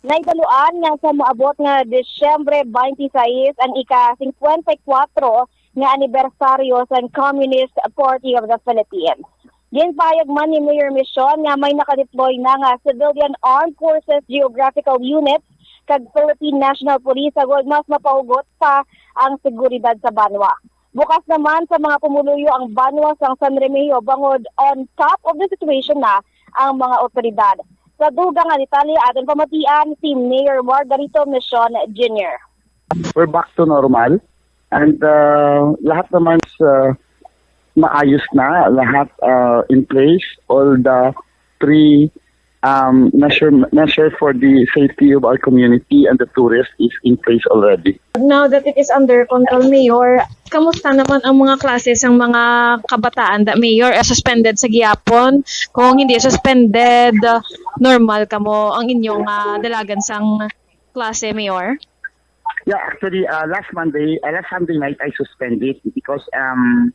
Nahibaluan nga sa moabot nga Disyembre twenty-six ang ika-fifty-four nga anibersaryo sang Communist Party of the Philippines. Ginpahayag man ni Mayor Mision nga may nakadeploy na nga Civilian Armed Forces Geographical Unit kag Philippine National Police agod mas mapahugot pa ang seguridad sa banwa. Bukas naman sa mga pumuluyo ang banwa sang San Remigio bangod on top of the situation na ang mga otoridad. Sa dugang nga detalye, aton pamatian si Mayor Margarito Mision Junior. We're back to normal and, uh, lahat naman sa maayos na, lahat, uh, in place, all the pre um, measure, measure for the safety of our community and the tourists is in place already. Now that it is under control, Mayor, kamusta naman ang mga klase sang mga kabataan, da, Mayor? Eh, suspended sa gihapon? Kung hindi suspended, uh, normal kamo ang inyong, uh, dalagan sang klase, Mayor? Yeah, actually, uh, last Monday, uh, last Sunday night, I suspended because, um,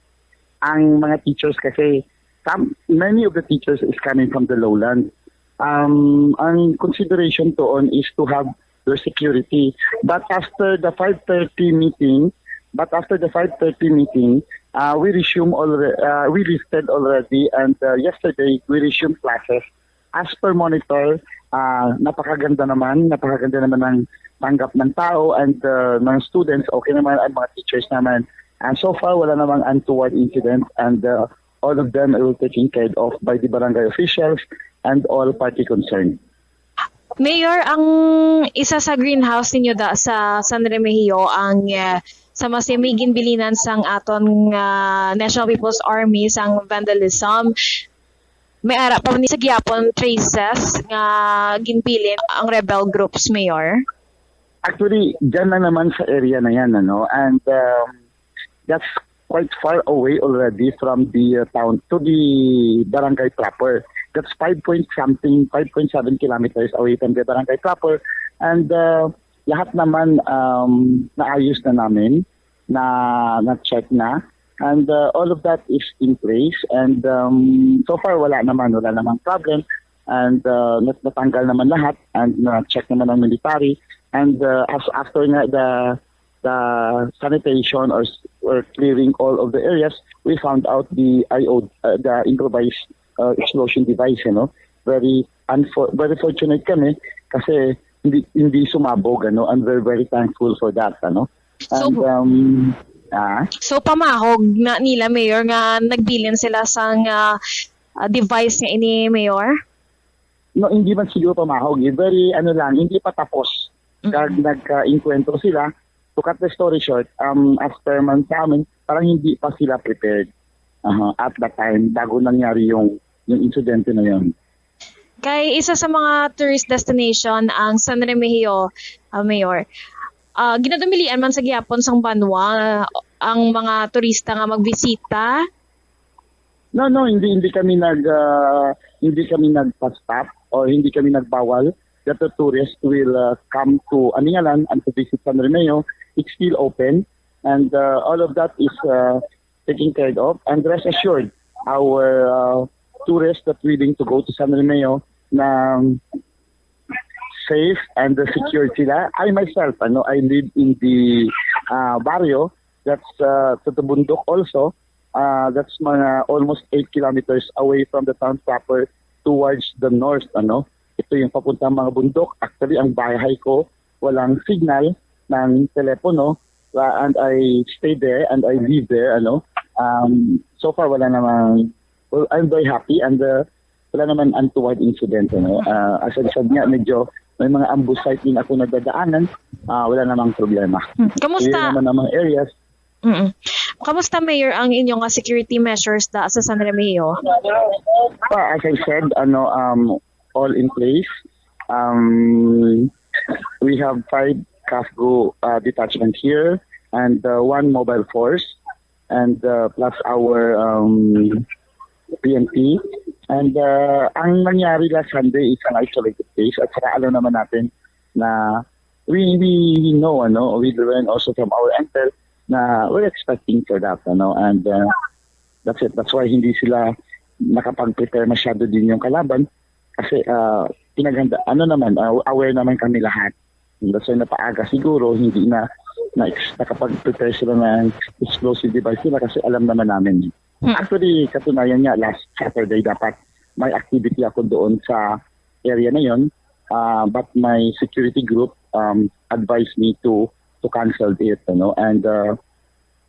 ang mga teachers kasi, some, many of the teachers is coming from the lowland. Um, ang consideration doon is to have their security. But after the five thirty meeting, but after the five thirty meeting, Uh, we resume already, uh, we lifted already, and uh, yesterday we resumed classes. As per monitor, uh, napakaganda naman, napakaganda naman ng tanggap ng tao and uh, ng students. Okay naman ang mga teachers naman. And so far, wala namang untoward incident, and uh, all of them are taken care of by the barangay officials and all party concerned. Mayor, ang isa sa greenhouse ninyo da sa San Remigio ang uh, sa Masimi ginbilinan sang aton nga National People's Army sang vandalism. May ara pa ni sa gihapon traces nga ginbilin ang rebel groups, Mayor? Actually, dyan na naman sa area na yan, ano? And um, that's quite far away already from the uh, town to the barangay proper. That's five point something, five point seven kilometers away from the barangay proper. And uh, lahat naman um, naayos na namin, na na-check na. And uh, all of that is in place. And um, so far, wala naman, wala namang problem. And uh, nat- natanggal naman lahat and na-check naman ng military. And uh, as after nga the the sanitation or s- or clearing all of the areas, we found out the I O, uh, the improvised uh, explosion device, you know. Very unfor- very fortunate kami kasi hindi hindi sumabog, ano, and we're very thankful for that, ano. So, And um ah, so pamahog na nila, Mayor, nga nagbilin sila sang ah, ah, device nga ini, Mayor? No, hindi man siguro pamahog, eh. Very ano lang, hindi pa tapos. Kag nagka-engkwentro sila. To cut the story short, um, as per man sa amin, parang hindi pa sila prepared. Aha, at that time, bago nangyari yung yung insidente na yun. Kay isa sa mga tourist destination ang San Remigio, ah, Mayor. Ah, ginadumilian man sa gihapon sang banwa ang mga turista nga magbisita. No, no, hindi hindi kami nag ah, hindi kami nagpa-stop or hindi kami nagbawal that the tourists will uh, come to Aningalan and to visit San Remeo. It's still open, and uh, all of that is uh, taken care of. And rest assured, our uh, tourists that willing to go to San Remeo na safe and uh, secured sila. I myself, ano, I live in the uh, barrio that's uh, to the bundok also. Uh, that's mga almost eight kilometers away from the town proper towards the north. Ano, ito yung papuntang mga bundok. Actually, ang bahay ko walang signal ng telepono, uh, and I stay there and I live there. Ano, um, so far wala namang, well, I'm very happy and uh, wala naman untoward incident. Ano, uh, as I said nga, medyo may mga ambush site din ako nadadaanan. Uh, wala namang problema. Hmm. Kamusta? Clear naman ang mga areas. Mm. Kamusta, Mayor, ang inyo nga security measures da sa San Remigio? Pa, as I said, ano, um, all in place. Um, we have five CAFGU uh, detachment here and uh, one mobile force and uh, plus our um, P N P. And uh, ang nangyari last Sunday is an isolated case at saka alam naman natin na we we know, ano, we learn also from our intel na we're expecting for that, ano, and uh, that's it. That's why hindi sila nakapag-prepare masyado din yung kalaban kasi uh, pinaghanda, ano naman, uh, aware naman kami lahat. That's why napaaga siguro, hindi na, na nakapag-prepare sila ng explosive device nila kasi alam naman namin. Hmm. Actually, katunayan nga, last Saturday dapat may activity ako doon sa area na yon, uh, but my security group um, advised me to to cancel it, you know, and uh,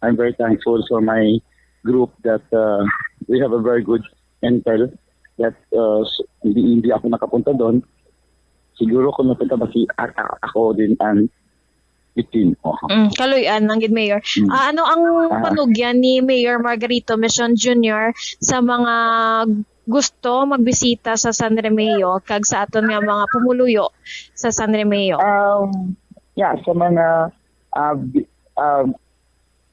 I'm very thankful for my group that uh, we have a very good intel that uh, hindi, hindi ako nakapunta doon. Siguro kung napunta ba si ako din ang victim. Oh. Mm, kaluy-an lang gid, Mayor. Mm. Ah, ano ang ah. panugyan ni Mayor Margarito Mission Junior sa mga gusto magbisita sa San Remeo kag sa aton nga mga pumuluyo sa San Remeo? Um, yeah, sa mga uh, uh,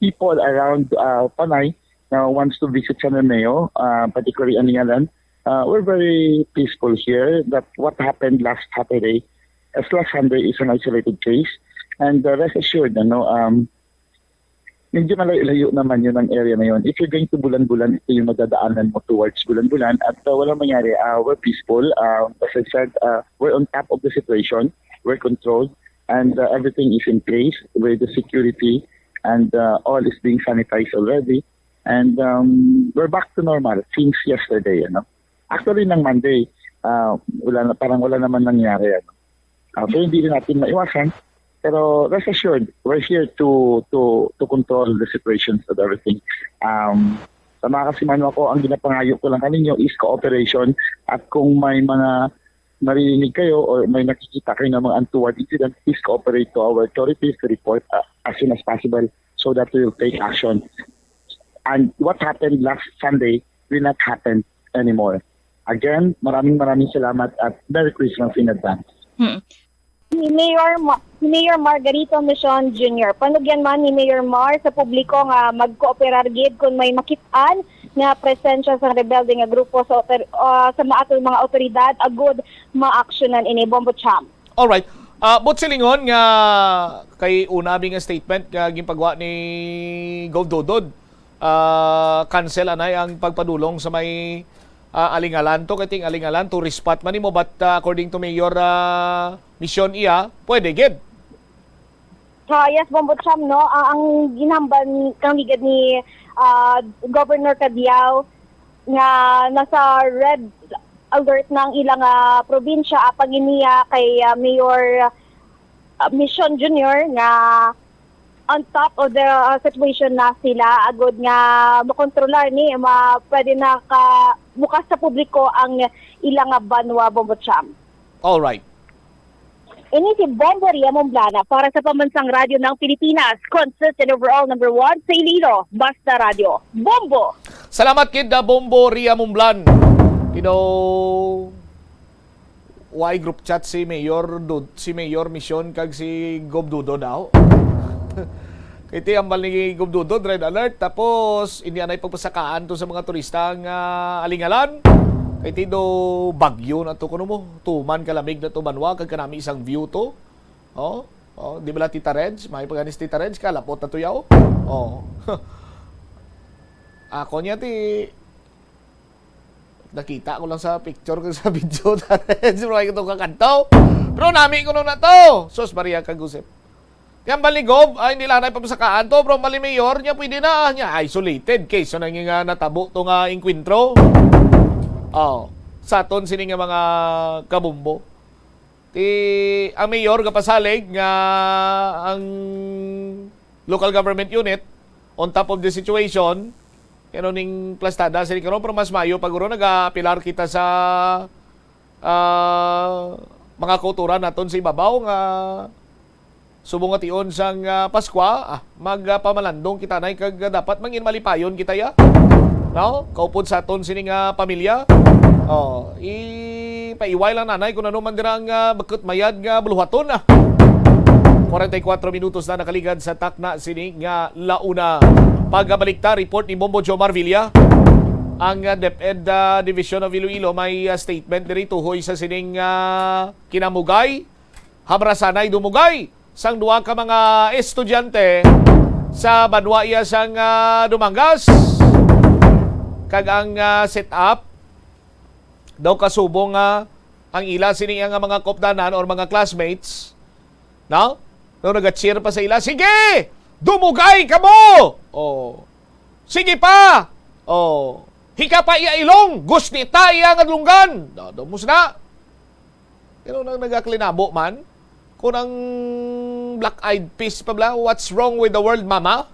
people around uh, Panay na wants to visit San Remeo, uh, particularly Aningalan, uh, we're very peaceful here. That what happened last Saturday, as last Sunday is an isolated case. And uh, rest assured, ano, um, medyo malayo-layo naman yun ang area na yun. If you're going to Bulan-Bulan, ito yung madadaanan mo towards Bulan-Bulan. At uh, walang mangyari, uh, we're peaceful. Uh, as I said, uh, we're on top of the situation. We're controlled. And uh, everything is in place with the security. And uh, all is being sanitized already. And um, we're back to normal since yesterday. Ano? Actually, ng Monday, uh, wala na, parang wala naman nangyari. Ano? Uh, so hindi rin natin maiwasan. Pero rest assured, we're here to to to control the situations and everything. Um, sa mga kasimanwa ko, ang ginapangayo ko lang kaninyo is cooperation. At kung may mga maririnig kayo or may nakikita kayo ng mga untoward incident, please cooperate to our authorities to report uh, as soon as possible so that we will take action. And what happened last Sunday will not happen anymore. Again, maraming maraming salamat at Merry Christmas in advance. Hmm. Ni Mayor, Ma- Mayor Margarito Mission Junior. Panugyan man ni Mayor Mar sa publiko nga magkooperar gid kung may makit-an nga presensya sa rebelde nga grupo sa otor- ah, sa maaton mga otoridad agud maaksyonan ini, Bombo Cham. Alright. Uh, but silingon nga kay una mi nga statement nga ginpagawa ni Gov Dodod, uh, cancel anay ang pagpadulong sa may uh, Alingalan to, kay ting Alingalan, tourist spot man nimo, but uh, according to Mayor uh, Mission iya, pwede gid. Ah, yes, Bombo Cham, no? Ah, ang ginhambal ni, kang ligad ni ah, Governor Cadiao nga nasa red alert na ang ilang ah, probinsya, apang iniya kay ah, Mayor ah, Mission Junior nga on top of the ah, situation na sila agud nga makontrolar ni ma pwede na ka bukas sa publiko ang ilang ah, banwa, Bombo Cham. Alright. Ini si Bombo Ria Momblana para sa Pambansang Radyo ng Pilipinas, consistent overall number one sa Iloilo, Basta Radyo. Bombo! Salamat kid uh, Bombo Ria Mumblan. You know, why group chat si Mayor Dud, si Mayor Mission kag si Gob Dudo daw? Kay ti ambal ni Gob Dudo, red alert. Tapos, hindi anay pagpasakaan to sa mga turista nga alingalan. Kay ti do bagyo na to, kuno mo. Tuman kalamig na to, banwa, kag kanami isang view to. Oh, oh, di ba la Tita Reg? May paganis Tita Reg, kalapot na to yaw. Oh. Ako niya ti nakita ko lang sa picture ko sa video, Tita Reg, pero ay ito kakanto. Pero nami ko na to. Sus, Maria Kagusip. Yan baligob, ay hindi lang na ipapasakaan to, pero mali mayor niya pwede na. Niya isolated case so nang nga natabo to nga inkwentro. Oh, sa aton sini nga mga kabumbo. Ti ang mayor gapasalig nga ang local government unit on top of the situation, you know, ning plastada sini karon, pero mas mayo pa guro nagaapilar kita sa ah, mga kauturan naton sa ibabaw nga subong nga tion sang ah, Paskwa, ah, magpamalandong kita nay kag dapat mangin malipayon kita ya. No? Kaupod sa aton sini nga pamilya. Oh, ipaiway lang nanay kung ano man dira ang ah, bakot mayad nga buluhaton ah. Forty-four minutos na nakaligad sa takna sini nga launa. Pagabalik ta, report ni Bombo Jomar Villa. Ang ah, DepEd ah, Division of Iloilo may ah, statement diri tuhoy sa sining ah, kinamugay. Habrasanay dumugay sang duha ka mga estudyante sa banwa iya sang ah, Dumangas. Kag ang ah, setup daw kasubong nga ang ila sini nga mga kopdanan or mga classmates, no? No, naga-cheer pa sa ila, "Sige! Dumugay kamo! Oh. Sige pa! Oh. Hika pa iya ilong! Gusnita iya nga dulunggan!" No, dumos na. Pero nang nagaklinabo man, kung ang black-eyed peas pa bla, "What's wrong with the world, mama?"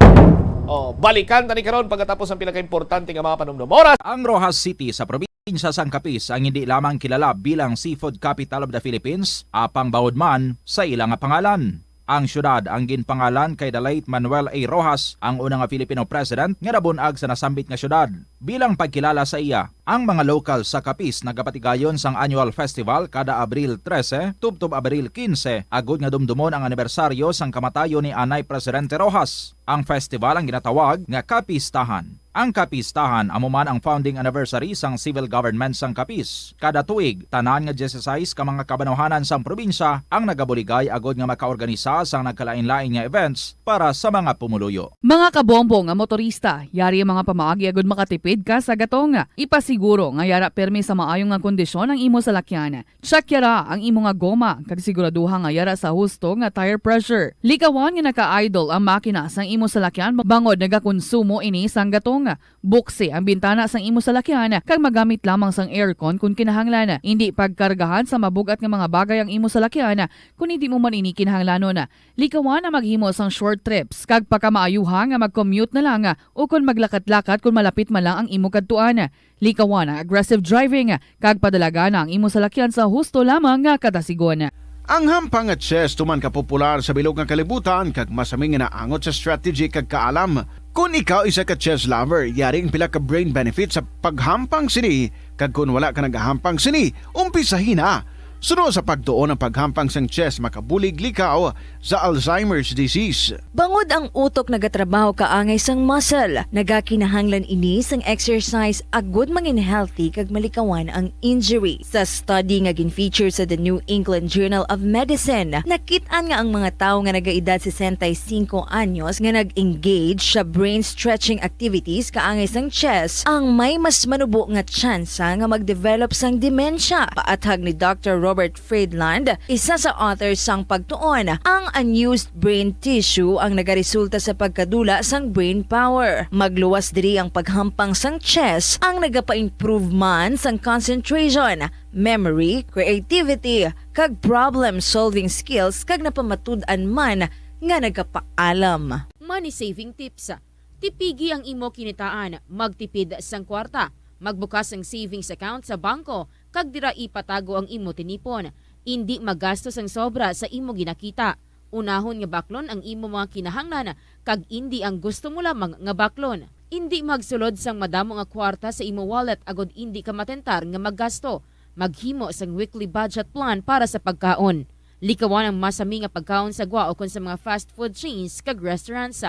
Oh, balikan tani karon pagkatapos ang pila ka importante nga mga panumdom. Oras. Ang Roxas City sa probinsya sang Capiz ang hindi lamang kilala bilang seafood capital of the Philippines, apang bawod man sa ila nga pangalan. Ang syudad ang ginpangalan kay the late Manuel A. Roxas, ang una nga Filipino president nga nabun-ag sa nasambit nga syudad. Bilang pagkilala sa iya, ang mga lokal sa Capiz nagapatigayon sang annual festival kada Abril trese tubtob Abril kinse, agud nga dumdumon ang anibersaryo sang kamatayon ni anay Presidente Roxas. Ang festival ang ginatawag nga Kapistahan. Ang Kapistahan amo man ang founding anniversary sang civil government sang Capiz. Kada tuig, tanan nga dieciséis ka mga kabanwahanan sang probinsya ang nagabuligay agud nga makaorganisa sang nagkalainlain nga events para sa mga pumuluyo. Mga kabombo nga motorista, yari ang mga pamaagi agud makatipid ka sa gatong. Ipasiguro nga yara permi sa maayo nga kondisyon ang imo salakyan. Check yara ang imo nga goma kag siguraduha nga yara sa husto nga tire pressure. Likawan nga naka-idle ang makina sang imo salakyan bangod nagakonsumo ini sang gatong. Buksi ang bintana sang imo salakyan kag magamit lamang sang aircon kon kinahanglan. Indi pagkargahan sa mabug-at nga mga bagay ang imo salakyan kon hindi mo man ini kinahanglanon. Likawan ang maghimo sang short trips kag pakamaayuha nga mag-commute na lang o kon maglakat-lakat kon malapit man lang ang imo kadtuan. Likawan ang aggressive driving kag padalagan ang imo salakyan sa husto lamang nga kadasigon. Ang hampang nga chess tuman ka popular sa bilog nga kalibutan kag masami nga naangot sa strategy kag kaalam. Kon ikaw isa ka chess lover, yari ang pila ka brain benefits sa paghampang sini, kag kon wala ka nagahampang sini, umpisahi na. Suno sa pagtuon, ang paghampang sang chess makabulig likaw sa Alzheimer's disease. Bangod ang utok nagatrabaho kaangay sang muscle, nagakinahanglan ini sang exercise agud mangin healthy kag malikawan ang injury. Sa study nga gin-feature sa The New England Journal of Medicine, nakit-an nga ang mga tawo nga nagaedad sesenta y cinco anyos nga nag-engage sa brain stretching activities kaangay sang chess ang may mas manubo nga tsansa nga mag-develop sang demensya. Paathag ni Doctor Robert Friedland, isa sa author sang pagtuon, ang unused brain tissue ang nagaresulta sa pagkadula sang brain power. Magluwas diri ang paghampang sang chess ang nagapa-improve man sang concentration, memory, creativity, kag problem-solving skills, kag napamatud-an man nga nagapaalam. Money saving tips. Tipigi ang imo kinitaan, magtipid sang kwarta, magbukas sang savings account sa bangko, kag dira ipatago ang imo tinipon. Indi magasto sang sobra sa imo ginakita. Unahon nga baklon ang imo mga kinahanglan, kag indi ang gusto mo lamang nga baklon. Indi magsulod sang madamo nga kwarta sa imo wallet agod indi ka matentar nga maggasto. Maghimo sang weekly budget plan para sa pagkaon. Likawan ang masami nga pagkaon sa gwa ukon sa mga fast food chains kag restaurants.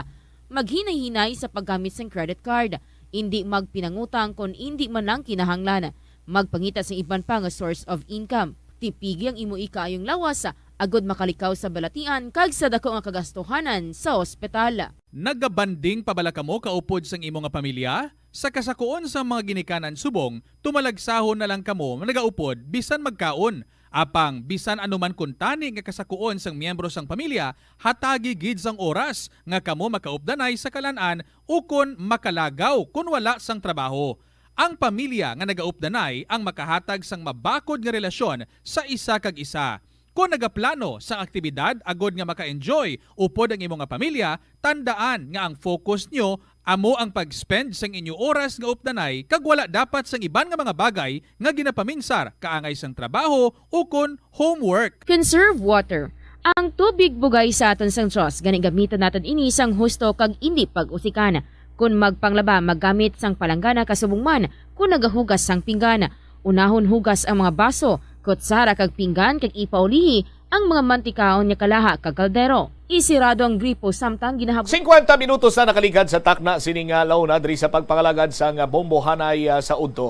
Maghinay-hinay sa paggamit sang credit card. Indi magpinangutang kon indi man lang kinahanglan. Magpangita sang iban pa nga source of income. Tipigi ang imo ikaayong lawas, agod makalikaw sa balatian kag sa daku nga kagastuhanan sa ospital. Nagabanding pa bala kamo kaupod sang imo nga pamilya? Sa kasakuon sang mga ginikanan subong, tumalagsahon na lang kamo nagaupod bisan magkaon. Apang bisan ano man kuntani nga kasakuon sang miyembro sang pamilya, hatagi gid sang oras nga kamo makaupdanay sa kalan-an ukon makalagaw kon wala sang trabaho. Ang pamilya nga nagaupdanay ang makahatag sang mabakod nga relasyon sa isa kag isa. Kon nagaplano sang aktibidad agod nga maka-enjoy upod ang imo nga pamilya, tandaan nga ang focus nyo amo ang pag-spend sang inyo oras nga updanay kag wala dapat sang iban nga mga bagay nga ginapaminsar kaangay sang trabaho ukon homework. Conserve water. Ang tubig bugay sa aton sang Dios, gani gamiton naton ini sang husto kag indi pag-usikan. Kon magpanglaba, maggamit sang palanggana kasubong man kon nagahugas sang pinggan. Unahon hugas ang mga baso, kutsara kag pinggan kag ipaulihi ang mga mantikaon nga kalaha kag kaldero. Isirado ang gripo samtang ginahab- Singkwenta minutos na nakaligad sa takna sini nga launa diri sa pagpangalagad sang Bombo Hanay, ah, sa udto.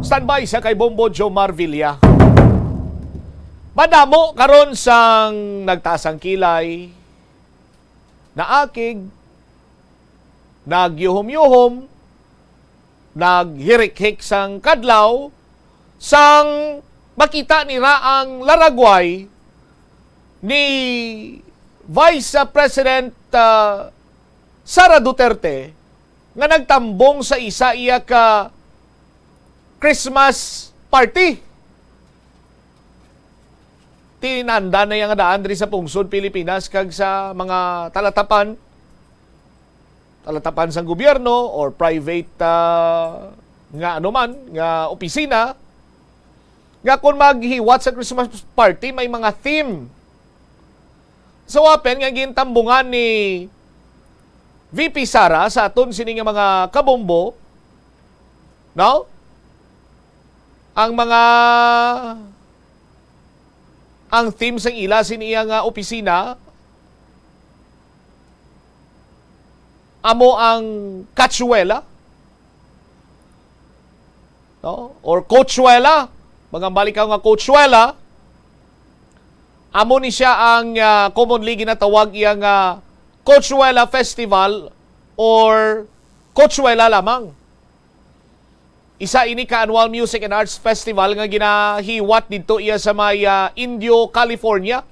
Standby sa kay Bombo Jomar Villa. Madamo karon sang nagtaas ang kilay, naakig, nagyuhom-yuhom, naghirikhik sang kadlaw, sang makita nira ang laragway ni Vice President, ah, Sara Duterte nga nagtambong sa isa iya ka Christmas party. Tinanda na iya nga daan diri sa pungsod Pilipinas kag sa mga talatapan, talatapan sang gobyerno or private, ah, nga ano man, nga opisina, nga kung maghiwat sa Christmas party, may mga theme. So, happen nga gintambungan ni V P Sara sa aton sini nga mga kabombo, no? Ang mga, ang theme sang ila sini iya nga opisina, amo ang Cachuela, no? Or Coachwela, mga balikaw nga Coachwela, amo ni siya ang, ah, commonly ginatawag iya nga Coachwela Festival or Coachwela lamang. Isa ini ka annual music and arts festival nga ginahiwat didto iya sa may, ah, Indio, California.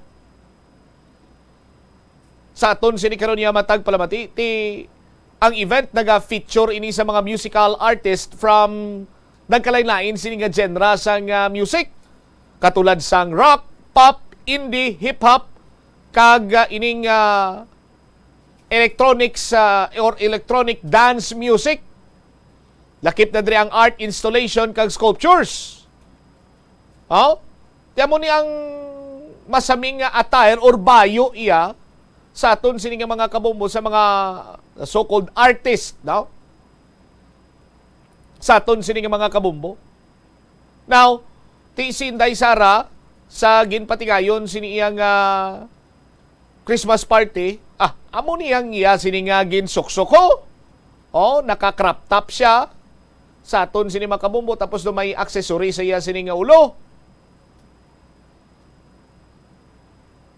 Sa aton sini karon nga matag palamati, ti Ang event naga-feature ini sa mga musical artist from nagkalain-lain sini nga genre sang, ah, music, katulad sang rock, pop, indie, hip-hop, kag, ah, ining, ah, electronics, ah, or electronic dance music. Lakip na diri ang art installation kag sculptures. Oh? Ti amo ni ang masaming nga attire or bayo iya sa aton sini nga mga kabombo, sa mga so-called artist, no? Sa aton sini nga mga kabombo. Now, ti si Inday Sara sa ginpatigayon sini iyang, ah, Christmas party, ah, amo ni ang iya sini nga ginsuksok, oh. Oh, naka-crop top siya sa aton sini mga kabombo, tapos do may accessory sa iya sini nga ulo.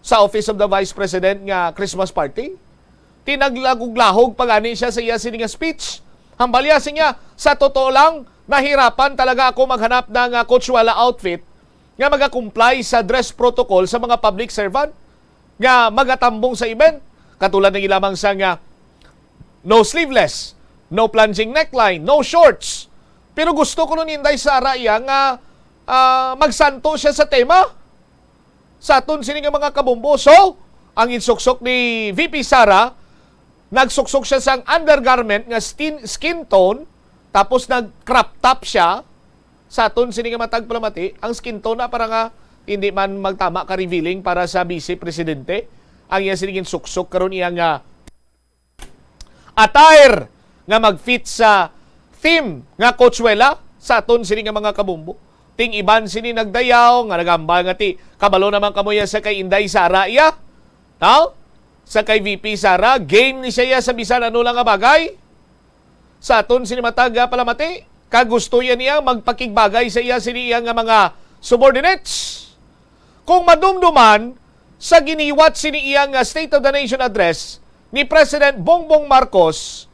Sa Office of the Vice President nga Christmas party, ti naglahog-lahog pa gani siya sa iya sini nga speech. Hambal iya siya, "Sa totoo lang, nahirapan talaga ako maghanap ng, ah, Coachella outfit nga magakomply sa dress protocol sa mga public servant nga magatambong sa event." Katulad na gid lamang sa nga no sleeveless, no plunging neckline, no shorts. Pero gusto kuno ni Inday Sara iya nga, ah, magsanto siya sa tema sa aton sini nga mga kabombo. So, ang insuksok ni V P Sara, nagsuksok siya sang undergarment nga skin, skin tone, tapos nag-crop top siya. Sa aton sini nga matag palamati, ang skin tone na para nga hindi man magtama ka revealing para sa Vice Presidente. Ang iya sini ginsuksok karon iya nga attire nga mag-fit sa theme nga Coachella sa aton sini nga mga kabombo. Ting iban sini nagdayaw nga nagambal nga ti kabalo naman kamo ya sa kay Inday Sara iya. No? Sa kay V P Sara, game ni siya ya sa bisan ano lang nga bagay. Sa aton sini matag, ah, palamati, kag gusto ya niya magpakigbagay sa iya sini iya nga mga subordinates. Kung madumduman, sa giniwat sini iya nga State of the Nation Address ni President Bongbong Marcos,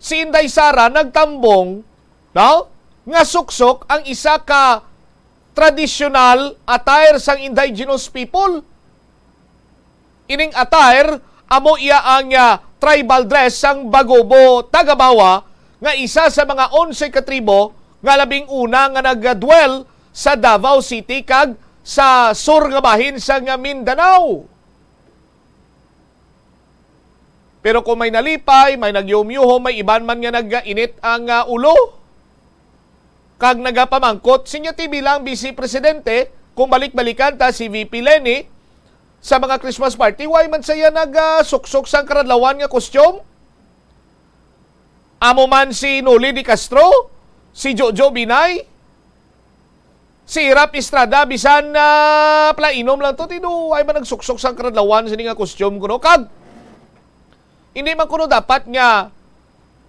si Inday Sara nagtambong, no, nga suksok ang isa ka traditional attire sang indigenous people. Ining attire amo iya ang, ah, tribal dress sang Bagobo Tagabawa, nga isa sa mga onse ka tribo nga labing una nga nagdwell sa Davao City kag sa sur nga bahin sang Mindanao. Pero kung may nalipay, may nagyuhom-yuhom, may iban man nga nag-init ang, ah, ulo, kag nagapamangkot, sinya ti bilang Vice Presidente, kung balik-balikan ta si V P Leni, sa mga Christmas party, why man saya nagasuksok sang karadlawan nga costume? Amo man si Noli de Castro, si Jojo Binay, si Rap Estrada, bisan, ah, plainom lang to, ti do, why man nagsuksok sang karadlawan sini nga costume kuno. Kag, hindi man kuno dapat nga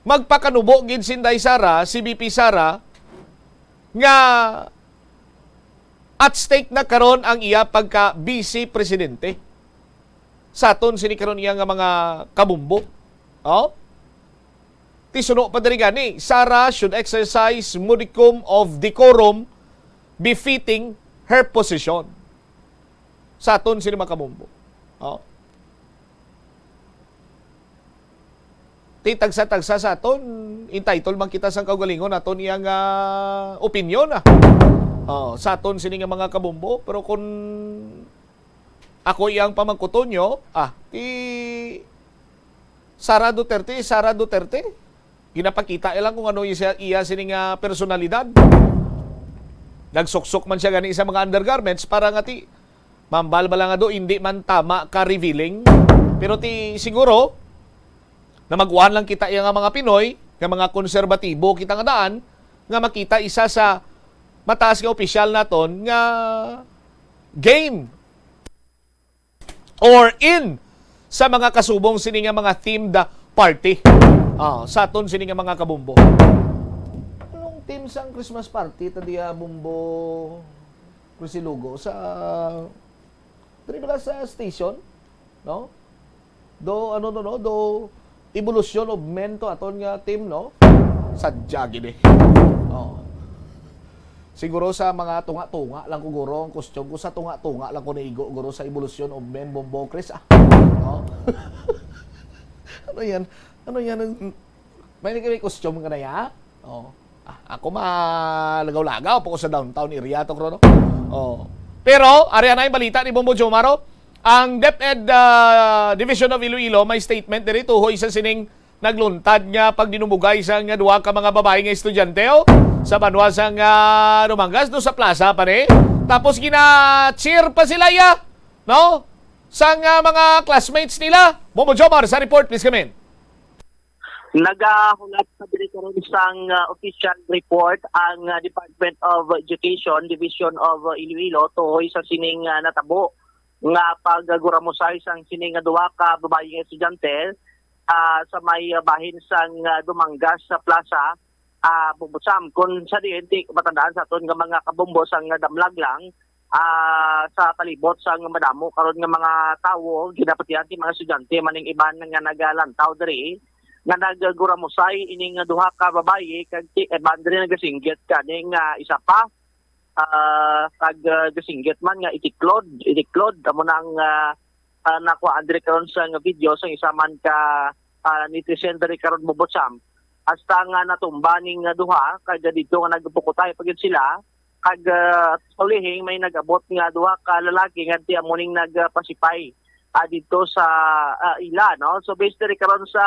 magpakanubo gid si Inday Sara, si V P Sara, nga at stake na karon ang iya pagka Vice Presidente. Sa aton sini karon iya nga mga kabumbo. Oh? Ti suno pa diri gani, Sara should exercise modicum of decorum befitting her position. Sa aton sini mga kabumbo. Oh? Ti tagsa-tagsa sa aton, entitled man kita sang kaugalingon naton iya nga opinyon, ah. Oh, sa aton sini nga mga kabumbo, pero kung ako iyang pamangkuton nyo, ah, ti Sara Duterte, Sara Duterte. Ginapakita lang kung ano iya, iya sini nga personalidad. Nagsuksok man siya gani sa mga undergarments para nga ti mambal bala nga do, hindi man tama ka revealing. Pero ti siguro, na maguan lang kita iya nga mga Pinoy, nga mga konserbatibo kita nga daan, nga makita isa sa mataas nga opisyal naton nga game or in sa mga kasubong sini nga mga themed party. Ah, sa aton sini nga mga kabumbo. Anong theme sang Christmas party ta diya, Bumbo Crucilugo, sa diri bala sa station, no? Do, ano to, no? Do, Evolution of Men to aton nga theme, no? Sadya gid eh. Oh. Siguro sa mga tunga-tunga lang ko, guro, ang costume ko, sa tunga-tunga lang ko naigo, guro, sa Evolution of Men, Bombo Chris, ah. Oh. Ano yan? Ano yan? Ang May nag-, may costume ka na ya? Oh. Ah, ako malagaw-lagaw pa ko sa downtown area to, Krono. Oh. Pero, ari na yung balita ni Bombo Jomar, oh. Ang DepEd, ah, Division of Iloilo may statement diri tuhoy sa sining nagluntad nga pagdinumugay sa nga duha ka mga babayi nga estudyante, oh, sa banwa sa nga Dumangas, no, sa plaza pa ni. Tapos gina-cheer pa sila, ya, no? Sa nga mga classmates nila. Bombo Jomar sa report, please come in. Nagahulat sa diri karon sang, ah, official report ang, ah, Department of Education, Division of, ah, Iloilo tuhoy sa sining, ah, natabo nga pagguramusay sang sining nga duha ka babayi nga estudyante, ah, sa may, ah, bahin sang, ah, Dumangas sa Plaza, ah, Bubusam. Kung sa diin, ti-, matandaan sa aton nga mga kabombo sang, ah, damlag lang, ah, sa palibot sang madamo karon nga mga tawo, ginapatihan ti mga estudyante, maning iban nga nagalantaw diri nga nagaguramusay ining duha ka babayi kag ti iban diri nagasinggit kani nga isa pa, ah, kag, ah, gasinggit man nga itiklod, itiklod amo na ang, ah, ah, nakuhaan diri karon sa nga video sang isa man ka, ah, netizen diri karon, Bubusam. Hasta nga natumba ning, ah, duha kag dito nga nagpukutay pa gyud sila kag, ah, sa ulihing may nag-abot nga duha ka lalaki nga ti amo ning nagpasipay, ah, dito sa, ah, ila, no? So, based diri karon sa,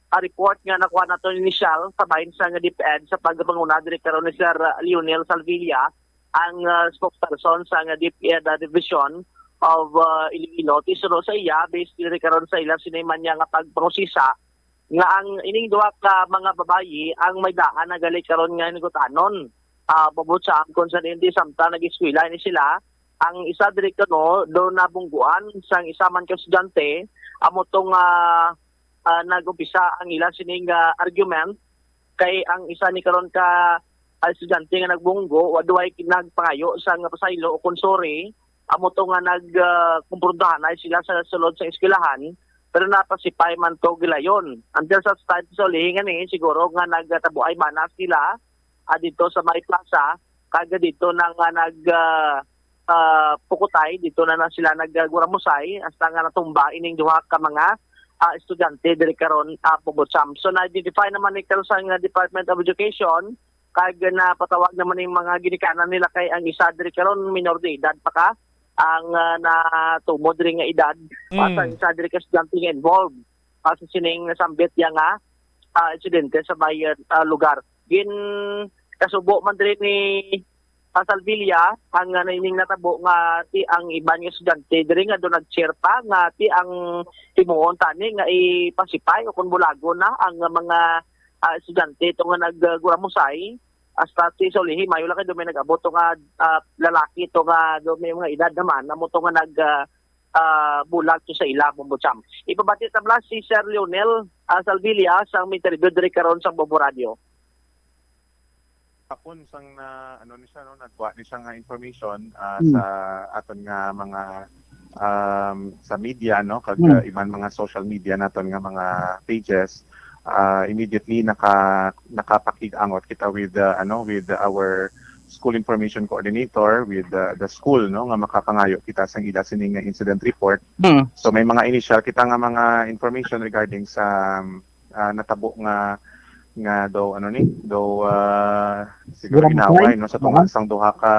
ah, report nga nakuha nato initial sa bahin sa nga DepEd sa pagpanguna diri karon ni Sir, ah, Lionel Salvilla, ang, ah, spokesperson sa nga DepEd, ah, Division of, ah, Iloilo. Ti suno sa iya, based diri karon sa ila sini man niya nga pagpangusisa, nga ang ining duha ka mga babayi ang may daan na gali karon nga hinugutanon. Ah, Bubusam, kung sa hindi samtang nag-eskwela ini sila, ang isa diri kuno do nabungguan sang isa man ka estudyante, amo to nga, ah, nag-umpisa ang ila sining, ah, argument kay ang isa ni karon ka, ah, estudyante nga nagbunggo, wa duay nagpangayo sang pasaylo o kung sorry, amo to nga nag, ah, kumprontahanay sila sa sulod sa eskwelahan, pero napasipay man to gilayon. Until such time, sa ulihi nga ni, siguro nga nagtabuay banas sila, ah, dito sa may plaza, kag dito na nga nag, ah, ah, pukutay, dito na, na sila nagaguramusay, hasta nga natumba ining duha ka mga, ah, estudyante diri karon, ah, Bubusam. So, na-identify naman ni karon sa nga Department of Education, kag napatawag naman ning mga ginikanan nila kay ang isa diri karon minor de edad pa ka ang, ah, natumo diri nga edad, pa sa Mm. isa diri ka estudyante nga involved, ah, sa sining nasambit ya nga, ah, insidente sa may, ah, lugar. Gin kasubo man diri ni, ah, Salvilla ang, ah, naining natabo nga ti ang iban nga estudyante diri nga do nag-cheer pa nga ti ang himuon tani nga ipasipay o kung bulago na ang mga, ah, estudyante ito nga nagguramosay. Hasta ti sa ulihi, mayo lang kay do may nag-abot to nga, ah, lalaki to nga do may mga edad naman, amo to nga nag, ah, ah, bulag to sa ila, Bombo Cham. Ipabati ta bala si Sir Lionel, ah, Salvilla sang interview diri karon sa Bombo Radio. Hapon sang na ano ni siya, no, nagwa ni siya nga information, ah, Hmm. sa aton nga mga, um, sa media, no, kag Hmm. uh, iban mga social media naton nga mga pages. Uh, immediately naka nakapakig-angot kita with, uh, ano, with our school information coordinator, with, uh, the school, no, nga makapangayo kita sang ila sini nga incident report. Hmm. So may mga initial kita nga mga information regarding sa, um, ah, natabo nga, nga daw, ano ni, daw, ah, siguro Grabe, ginaway, no, sa tunga sang duha ka,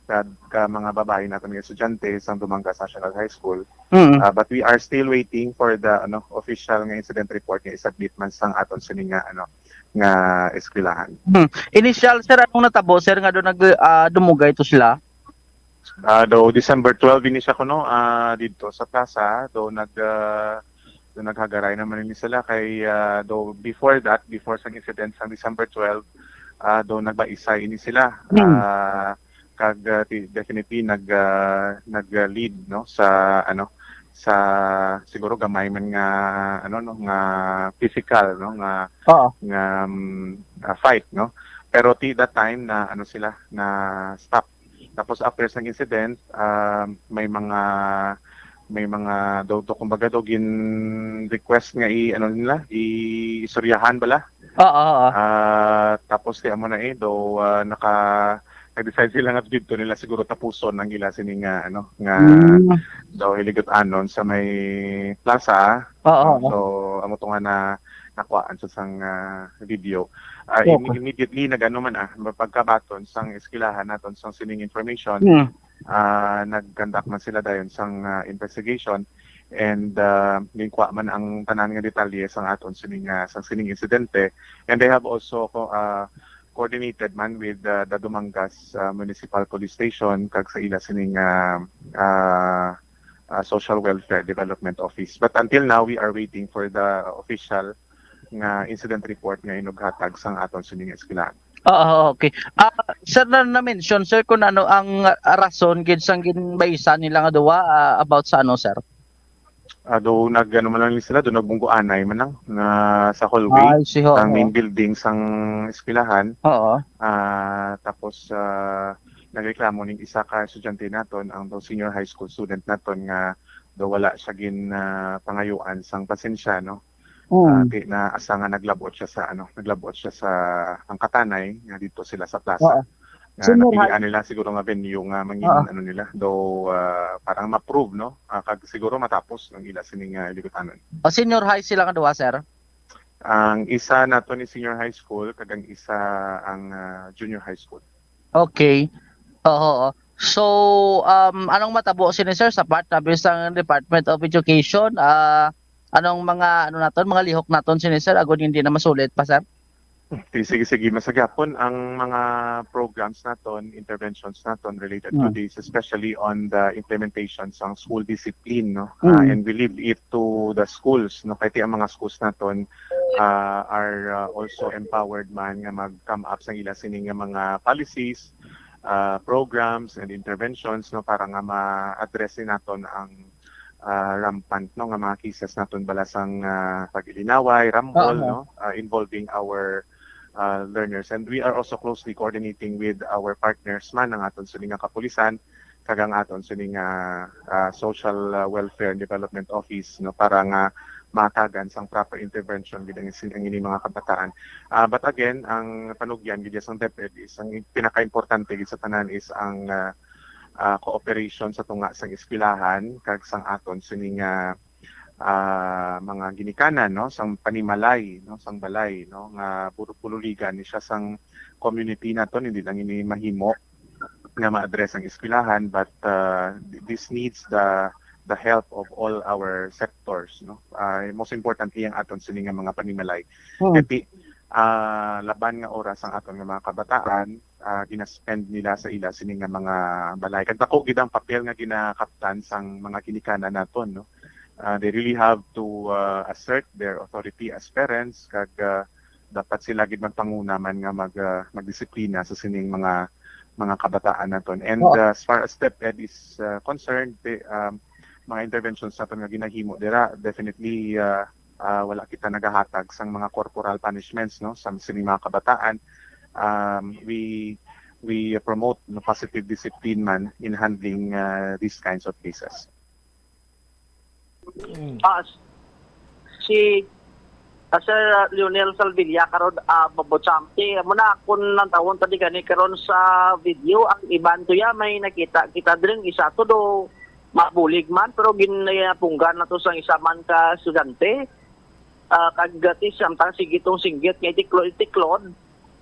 ka, ka mga babayi naton nga estudyante sang Dumangas National High School. Mm. Ah, but we are still waiting for the, ano, official nga incident report nga isubmit man sang aton sini nga, ano, nga eskwelahan. Hmm. Initial, sir, anong natabo, sir, nga do nag, ah, dumugay to sila? Ah, do December twelve ini siya kuno, ah, didto sa plaza, do nag, ah, do naghagaray naman ini sila kay, ah, do before that, before sa incident sa December twelve, ah, do nagbaisay ini sila. Hmm. Ah, kag, ah, ti-, definitely nag, ah, nag-lead, no, sa, ano, sa siguro gamay man nga, ano, no, nga physical, no, nga Oo. nga, um, ah, fight, no. Pero ti that time na, ano, sila na stop. Tapos after sa incident, ah, may mga, may mga do, do kumbaga do gin request nga i ano nila, i istoryahan bala. Oo, oo. Ah, tapos ti amo na eh do, ah, naka nag-decide sila nga dito nila siguro tapuson ang ila sini nga ano nga Mm. daw hiligutanon sa may plaza. Oo, oo. So amo to nga na nakuhaan sa sang, ah, video. Ah, im- Okay. Immediately nag-ano man, ah, pagkabaton sang eskwelahan naton sang sining information, Hmm. ah, nag-conduct man sila dayon sang, ah, investigation and, ah, ginkuha man ang tanan nga detalye sang aton sining, ah, sang sining insidente. And they have also co- ah, coordinated man with, ah, the Dumangas, ah, Municipal Police Station kag sa ila sining, ah, ah, ah, Social Welfare Development Office. But until now, we are waiting for the official nga incident report nga inughatag sang aton sining eskwelahan. Oo, okay. Ah, sir, na na-mention, sir, kung ano ang rason gid sang ginbaisan nila nga duwa, ah, about sa ano, sir? Ah, do nag-ano man lang sila, do nagbungguanay man lang na sa hallway Ay, si ho, sang main building sang eskwelahan. Oo. Ah, tapos, ah, nagreklamo ning isa ka estudyante naton, ang daw senior high school student naton nga daw wala siya gin, ah, pangayuan sang pasensya, no? Mm. Ah, ti-, na asa nga naglabot siya sa, ano, naglabot siya sa Angkatanay, nga dito sila sa plaza. Oo. Nga Senior high. Napilian nila siguro nga venue nga mangin, Oo. ano nila, daw, ah, parang ma-prove, no? Ah, kag siguro matapos ang ila sining, ah, ligutanon. O, senior high sila nga duha, sir? Ang isa nato ni senior high school, kag ang isa ang, ah, junior high school. Okay. Oo, oo. So, um, anong matabo sini, sir, sa part na sang Department of Education? Ah, anong mga, ano naton, mga lihok naton sini, sir, agod hindi na masulit pa, sir? Sige, sige, sige. Masagyapon ang mga programs naton, interventions naton related to Mm. this, especially on the implementation sang school discipline, no? Ah, Mm. And we leave it to the schools, no? Kay ti ang mga schools naton, ah, are, ah, also empowered man nga mag-come up sang ila sini nga mga policies, ah, programs and interventions, no, para nga ma-address ni naton ang, ah, rampant, no, nga mga cases naton bala sang, ah, pagilinaway, rambol, Aha. no, ah, involving our, ah, learners. And we are also closely coordinating with our partners man, ang aton sini nga kapulisan, kag ang aton sini nga, ah, Social, ah, Welfare and Development Office, no, para nga mahatagan sang proper intervention gid ang sin-, ang ini mga kabataan. Ah, but again, ang panugyan gid sang DepEd is ang pinakaimportante gid sa tanan is ang, ah, ah, cooperation sa tunga sang eskwelahan kag sang aton sini nga, ah, mga ginikanan, no, sang panimalay, no, sang balay, no, nga bulu-, bululigan ni siya sang community naton, hindi lang ini mahimo nga ma-address ang eskwelahan, but, uh, th-, this needs the the help of all our sectors, no? Uh, most importantly, ang aton sini nga mga panimalay. Hmm. Kay ti, uh, laban nga oras ang aton nga mga kabataan, uh, ginaspend nila sa ila sini nga mga balay. Kag dako gid ang papel nga ginakaptan sang mga ginikanan naton, no? Uh, they really have to, uh, assert their authority as parents, kag, uh, dapat sila gid magpanguna man nga mag, ah, magdisiplina sa sining mga, mga kabataan naton. And, Oo. ah, as far as DepEd is, ah, concerned, the, um, mga interventions naton nga ginahimo dira, definitely, ah, ah, wala kita nagahatag sang mga corporal punishments, no, sa sining mga kabataan. Um, we, we promote, no, positive discipline man in handling, ah, these kinds of cases. Mm. Ah, s-, si, ah, Sir, ah, Lionel Salvilla karon, ah, Bobo Champ. Ti, amo na, kung nantawon ta di gani karon sa video, ang iban to ya, may nakita kita diri, isa to do mabulig man, pero ginapunggan na to sa isa man ka estudyante. Ah, kag, ah, ti, samtang sige tong singgit nga itiklod, itiklod.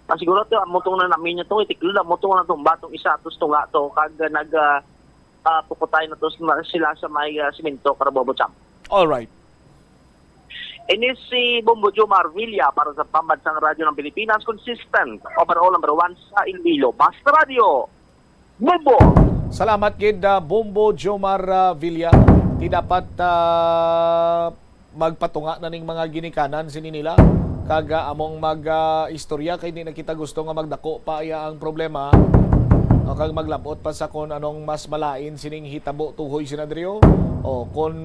Ah, siguro to, amo tong nanamin niya tong itiklod, amo tong natumba tong isa, tos tunga to, kag, ah, nag, ah, ah, pukutay na to sila, sila sa may, ah, simento, Carabobo Champ. All right. Ini si Bombo Jomar Villa para sa Pambansang Radyo ng Pilipinas, consistent, overall number one sa Iloilo. Basta Radyo, Bombo! Salamat gid, ah, Bombo Jomar, ah, Villa. Ti dapat, ah, magpatunga na ning mga ginikanan sini nila. Kag, ah, among mag, ah, istorya kay di na kita gusto nga magdako pa iya ang problema. O, kag maglabot pa sa kon anong mas malain sining hitabo tuhoy, Senadrio. O, kon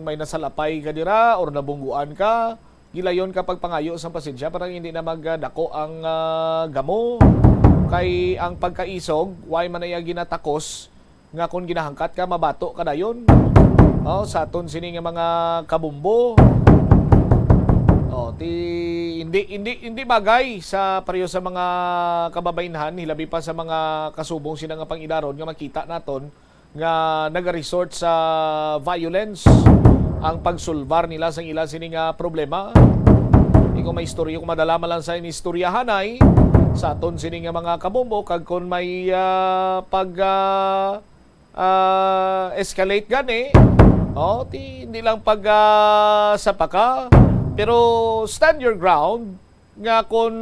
may nasalapay ka dira or nabungguan ka, gilayon ka pagpangayo sang pasensya para hindi na magdako ang, ah, gamo. Kay ang pagkaisog, way man na iya ginatakos, nga kon ginahangkat ka, mabato ka dayon. Oh, sa aton sini nga mga kabumbo. Oh, ti, hindi, hindi, hindi bagay sa pareho sa mga kababaynhan, hilabi pa sa mga kasubong sina nga pang-idaron nga makita naton nga nagaresort sa violence ang pagsulbar nila sang ila sini nga problema. Di ko maistorya kung madala man lang sa inistoryahanay sa aton sini nga mga kabombo, kag kung may, ah, pag, ah, ah, escalate gani, oh, ti, hindi lang pag, ah, sapaka, pero stand your ground nga kung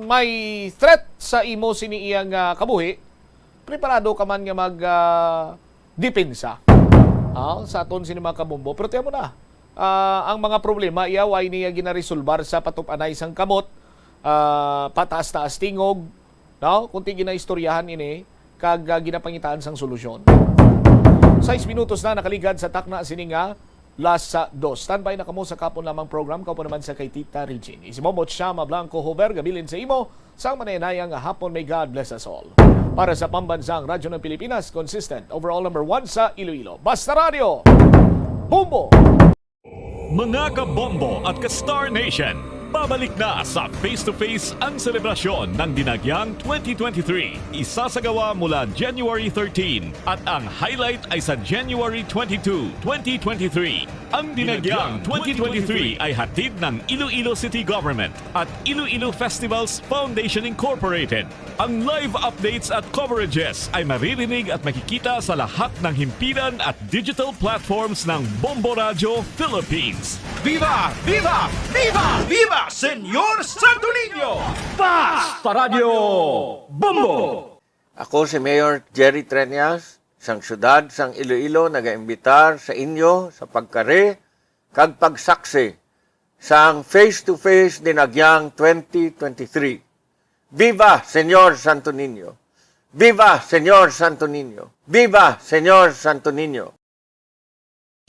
may threat sa imo sini iyang, ah, kabuhi, preparado ka man nga mag, ah, depensa, ah, sa aton sini mga kabombo. Pero tiyan mo na, ah, ang mga problema, iya, wa niya ginaresolbar sa patup-anay sang kamot, ah, pataas-taas tingog, no? Kunti ginaistoryahan ini, kag, ah, ginapangitaan sang solusyon. Sais minutos na nakaligad sa takna sini nga las, ah, dos. Standby na kamo sa kapon lamang program, kaupo naman sa kay Tita Regine. Isi mo, Mot Shama Blanco Hover, gabilin sa imo, sang manayanayang nga hapon. May God bless us all. Para sa Pambansang Radyo ng Pilipinas, consistent, overall number one sa Iloilo. Basta Radio, Bombo! Mga kabombo at ka-Star Nation, pabalik na sa Face to Face ang selebrasyon ng Dinagyang twenty twenty-three. Isasagawa mula January thirteen at ang highlight ay sa January twenty-two, twenty twenty-three. Ang Dinagyang twenty twenty-three ay hatid ng Iloilo City Government at Iloilo Festivals Foundation Incorporated. Ang live updates at coverages ay maririnig at makikita sa lahat ng himpilan at digital platforms ng Bombo Radyo Philippines. Viva! Viva! Viva! Viva Señor Santo Niño! Basta Radyo Bombo! Ako si Mayor Jerry Treñas, sang siyudad sang Iloilo, nagaimbitar sa inyo sa pagkari kag pagsaksi sang Face to Face Dinagyang twenty twenty-three. Viva Señor Santo Niño! Viva Señor Santo Niño! Viva Señor Santo Niño!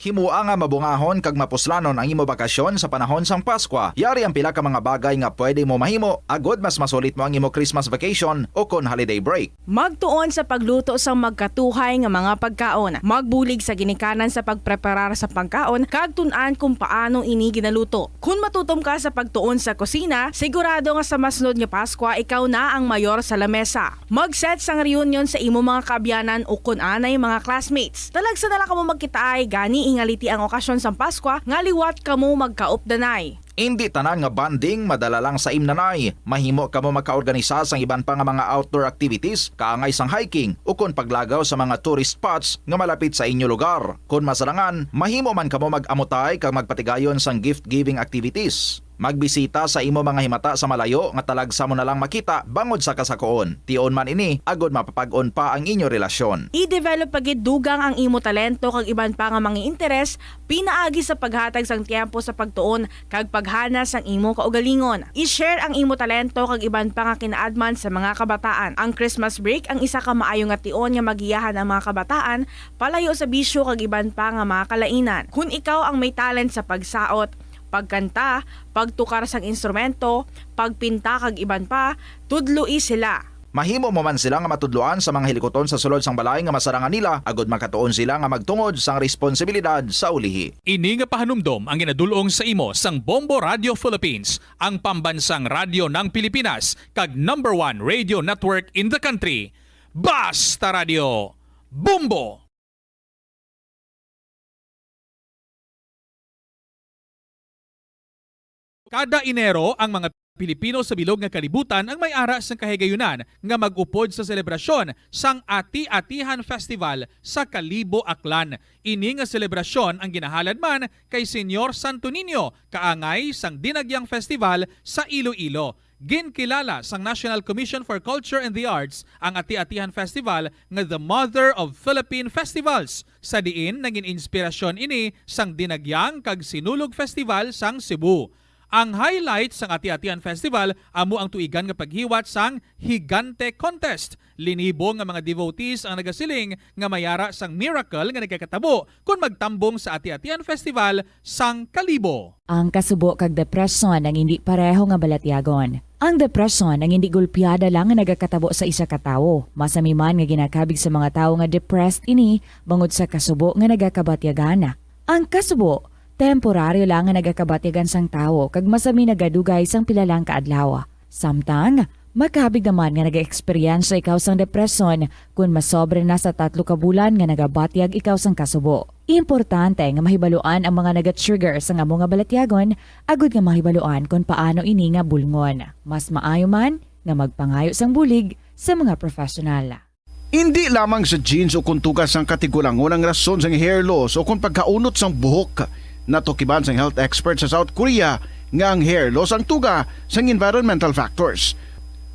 Himoa nga mabungahon kag mapuslanon ang imo bakasyon sa panahon sang Paskwa. Yari ang pila ka mga bagay nga pwede mo mahimo agod mas masulit mo ang imo Christmas vacation o kon holiday break. Magtuon sa pagluto sang magkatuhay nga mga pagkaon. Magbulig sa ginikanan sa pagpreparar sa pagkaon kag tun-an kung paano ini ginaluto. Kon matutom ka sa pagtuon sa kusina, sigurado nga sa masunod nga Paskwa ikaw na ang mayor sa lamesa. Mag-set sang reunion sa imo mga kaabyanan ukon anay mga classmates. Talagsa na lang kamo magkitaay, gani ingaliti ang okasyon sang Paskwa nga liwat kamo magkaupdanay. Indi tanan nga bonding madala lang sa imnanay. Mahimo kamo makaorganisa sang iban pa nga mga outdoor activities, kaangay sang hiking, ukon paglagaw sa mga tourist spots nga malapit sa inyo lugar. Kon masarangan, mahimo man kamo mag-amutay kag magpatigayon sang gift-giving activities. Magbisita sa imo mga himata sa malayo nga talagsa mo na lang makita bangod sa kasakoon. Tion man ini, agod mapapag-on pa ang inyo relasyon. I-develop pa gid dugang ang imo talento kag iban pa nga mga interes pinaagi sa paghatag sang tiyempo sa pagtuon kag paghana sang imo kaugalingon. I-share ang imo talento kag iban pa nga kinaadman sa mga kabataan. Ang Christmas break ang isa ka maayo nga tion nga magiyahan ang mga kabataan palayo sa bisyo kag iban pa nga mga kalainan. Kon ikaw ang may talent sa pagsaot, pagkanta, pagtukar sang instrumento, pagpinta kag iban pa, tudloi sila. Mahimo mo man sila nga matudloan sa mga hilikuton sa sulod sang balay nga masarangan nila, agod makatuon sila nga magtungod sang responsibilidad sa ulihi. Ini nga pahanumdom ang ginadul-ong sa imo sang Bombo Radio Philippines, ang pambansang radyo ng Pilipinas, kag number one radio network in the country. Basta Radio, Bombo! Kada Enero, ang mga Pilipino sa bilog nga kalibutan ang may ara sang kahigayunan nga mag-upod sa selebrasyon sang Ati-Atihan Festival sa Kalibo, Aklan. Ini nga selebrasyon ang ginahalad man kay Señor Santo Niño, kaangay sang Dinagyang Festival sa Iloilo. Ginkilala sang National Commission for Culture and the Arts ang Ati-Atihan Festival nga the mother of Philippine festivals, sa diin naging inspirasyon ini sang Dinagyang kag Sinulog Festival sang Cebu. Ang highlight sang Ati-Atihan Festival amo ang tuigan nga paghiwat sang Higante Contest. Linibo nga mga devotees ang nagasiling nga may ara sang miracle nga nagakatabo kon magtambong sa Ati-Atihan Festival sang Kalibo. Ang kasubo kag depresyon ang indi pareho nga balatyagon. Ang depresyon ang indi gulpiada lang nga nagakatabo sa isa ka tawo. Masami man nga ginakabig sa mga tawo nga depressed ini bangod sa kasubo nga nagakabatyagan. Ang kasubo, temporaryo lang nga nagakabatyagan sang tawo kag masami nagadugay sang pila lang ka adlaw. Samtang, Makabig naman nga nagaeksperyensya ikaw sang depresyon kon masobra na sa tatlo ka bulan nga nagabatyag ikaw sang kasubo. Importante nga mahibaluan ang mga naga-trigger sang amo nga balatyagon agud nga mahibaluan kon paano ini nga bulngon. Mas maayo man nga magpangayo sang bulig sa mga professional. Indi lamang sa genes o kon tuga sang katigulangon ang rason sang hair loss o kon pagkaunot sang buhok. Natukiban sang health expert sa South Korea nga ang hair loss ang tuga sang environmental factors.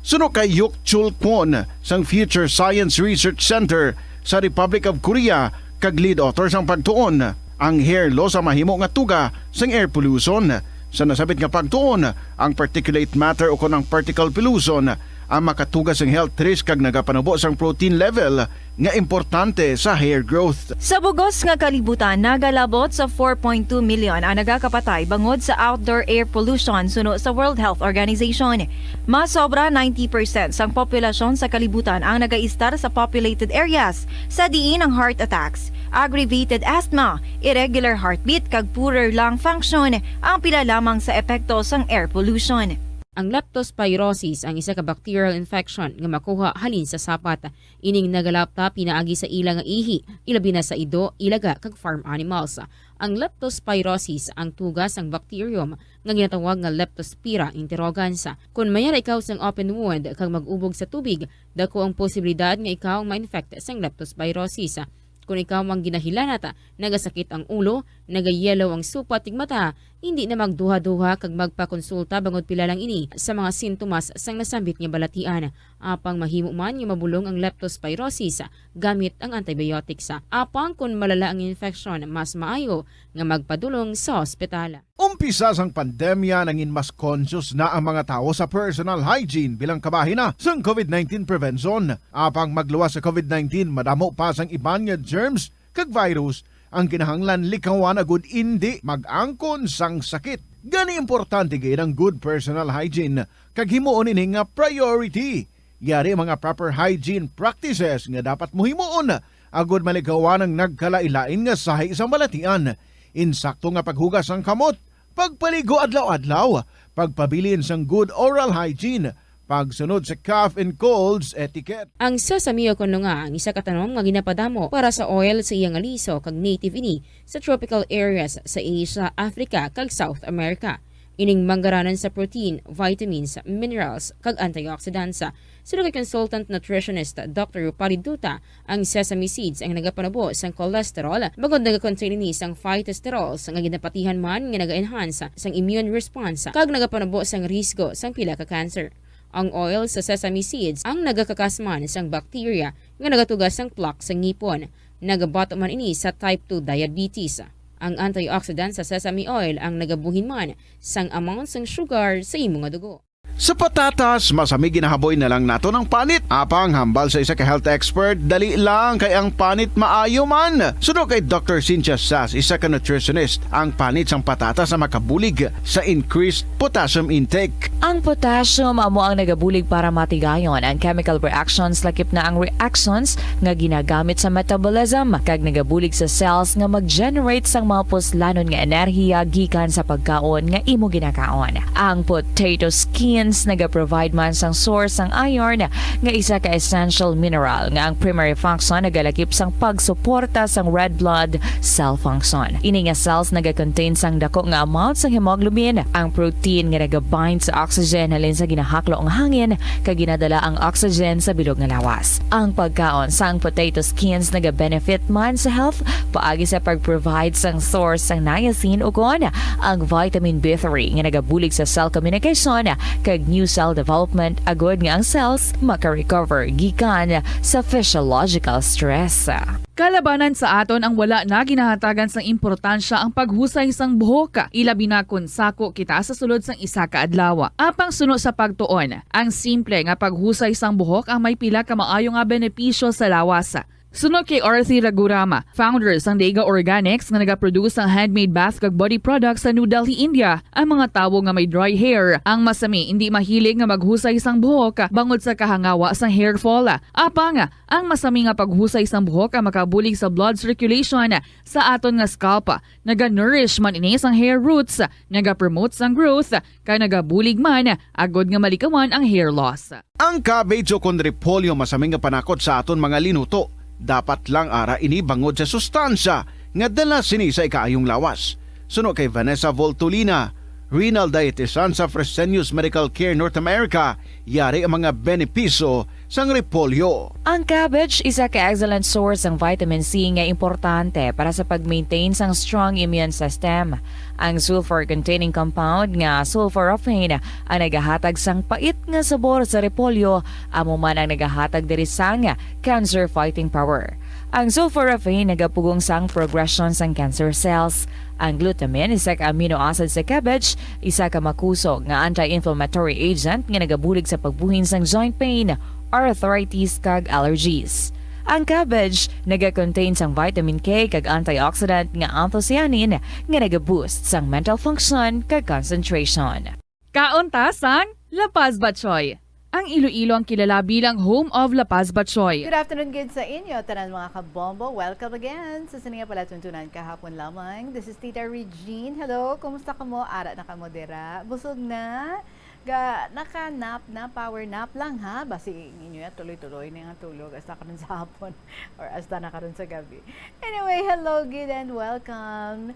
Suno kay Yuk Chul Kwon sang Future Science Research Center sa Republic of Korea kag lead author sang pagtuon, ang hair loss ang mahimo nga tuga sang air pollution. Sa nasabit nga pagtuon, ang particulate matter o kon ang particle pollution ang makatuga sang health risk kag nagapanubo sang protein level nga importante sa hair growth. Sa bug-os nga kalibutan, nagalabot sa four point two million ang nagakapatay bangod sa outdoor air pollution suno sa World Health Organization. Masobra ninety percent sang populasyon sa kalibutan ang nagaistar sa populated areas, sa diin ang heart attacks, aggravated asthma, irregular heartbeat, kag poorer lung function ang pila lamang sa epekto sang air pollution. Ang leptospirosis ang isa ka bacterial infection nga makuha halin sa sapat. Ining nagalapta pinaagi sa ila nga ihi, ilabi na sa ido, ilaga, kag farm animals. Ang leptospirosis ang tuga sang bacterium nga ginatawag nga Leptospira interrogans. Kon may ara ikaw sang open wound kag mag-ubog sa tubig, dako ang posibilidad nga ikaw ma-infect sang leptospirosis. Kon ikaw ang ginahilanat, nagasakit ang ulo, nagayellow ang supat kag mata, indi na magduha-duha kag magpakonsulta bangod pila lang ini sa mga sintomas sang nasambit nga balatian. Apang mahimo man nga mabulong ang leptospirosis gamit ang antibiotics. Apang kon malala ang infeksyon, mas maayo nga magpadulong sa ospital. Umpisa sang pandemya, nangin mas conscious na ang mga tawo sa personal hygiene bilang kabahin na sang covid nineteen prevention. Apang magluwas sa covid nineteen, madamo pa sang iban nga germs kag virus ang kinahanglan likawan agud indi mag-angkon sang sakit. Gani, importante gid ang good personal hygiene kag himuon ini nga priority. Yari ang mga proper hygiene practices nga dapat mo himuon agud malikawan ang nagkalain-lain nga sahi sang balatian. Insakto nga paghugas sang kamot, pagpaligo adlaw-adlaw, pagpabilin sang good oral hygiene, pagsunod sa cough and colds etiquette. Ang sesame o kon lunga ang isa ka tanom nga ginapadamo para sa oil sa iya nga liso kag native ini sa tropical areas sa Asia, Africa, kag South America. Ining manggaranan sa protein, vitamins, minerals, kag antioxidants. Suno kay consultant nutritionist Doctor Rupali Duta, ang sesame seeds ang nagapanubo sang cholesterol, bangod nagakontain ini sang phytosterols nga ginapatihan man nga naga-enhance sang immune response kag nagapanubo sang risgo sang pila ka cancer. Ang oil sa sesame seeds ang nagakakas man sang bacteria nga nagatuga sang plaque sa ngipon. Nagabato man ini sa type two diabetes. Ang antioxidant sa sesame oil ang nagabuhin man sang amount sang sugar sa imo nga dugo. Sa patatas, masami ginahaboy na lang naton ang panit. Apang hambal sa isa ka health expert, dali lang kay ang panit maayo man. Suno kay Doctor Cynthia Sass, isa ka nutritionist, ang panit sang patatas ang makabulig sa increased potassium intake. Ang potassium amo ang nagabulig para matigayon ang chemical reactions, lakip na ang reactions nga ginagamit sa metabolism, kag nagabulig sa cells nga mag-generate sang mga puslanon nga enerhiya gikan sa pagkaon nga imo ginakaon. Ang potato skins nagaprovide man sang source sang iron, nga isa ka essential mineral nga ang primary function nagalakip sang pagsuporta sang red blood cell function. Ini nga cells nagakontain sang dako nga amount sang hemoglobin, ang protein nga nagabind sa oxygen halin sa ginahaklo nga hangin, kag ginadala ang oxygen sa bilog nga lawas. Ang pagkaon sang potato skins nagabenefit man sa health paagi sa pag-provide sang source sang niacin ukon ang vitamin B three nga nagabulig sa cell communication kag new cell development agud nga ang cells maka-recover gikan sa physiological stress. Kalabanan sa aton ang wala na ginahatagan sang importansya ang paghusay sang buhok, ilabi na kon sako kita sa sulod sang isa ka adlaw. Apang suno sa pagtuon, ang simple nga paghusay sang buhok ang may pila ka maayo nga benepisyo sa lawas. Suno kay Arthi Raghuram, founder sang Dega Organics nga nagaproduce sang handmade bath kag body products sa New Delhi, India, ang mga tawo nga may dry hair ang masami hindi mahilig nga maghusay sang buhok bangod sa kahangawa sang hair fall. Apang ang masami nga paghusay sang buhok ang makabulig sa blood circulation sa aton nga scalp. Naga-nourish man ini sang hair roots, nagapromote sang growth, kag nagabulig man agod nga malikawan ang hair loss. Ang cabbage o kon repolyo masami nga panakot sa aton mga linuto. Dapat lang ara ini bangod sa sustansya nga dala sini sa ikaayong lawas. Suno kay Vanessa Voltolina, renal dietitian sa Fresenius Medical Care North America, yari ang mga benepisyo sang repolyo. Ang cabbage isa ka excellent source sang vitamin C nga importante para sa pag-maintain sang strong immune system. Ang sulfur-containing compound nga sulforaphane ang nagahatag sang pait nga sabor sa repolyo, amo man ang nagahatag diri sang cancer-fighting power. Ang sulforaphane nagapugong sang progression sang cancer cells. Ang glutamine, isa ka amino acid sa cabbage, isa ka makusog nga anti-inflammatory agent nga nagabulig sa pagbuhin sang joint pain, arthritis, kag allergies. Ang cabbage nagakontain sang vitamin K kag antioxidant nga anthocyanin nga nagaboost sang mental function kag concentration. Kaon ta sang La Paz Batchoy. Ang Iloilo ang kilala bilang home of La Paz Batchoy. Good afternoon gid sa inyo, tanan mga kabombo. Welcome again sa sini nga palatuntunan kahapon lamang. This is Tita Regine. Hello, kumusta kamo? Ara na kamo dira? Busog na? Ga, naka-nap na, power nap lang ha. Basi inyo ya, tuloy-tuloy na nga tulog hasta karon sa hapon or hasta na karon sa gabi. Anyway, hello gid and welcome.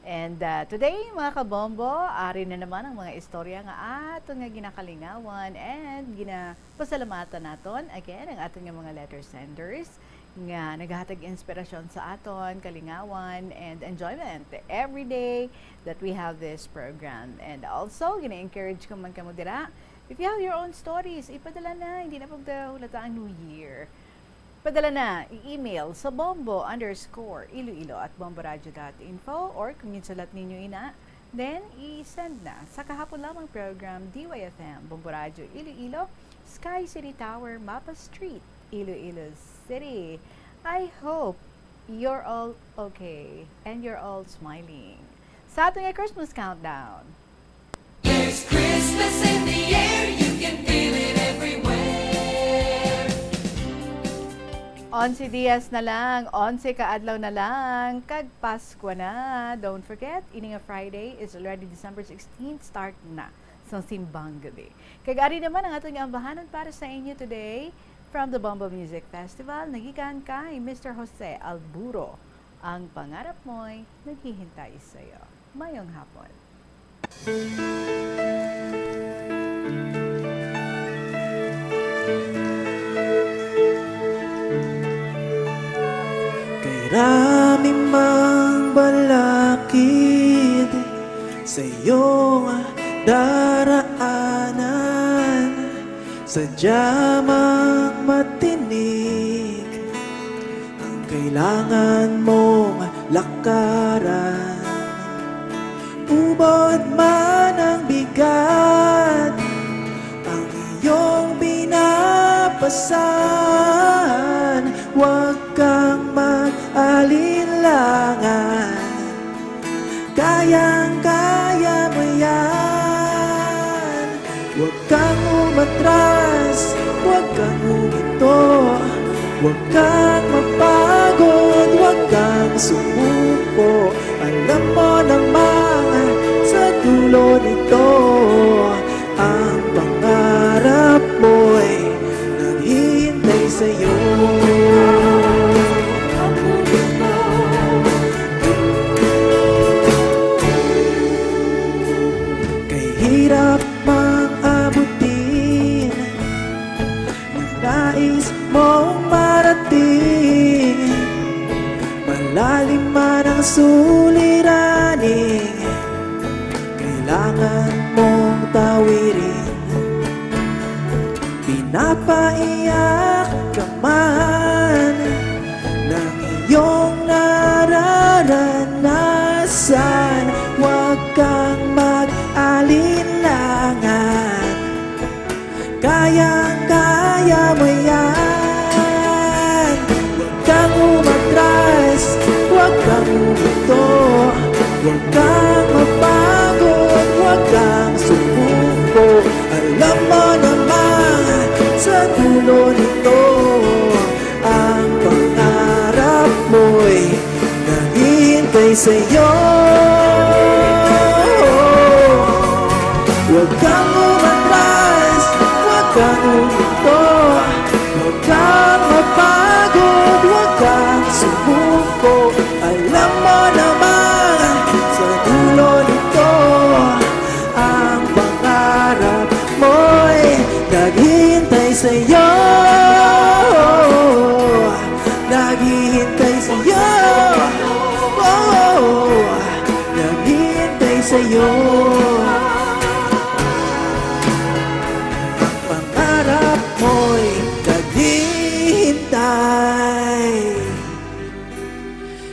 And, ah, today, mga kabombo, ari na naman ang mga istorya nga aton nga ginakalingawan and ginapasalamatan naton. Again, ang aton nga mga letter senders nga naghatag inspirasyon sa aton, kalingawan, and enjoyment every day that we have this program. And also, gina-encourage ko man kamo dira, if you have your own stories, ipadala na, hindi na pagdahulata ang New Year. Padala na, i-email sa bombo underscore iloilo at bomboradio dot info, or kung ginsulat ninyo ina, then i-send na sa kahapon lamang program, D Y F M, Bombo Radio Iloilo, Sky City Tower, Mapa Street, Iloilo City. I hope you're all okay and you're all smiling. Sa aton nga Christmas countdown. There's Christmas in the air, you can feel it everywhere. Onse dias na lang, onse ka adlaw na lang, kag Paskwa na. Don't forget, ini nga Friday is already December sixteen, start na sang simbang gabi. Kag ari naman ang aton nga ambahanon para sa inyo today. From the Bombo Music Festival, nagikan kay Mister Jose Alburo, Ang Pangarap Mo'y Naghihintay Sa'yo. Mayong hapon. Kay rami mang balakid sa iyong daraanan, sadya mang matinik ang kailangan mong lakaran. Ubod man ang bigat, ang iyong binapasan, huwag kang mag-alinlangan. Kayang-kaya mo yan. Huwag kang umatras, huwag kang huminto, huwag kang mapagod, huwag kang sumuko. Alam mo namang sa dulo nito, ang pangarap mo'y naghihintay sa'yo. Kay hirap mang abutin ang nais mong marating. Malalim man ang suliraning kailangan mong tawirin. Pinapaiyak ka man ng iyong nararanasan, huwag kang mag-alinlangan. Kayang-kaya mo yan. Huwag kang Huwag kang mapagod, huwag kang sumuko. Alam mo naman, sa dulo nito, ang pangarap mo'y naghihintay sa'yo. Huwag kang umatras, huwag kang huminto. Huwag kang mapagod, huwag kang sumuko. Alam mo naman, sa dulo nito, ang pangarap mo'y naghihintay sa'yo. Naghihintay sa'yo. Oh, naghihintay sa'yo. Ang pangarap mo'y naghihintay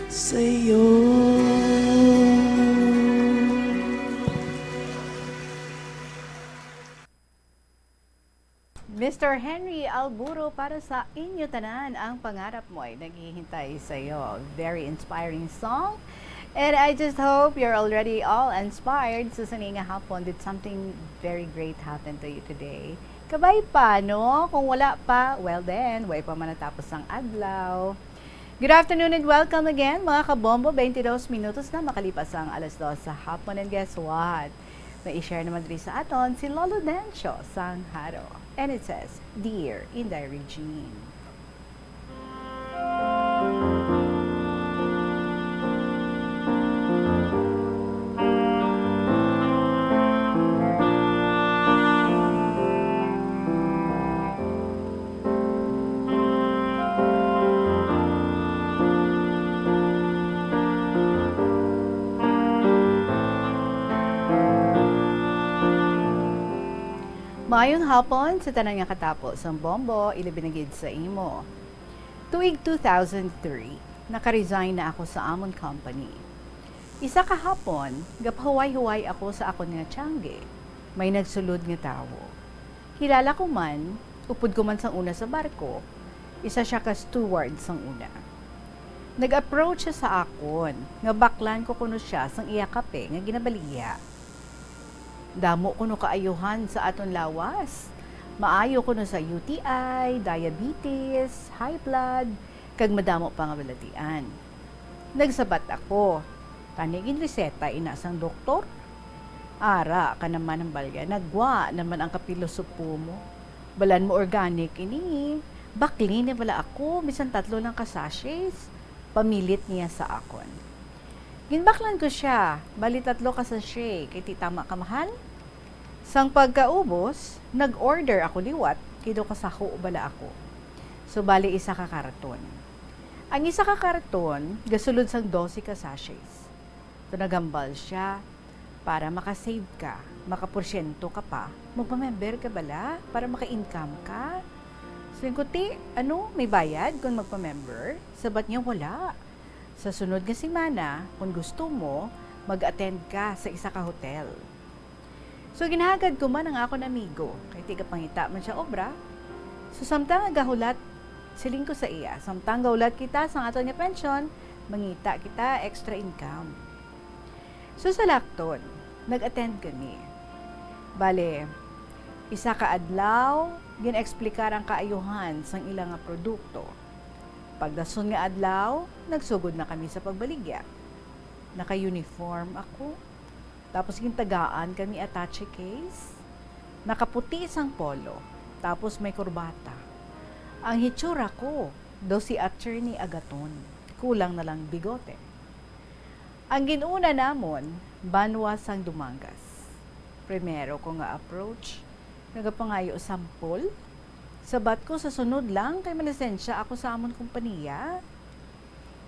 sa'yo. Mister Henry Alburo, para sa inyo tanan, ang pangarap mo'y naghihintay sa'yo. Very inspiring song. And I just hope you're already all inspired. Sa sini nga hapon, did something very great happen to you today? Kabay pa, no? Kung wala pa, well then, way pa man natapos ang adlaw. Good afternoon and welcome again, mga kabombo. Twenty-dos minutos na makalipas ang alas dos sa hapon. And guess what? May i-share naman diri sa aton si Lolo Dencio Sangharo. And it says, "Dear Inday Regine." Maayong hapon sa tanan nga katapo sang Bombo, ilabi na gid sa imo. Tuig two thousand three, naka-resign na ako sa amon company. Isa ka hapon, gapahuway-huway ako sa akon nga tiyangge. May nagsulod nga tawo. Kilala ko man, upod ko man sang una sa barko, isa sia ka steward sang una. Nag-approach sia sa akon nga baklan ko kuno sia sang iya kape nga ginabaligya. Damo kuno kaayuhan sa aton lawas. Maayo kuno sa U T I, diabetes, high blood, kag madamo pa nga balatian. Nagsabat ako, "Tani ginreseta ina sang doktor?" Ara ka naman ang balya, nagwa naman ang kapilosopo mo. "Balan mo organic ini. Bakli ni bala ako, bisan tatlo lang ka sachets," pamilit niya sa akon. Ginbaklan ko sia, bali tatlo ka sachet, kay ti tama ka mahal. Sang pagkaubos, nag-order ako liwat, kay daw kasaho bala ako. So, bali isa ka karton. Ang isa ka karton, gasulod sang dose ka sachets. So, naghambal sia, "Para maka-save ka, makaporsyento ka pa, magpa-member ka bala para maka-income ka." So, yung kuti, "Ano, may bayad kung magpa-member?" Sabat niya, "Wala. Sa sunod nga semana, kung gusto mo, mag-attend ka sa isa ka hotel." So, ginhagad ko man ang akon amigo, kay tigapangita man sia obra. So, samtang nagahulat, siling ko sa iya, "Samtang gahulat kita sang aton nga pensyon, mangita kita extra income." So, sa Lacton, nag-attend kami. Bale, isa ka adlaw, gin-eksplikar ang kaayuhan sang ila nga produkto. Pagdason nga adlaw, nagsugod na kami sa pagbaligya. Naka-uniform ako. Tapos gintagaan kami attache case. Nakaputi sang polo. Tapos may kurbata. Ang hitsura ko, daw si Attorney Agaton. Kulang na lang bigote. Ang gin-una namon, banwa sang Dumangas. Primero ko nga approach, nagapangayo sampol. Sabat ko sa sunod lang kay malisensya ako sa amon kompanya.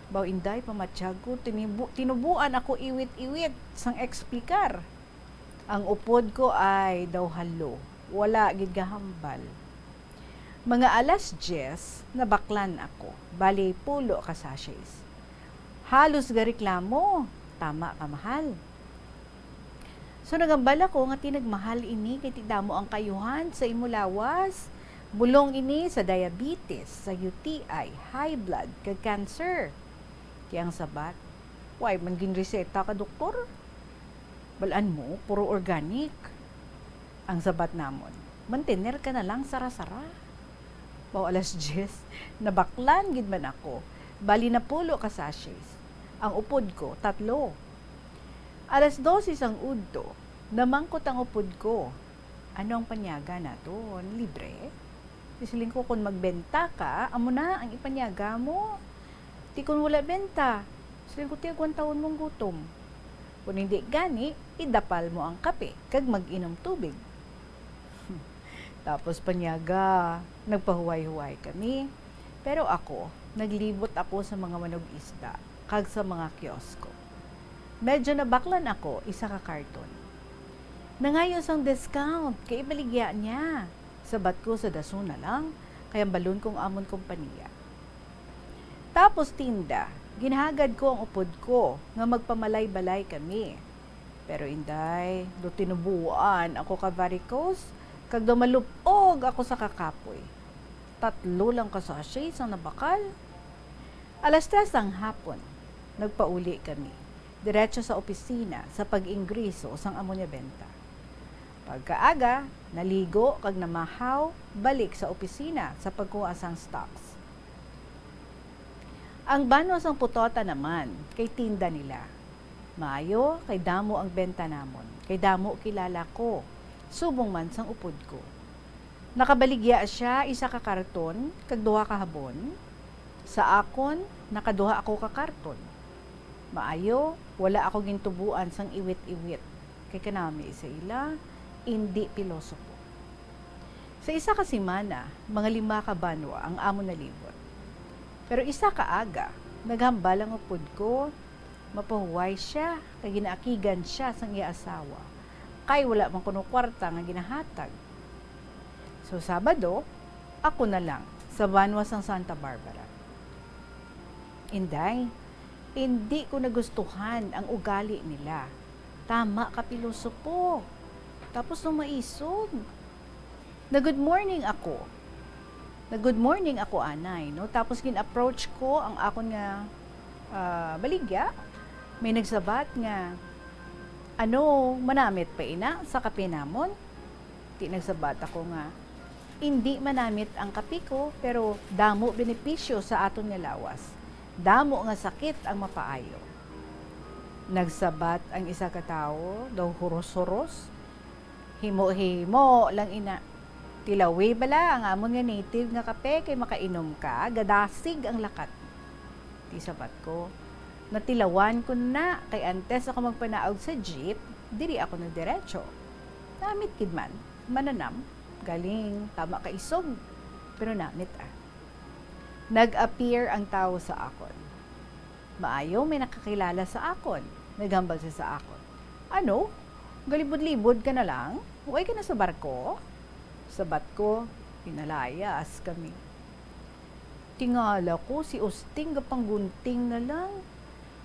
Baw, Inday, pamatyag ko, tinibu-, tinubuan ako iwit-iwit sang eksplikar. Ang upod ko ay daw halo, wala gid gahambal. Mga alas diyes, nabaklan ako, bali pulo ka sachets. Halos gareklamo, "Tama ka, mahal." So, nagambal ako nga ti nagmahal ini kay ti damo ang kaayuhan sa imo lawas. Bulong ini sa diabetes, sa U T I, high blood, kag cancer. Kay ang sabat, Why man ginreseta ka, doktor? Bal-an mo, puro organic. Ang sabat namon, "Mantener ka na lang, sara-sara." Pao alas diyes, nabaklan gid man ako. Bali, napulo ka sachets. Ang upod ko, tatlo. Alas dose sang udto, namangkot ang upod ko, "Ano ang panyaga naton? Libre?" Siling ko, "Kon magbenta ka, amo na ang ipanyaga mo. Ti kon wala benta," siling ko, "ti agwantahon mong gutom. Kon hindi gani, idapal mo ang kape kag mag-inom tubig." Tapos panyaga, nagpahuway-huway kami. Pero ako, naglibot ako sa mga manug-isda kag sa mga kiosko. Medyo nabaklan ako isa ka karton. "Nangayo sang discount kay ibaligya niya," sabat ko sa dason na lang, kay hambalon ko ang amon kompanya. Tapos tinda, ginhagad ko ang upod ko nga magpamalay-balay kami. Pero, Inday, daw tinubuan ako ka varicose, kag daw malub-og ako sa kakapoy. Tatlo lang ka sachets ang nabakal. Alas tres sang hapon, nagpauli kami, diretso sa opisina sa pag-ingreso sang amon nga benta. Pagkaaga, naligo kag namahaw balik sa opisina sa pagkuha sang stocks. Ang banwa sang Putota naman kay tinda nila. Maayo kay damo ang benta namon, kay damo kilala ko, subong man sang upod ko. Nakabaligya sia isa ka karton kag duha ka habon. Sa akon, nakaduha ako ka karton. Maayo, wala ako gintubuan sang iwit-iwit, kay kanami sa ila, indi pilosopo. Sa isa ka semana, mga lima ka banwa ang amon nalibot. Pero isa ka aga, naghambal ang upod ko, mapahuway sia kay ginaakigan sia sang iya asawa, kay wala man kuno kwarta nga ginahatag. So, Sabado, ako na lang sa banwa sang Santa Barbara. Inday, indi ko nagustuhan ang ugali nila. Tama ka pilosopo. Tapos nung maisog, nag-good morning ako. Nag-good morning ako, anay, no? Tapos gin-approach ko ang akon nga, ah, baligya. May nagsabat nga, "Ano, manamit pa ina sa kape namon?" Ti nagsabat ako nga, "Indi manamit ang kape ko, pero damo benepisyo sa aton nga lawas. Damo nga sakit ang mapaayo." Nagsabat ang isa ka tawo, daw huros-huros, "Himo-himo lang ina. Tilawi bala ang amon nga native nga kape kay makainom ka, gadasig ang lakat." Ti sabat ko, "Natilawan ko na, kay antes ako magpanaog sa jeep, diri ako nagdiretso." Namit gid man, mananam, galing, tama ka isog, pero namit, ah. Nag-appear ang tawo sa akon. Maayo may nakakilala sa akon. Naghambal siya sa akon, "Ano? Galibod-libod ka na lang? Way ka na sa barko?" Sabat ko, "Pinalayas kami." Tingala ko, si Usting gapanggunting na lang.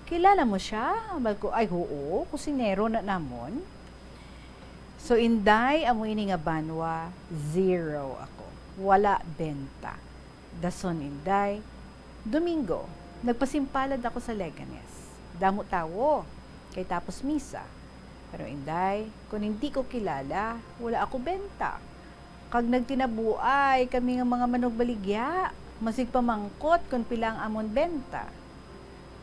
"Kilala mo siya?" Hambal ko, "Ay, huo, kusinero na namon." So, Inday, amo ini nga banwa, zero ako. Wala benta. Dason, Inday, Domingo, nagpasimpalad ako sa Leganes. Damo tawo, kay tapos misa. Pero, Inday, kon hindi ko kilala, wala ako benta. Kag nagtinabuay kami nga mga manugbaligya, masig pamangkot kon pila ang amon benta.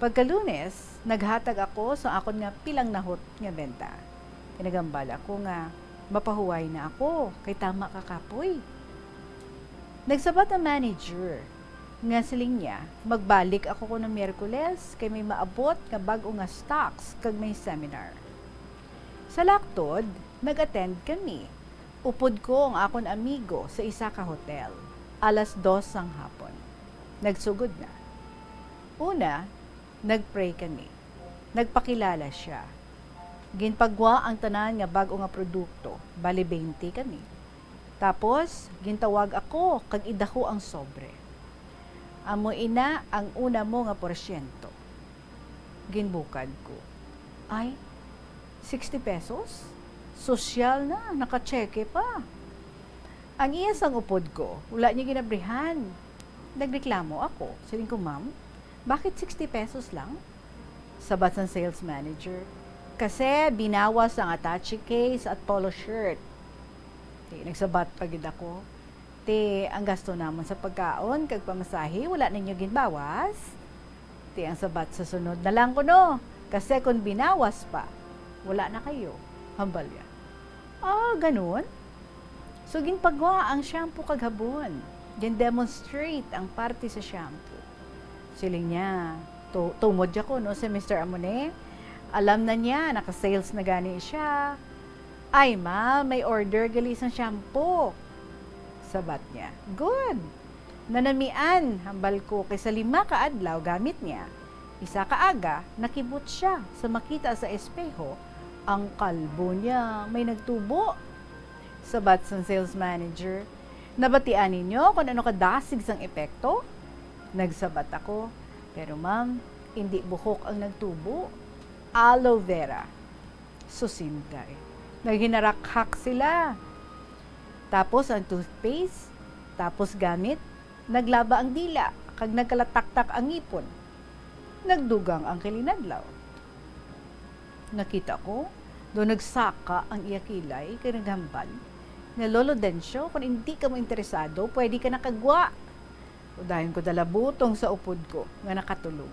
Pagka Lunes, naghatag ako sa akon nga pilangnahot nga benta. Kay naghambal ako nga mapahuway na ako, kay tama ka kapoy. Nagsabat ang manager nga siling niya, magbalik ako kuno Miyerkules, kay may maabot nga bag-o nga stocks kag may seminar. Sa laktod, nag-attend kami. Upod ko ang akon amigo sa isa ka hotel, alas dos sang hapon. Nagsugod na. Una, nag-pray kami. Nagpakilala sia. Ginpagwa ang tanan nga bag-o nga produkto, bali, baynte kami. Tapos, gintawag ako kag idaho ang sobre. "Amo ina ang una mo nga porsyento." Ginbukad ko. Ay, sixty pesos? Sosyal na, nakatseke pa. Ang iya sang upod ko, wala niya ginabrihan. Nagreklamo ako. Siling ko, "Ma'am, bakit sixty pesos lang?" Sabat sang sales manager. Kasi binawas ang attache case at polo shirt. Ti, nagsabat pa gid ako. Ti, ang gasto namon sa pagkaon kag pamasahe, wala ninyo ginbawas? Ti, ang sabat sa sunod na lang kuno. Kasi kung binawas pa, wala na kayo. Hambal niya. Ah, ganun? So, ginpagwa ang shampoo kag habon. Gin-demonstrate ang parte sa shampoo. Siling niya, tu-, tumod ya ko, no, si Mister Amone. Alam na niya, naka-sales na gani siya. "Ay, ma, may order gali sang shampoo." Sabat niya, "Good." "Nanamian," hambal ko, kay sa lima ka adlaw gamit niya, isa ka aga, nakibot siya sa makita sa espeho, ang kalbo niya may nagtubo. Sabat sang sales manager, "Nabatian ninyo kung ano kadasig sang epekto?" Nagsabat ako, "Pero ma'am, indi buhok ang nagtubo, aloe vera." Susinday, naghinarakhak sila. Tapos ang toothpaste, tapos gamit, naglaba ang dila, kag nagkalataktak ang ngipon. Nagdugang ang kilinadlaw. Nakita ko, do nagsaka ang iya kilay kay naghambal nga, "Lolo Dencio, kung hindi ka mo interesado, pwede ka nakagwa." Udayon ko dala butong sa upod ko nga nakatulog.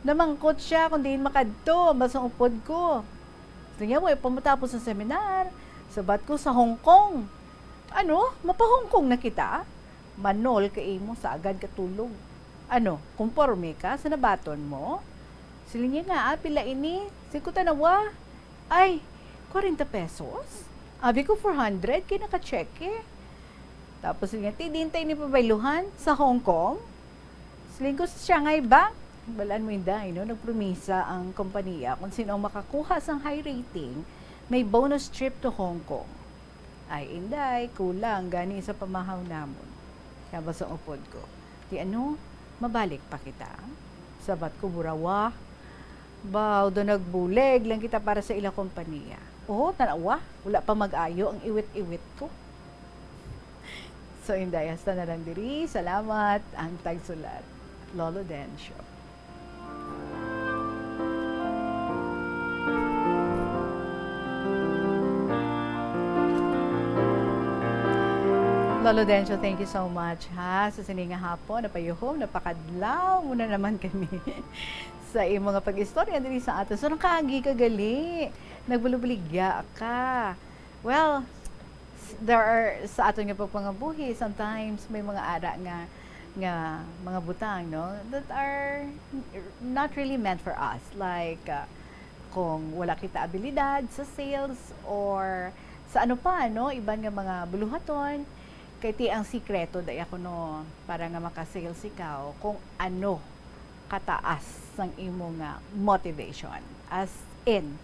Namangkot siya kung diin makadto ang basang upod ko. Siling niya, "Way pa matapos ang seminar." Sabat ko, "Sa Hong Kong." "Ano? Mapa-Hong Kong na kita?" "Manol ka imo sa agad katulog. Ano, konporme ka sa nabaton mo?" Siling niya nga, "Ah, pila ini?" Siling ko, "Tan-awa." "Ay, kwarenta pesos?" Abi ko, "Four hundred kay naka-cheque." Tapos siling niya, "Ti, diin ta ini pabayluhan? Sa Hong Kong?" Siling ko, "Sa Shanghai Bank." Balaan mo, Inday, no? Nagpromisa ang kompanya kung sino ang makakuha sang high rating, may bonus trip to Hong Kong. Ay, Inday, kulang gani sa pamahaw namon. Kaya ba sa upod ko, "Ti ano, mabalik pa kita?" Sabat ko, "Burawa. Baw, do nagbulig lang kita para sa ila kompanya. Oh, tan-awa, wala pa mag-ayo ang iwit-iwit ko." So, Inday, hasta na lang diri. Salamat, ang tagsulat, Lolo Dencio. Lolo Dencio, thank you so much, ha. Sa sini nga hapon, napayuhom, napakadlaw mo na naman kami sa imo nga pag-istorya diri sa aton. So, nakaagi ka gali. Nagbulobaligya ka. Well, s-, there are, sa aton nga pagpangabuhi, sometimes may mga ara nga, nga mga butang, no, that are not really meant for us. Like, uh, kung wala kita abilidad sa sales or sa ano pa, no, iban nga mga buluhaton, kay ti ang sikreto daya kuno para nga maka-sales ikaw kung ano kataas sang imo nga motivation. As in,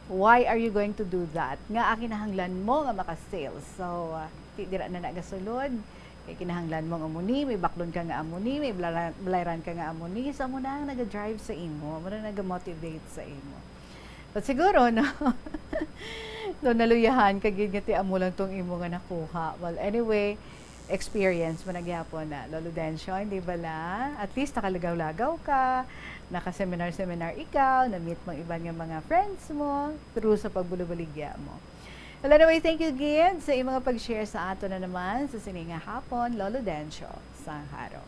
why are you going to do that? Ngaa kinahanglan mo nga maka-sales? So, uh, ti dira na nagasulod. Kay kinahanglan mo nga amo ni, may baklon ka nga amo ni, may blara-, balayran ka nga amo ni. So, amo na ang naga-drive sa imo, amo na naga-motivate sa imo. But siguro, no? No, naluyahan ka gid nga ti amo lang tong imo nga nakuha. Well, anyway, experience mo na gyapon na, Lolo Dencio, hindi bala? At least nakalagaw-lagaw ka, naka-seminar-seminar ikaw, na-meet mo ang iban nga mga friends mo through sa pagbulobaligya mo. Well, anyway, thank you gid sa imong pag-share sa ato na naman sa sini nga hapon, Lolo Dencio Sanjaro.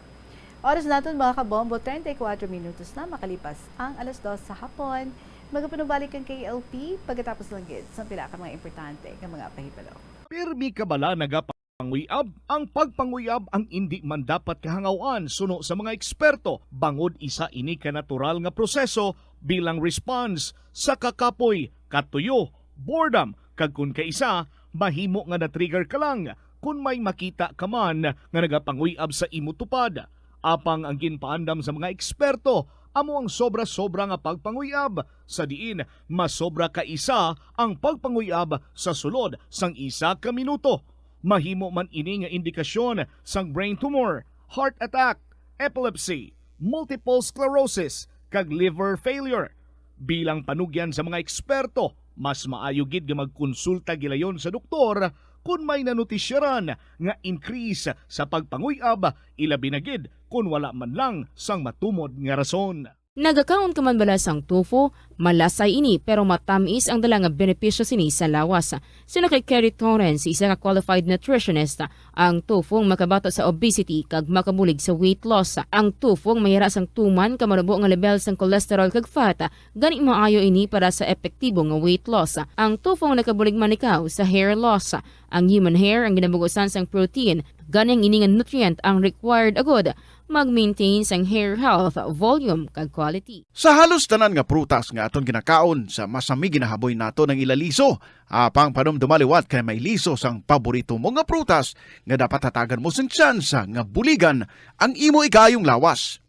Oras naton, mga kabombo, treinta y cuatro minutos na makalipas ang alas dos sa hapon. Magapanubalik ang K L P pagkatapos lang gid sa pila ka mga importante nga mga pahibalo. Pirmi ka bala nagapanguyab? Ang pagpanguyab ang indi man dapat kahangaw-an suno sa mga eksperto, bangod isa ini ka natural nga proseso bilang response sa kakapoy, katuyo, boredom, kag kon kaisa, mahimo nga na-trigger ka lang kon may makita ka man nga nagapanguy-ab sa imo tupad. Apang ang ginpaandam sa mga eksperto amo ang sobra-sobra nga pagpanguy-ab, sa diin masobra ka isa ang pagpanguy-ab sa sulod sang isa ka minuto. Mahimo man ini nga indikasyon sang brain tumor, heart attack, epilepsy, multiple sclerosis, kag liver failure. Bilang panugyan sa mga eksperto, mas maayo gid nga magkonsulta gilayon sa doktor kon may nanotisyaran nga increase sa pagpanguy-ab, ilabi na gid kon wala man lang sang matumod nga rason. Nagakaon ka man bala sang tofu? Malasay ini, pero matamis ang dala nga benepisyo sini sa lawas. Suno kay Kerry Torrens, isa ka qualified nutritionist, ang tofu ang makabato sa obesity kag makabulig sa weight loss. Ang tofu ang mayara sang tuman ka manubo nga level sang cholesterol kag fat, gani maayo ini para sa epektibo nga weight loss. Ang tofu ang nakabulig man ikaw sa hair loss. Ang human hair ang ginabugusan sang protein, gani ang ini nga nutrient ang required agud mag-maintain sang hair health, volume, kag quality. Sa halos tanan nga prutas nga aton ginakaon, sa masami ginahaboy nato ang ila liso. Apang panumduma liwat kay may liso sang paborito mo nga prutas nga dapat hatagan mo sing tsansa nga buligan ang imo ikaayong lawas.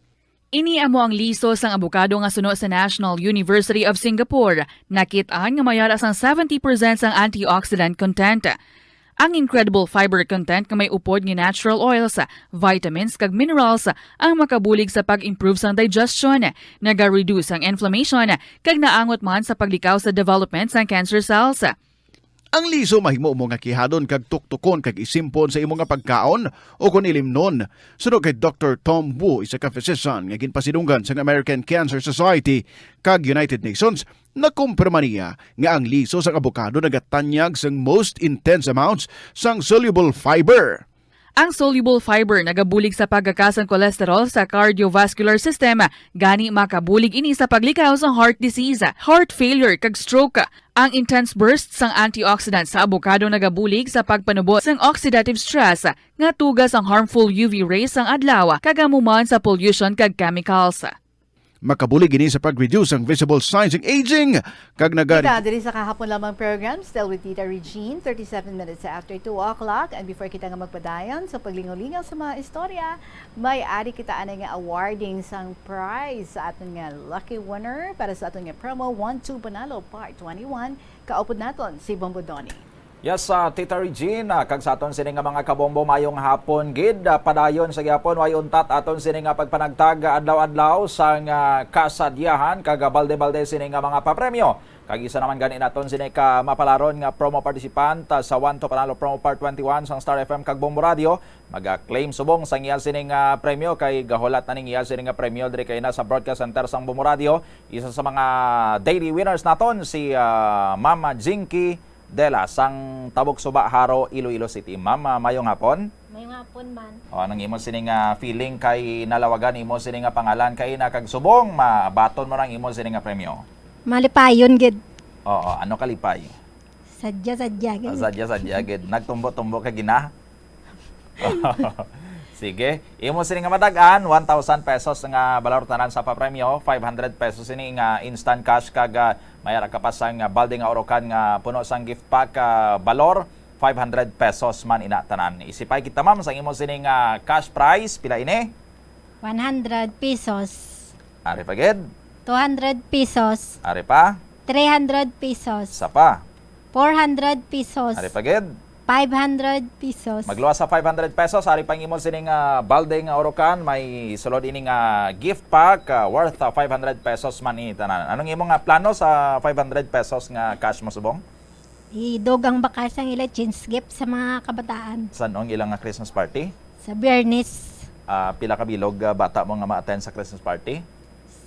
Ini amo ang liso sang abokado nga suno sa National University of Singapore. Nakit-an nga mayara sang seventy percent sang antioxidant content. Ang incredible fiber content nga may upod nga natural oils, vitamins, kag minerals ang makabulig sa pag-improve sang digestion, naga-reduce ang inflammation, kag naangot man sa paglikaw sa development sang cancer cells. Ang liso mahimo mo nga kihadon kag tuktukon kag isimpon sa imo nga pagkaon o kon ilimnon. Suno kay Doctor Tom Wu, isa ka physician nga ginpasidunggan sang American Cancer Society kag United Nations, nakumpirma niya nga ang liso sang abokado nagatanyag sang most intense amounts sang soluble fiber. Ang soluble fiber nagabulig sa pagkakas sang cholesterol sa cardiovascular system, gani makabulig ini sa paglikaw sa heart disease, heart failure, kag stroke. Ang intense burst sang antioxidant sa abokado nagabulig sa pagpanubo sang oxidative stress nga tuga sang harmful U V rays sang adlaw, kag amo man sa pollution kag chemicals. Makabulig ini sa pag-reduce ang visible signs ng aging, kag nagari- Kita diri sa Kahapon Lamang program, still with Tita Regine, thirty-seven minutes after two o'clock. And before kita nga magpadayon sa paglingaw-lingaw sa mga istorya, may ari kita anay nga awarding sang prize sa aton nga lucky winner para sa aton nga promo, One Two Panalo Part twenty-one. Kaupod naton si Bombo Donnie. Yes, ah, Tita Regine, ah, kag sa aton sini nga mga kabombo, mayong hapon gid. Ah, padayon sa gihapon, way untat aton sini nga pagpanagtag, ah, adlaw-adlaw sang, ah, kasadyahan kag, ah, balde-balde sini nga mga papremyo. Kag isa naman gani naton sini ka mapalaron nga promo participant, ah, sa One to Panalo Promo Part twenty-one sang Star F M kag Bombo Radio, mag-claim subong sang iya sini nga premyo, kay gahulat na ning iya sini nga premyo diri kay na sa broadcast center sang Bombo Radio. Isa sa mga daily winners naton si, ah, Mama Jinky Dela sang Tabok Suba, Jaro, Iloilo City. Ma'am, ah, mayong hapon. Mayong hapon man. O, anong imo sini nga feeling kay nalawagan imo sini nga pangalan kay na kag subong mabaton mo nang imo sini nga premyo? Malipayon gid. Oo, ano kalipay? Sadya-sadya gid. Ah, sadya-sadya gid. Nagtumbo-tumbo ka gina? Sige. Imo sini nga matag-an, one thousand pesos nga balor tanan sa papremyo, five hundred pesos ini nga instant cash kag, ah, may ara ka pa sang, ah, balde nga urukan nga puno sang gift pack, ah, balor five hundred pesos man ina tanan. Isipay kita, ma'am, sang imo sini nga cash prize, pila ini? One hundred pesos. Ari pa gid. Two hundred pesos. Ari pa. Three hundred pesos. Sa pa. Four hundred pesos. Ari pa gid. Five hundred pesos. Magluwas sa five hundred pesos, ari pa ang imo sining, ah, balde nga urukan, may sulod ini nga gift pack, ah, worth, ah, five hundred pesos man ini tanan. Anong imo nga plano sa five hundred pesos nga cash mo subong? Idugang baka sang ila change gift sa mga kabataan. San-o ang ila nga Christmas party? Sa Biyernes. Ah, pila ka bilog, ah, bata mo nga ma-attend sa Christmas party?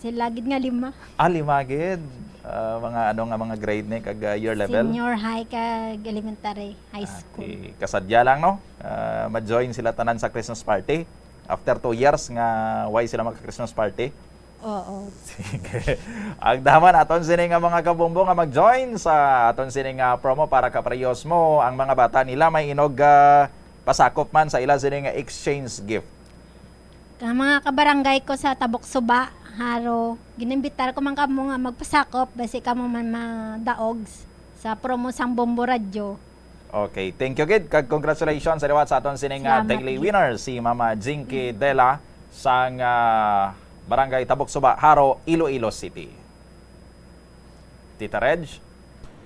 Sila gid nga lima. Ah, lima gid. Ah, mga ano nga mga grade ni kag, ah, year level? Senior high kag elementary, high school. Okay. Kasadya lang, no? Ah, ma-join sila tanan sa Christmas party. After two years nga, why sila magka-Christmas party? Oo. Sige. Ang daman aton sini nga mga kabombo nga mag-join sa aton sini nga promo para kaparehas mo ang mga bata nila may inog, ah, pasakop man sa ila sini nga exchange gift. Ang mga kabarangay ko sa Tabok Suba, Jaro, ginimbitar ko man kamo nga magpasakop basi kamo man madaog sa promo sang Bombo Radyo. Okay, thank you gid kag congratulations sa liwat sa aton sining, ah, Salamat daily gid. Winner, si Mama Jinky Dela sang, ah, Barangay Tabok Suba, Jaro, Iloilo City. Tita Reg?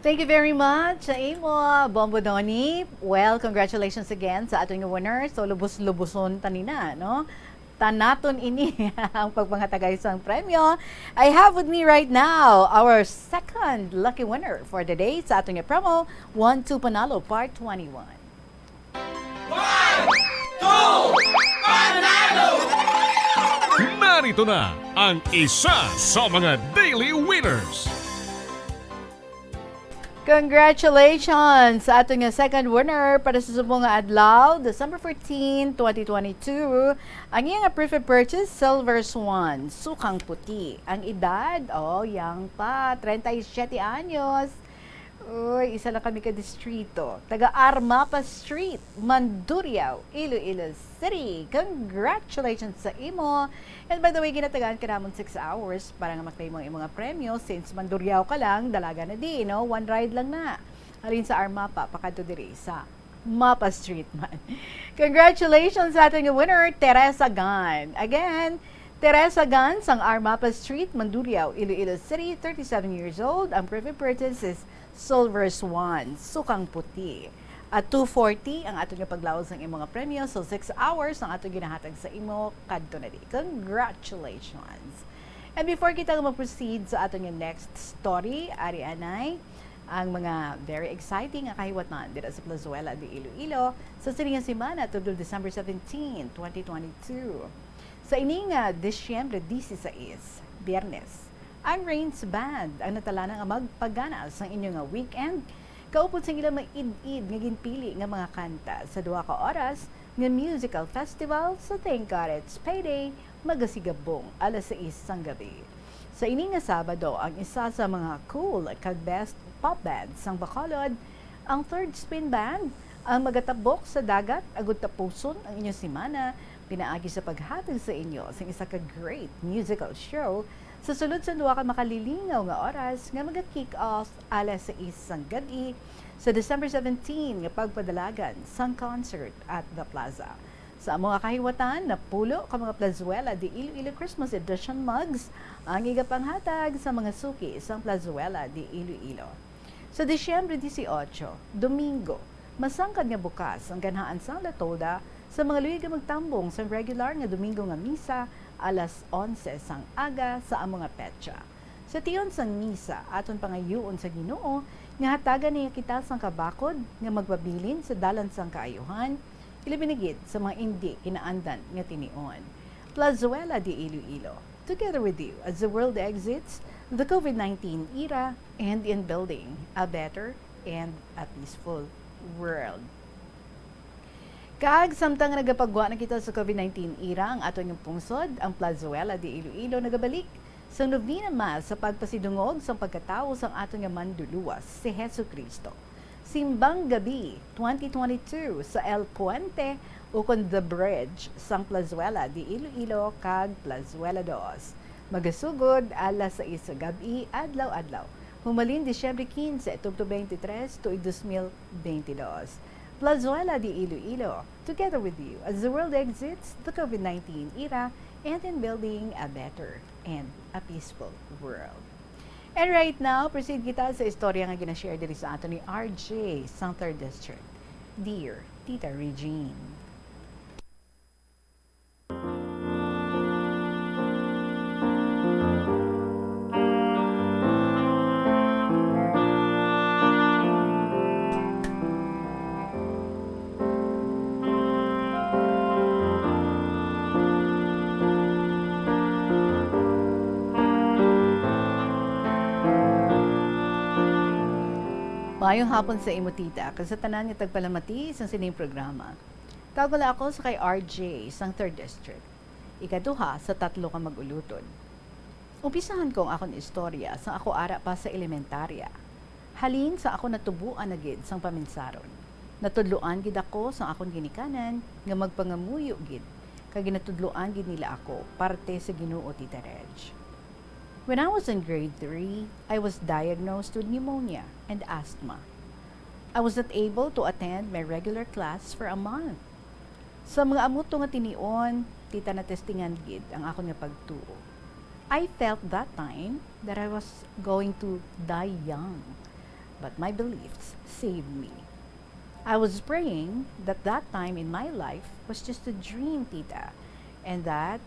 Thank you very much sa imo, Bombo Donnie. Well, congratulations again sa aton nga winner. So, lubos-luboson tanina, no? Tanaton ini ang pagpangatagay sang premyo. I have with me right now our second lucky winner for the day sa aton nga promo, One Two Panalo Part twenty-one. One, two, panalo! Ito na ang isa sa mga daily winners. Congratulations sa aton nga second winner para sa subong nga adlaw, December fourteen, twenty twenty-two. Ang iyang proof of purchase, Silver Swan, sukang puti. Ang edad, oh, young pa, treinta y siete anyos. Uy, isa lang kami ka distrito. Taga Armapa Street, Mandurriao, Iloilo City. Congratulations sa imo. And by the way, ginatagaan ka namon six hours para nga maklimo ang imo nga premyo. Since Mandurriao ka lang, dalaga na di, no? One ride lang na. Halin sa Armapa, pakadto diri sa Mapa Street man. Congratulations sa ating winner, Teresa Gan. Again, Teresa Gan sang Armapa Street, Mandurriao, Iloilo City, thirty-seven years old. Ang proof of purchase is Silver Swan, sukang puti. At two forty ang ato nga paglawas sang imo nga premyo. So, six hours ang ato ginahatag sa imo kadto na di. Congratulations! And before kita mag-proceed sa ato nga next story, ari anay ang mga very exciting nga kahiwatan dira sa Plazuela de Iloilo sa sini nga semana, tubtob December seventeen, twenty twenty-two. Sa ini nga Disyembre dieciséis, Biyernes, ang Rains Band ang natalana nga magpagana sang inyo nga weekend kaupod sang ilang maid-id nga ginpili nga mga kanta sa duha ka oras nga musical festival sa Thank God It's Payday, magasigabong alas sais sang gabi. Sa ini nga Sabado, ang isa sa mga cool kag best pop band sang Bacolod, ang Third Spin Band, ang magatabok sa dagat agud tapuson ang inyo semana pinaagi sa paghatag sa inyo sing isa ka great musical show sa sulod sa duha ka makalilingaw nga oras nga maga-kick off alas sais sang gab-i sa December seventeen nga pagpadalagan sang concert at the Plaza. Sa amo nga kahiwatan, napulo ka mga Plazuela de Iloilo Christmas Edition mugs ang igapanghatag sa mga suki sang Plazuela de Iloilo. Sa Disyembre dieciocho, Domingo, masangkad nga bukas ang ganhaan sang La Tolda sa mga luyag nga magtambong sang regular nga Domingo nga misa alas onse sang aga sa amo nga petsa. Sa tion sang misa, aton pangayuon sa Ginoo nga hatagan niya kita sang kabakod nga magpabilin sa dalan sang kaayuhan, ilabi na gid sa mga indi kinaandan nga tinion. Plazuela de Iloilo, together with you as the world exits the COVID nineteen era and in building a better and a peaceful world. Kag samtang nagapagwa na kita sa COVID nineteen era, ang aton nga pungsod, ang Plazuela de Iloilo, nagabalik sa novena Mass sa pagpasidungog sang pagkatawo sang aton nga Manluluwas, si Jesu-Cristo. Simbang Gabi twenty twenty-two sa El Puente ukon The Bridge sang Plazuela de Iloilo kag Plazuela dos. Magasugod alas sais sa gab-i adlaw-adlaw, humalin Disyembre quince, tubtob twenty-three, tuig dos mil twenty-two. Plazuela de Iloilo, together with you as the world exits the COVID nineteen era and in building a better and a peaceful world. And right now, proceed kita sa istorya nga ginashare diri sa aton ni R J sang Third District. Dear Tita Regine. Maayong hapon sa imo, tita, kag sa tanan nga tagpalamati sa sining programa. Tawag lang ako sa kay R J sang Third District, ikaduha sa tatlo ka mag-ulutod. Umpisahan ko ang akon istorya sang ako ara pa sa elementarya. Halin sa ako natubuan na gid sang paminsaron, natudloan gid ako sang akon ginikanan nga magpangamuyo gid, kag ginatudloan gid nila ako parte sa Ginoo, Tita Reg. When I was in grade three, I was diagnosed with pneumonia and asthma. I was not able to attend my regular class for a month. Sa mga amo to nga tinion, tita, natestingan gid ang akon nga pagtuo. I felt that time that I was going to die young, but my beliefs saved me. I was praying that that time in my life was just a dream, tita, and that,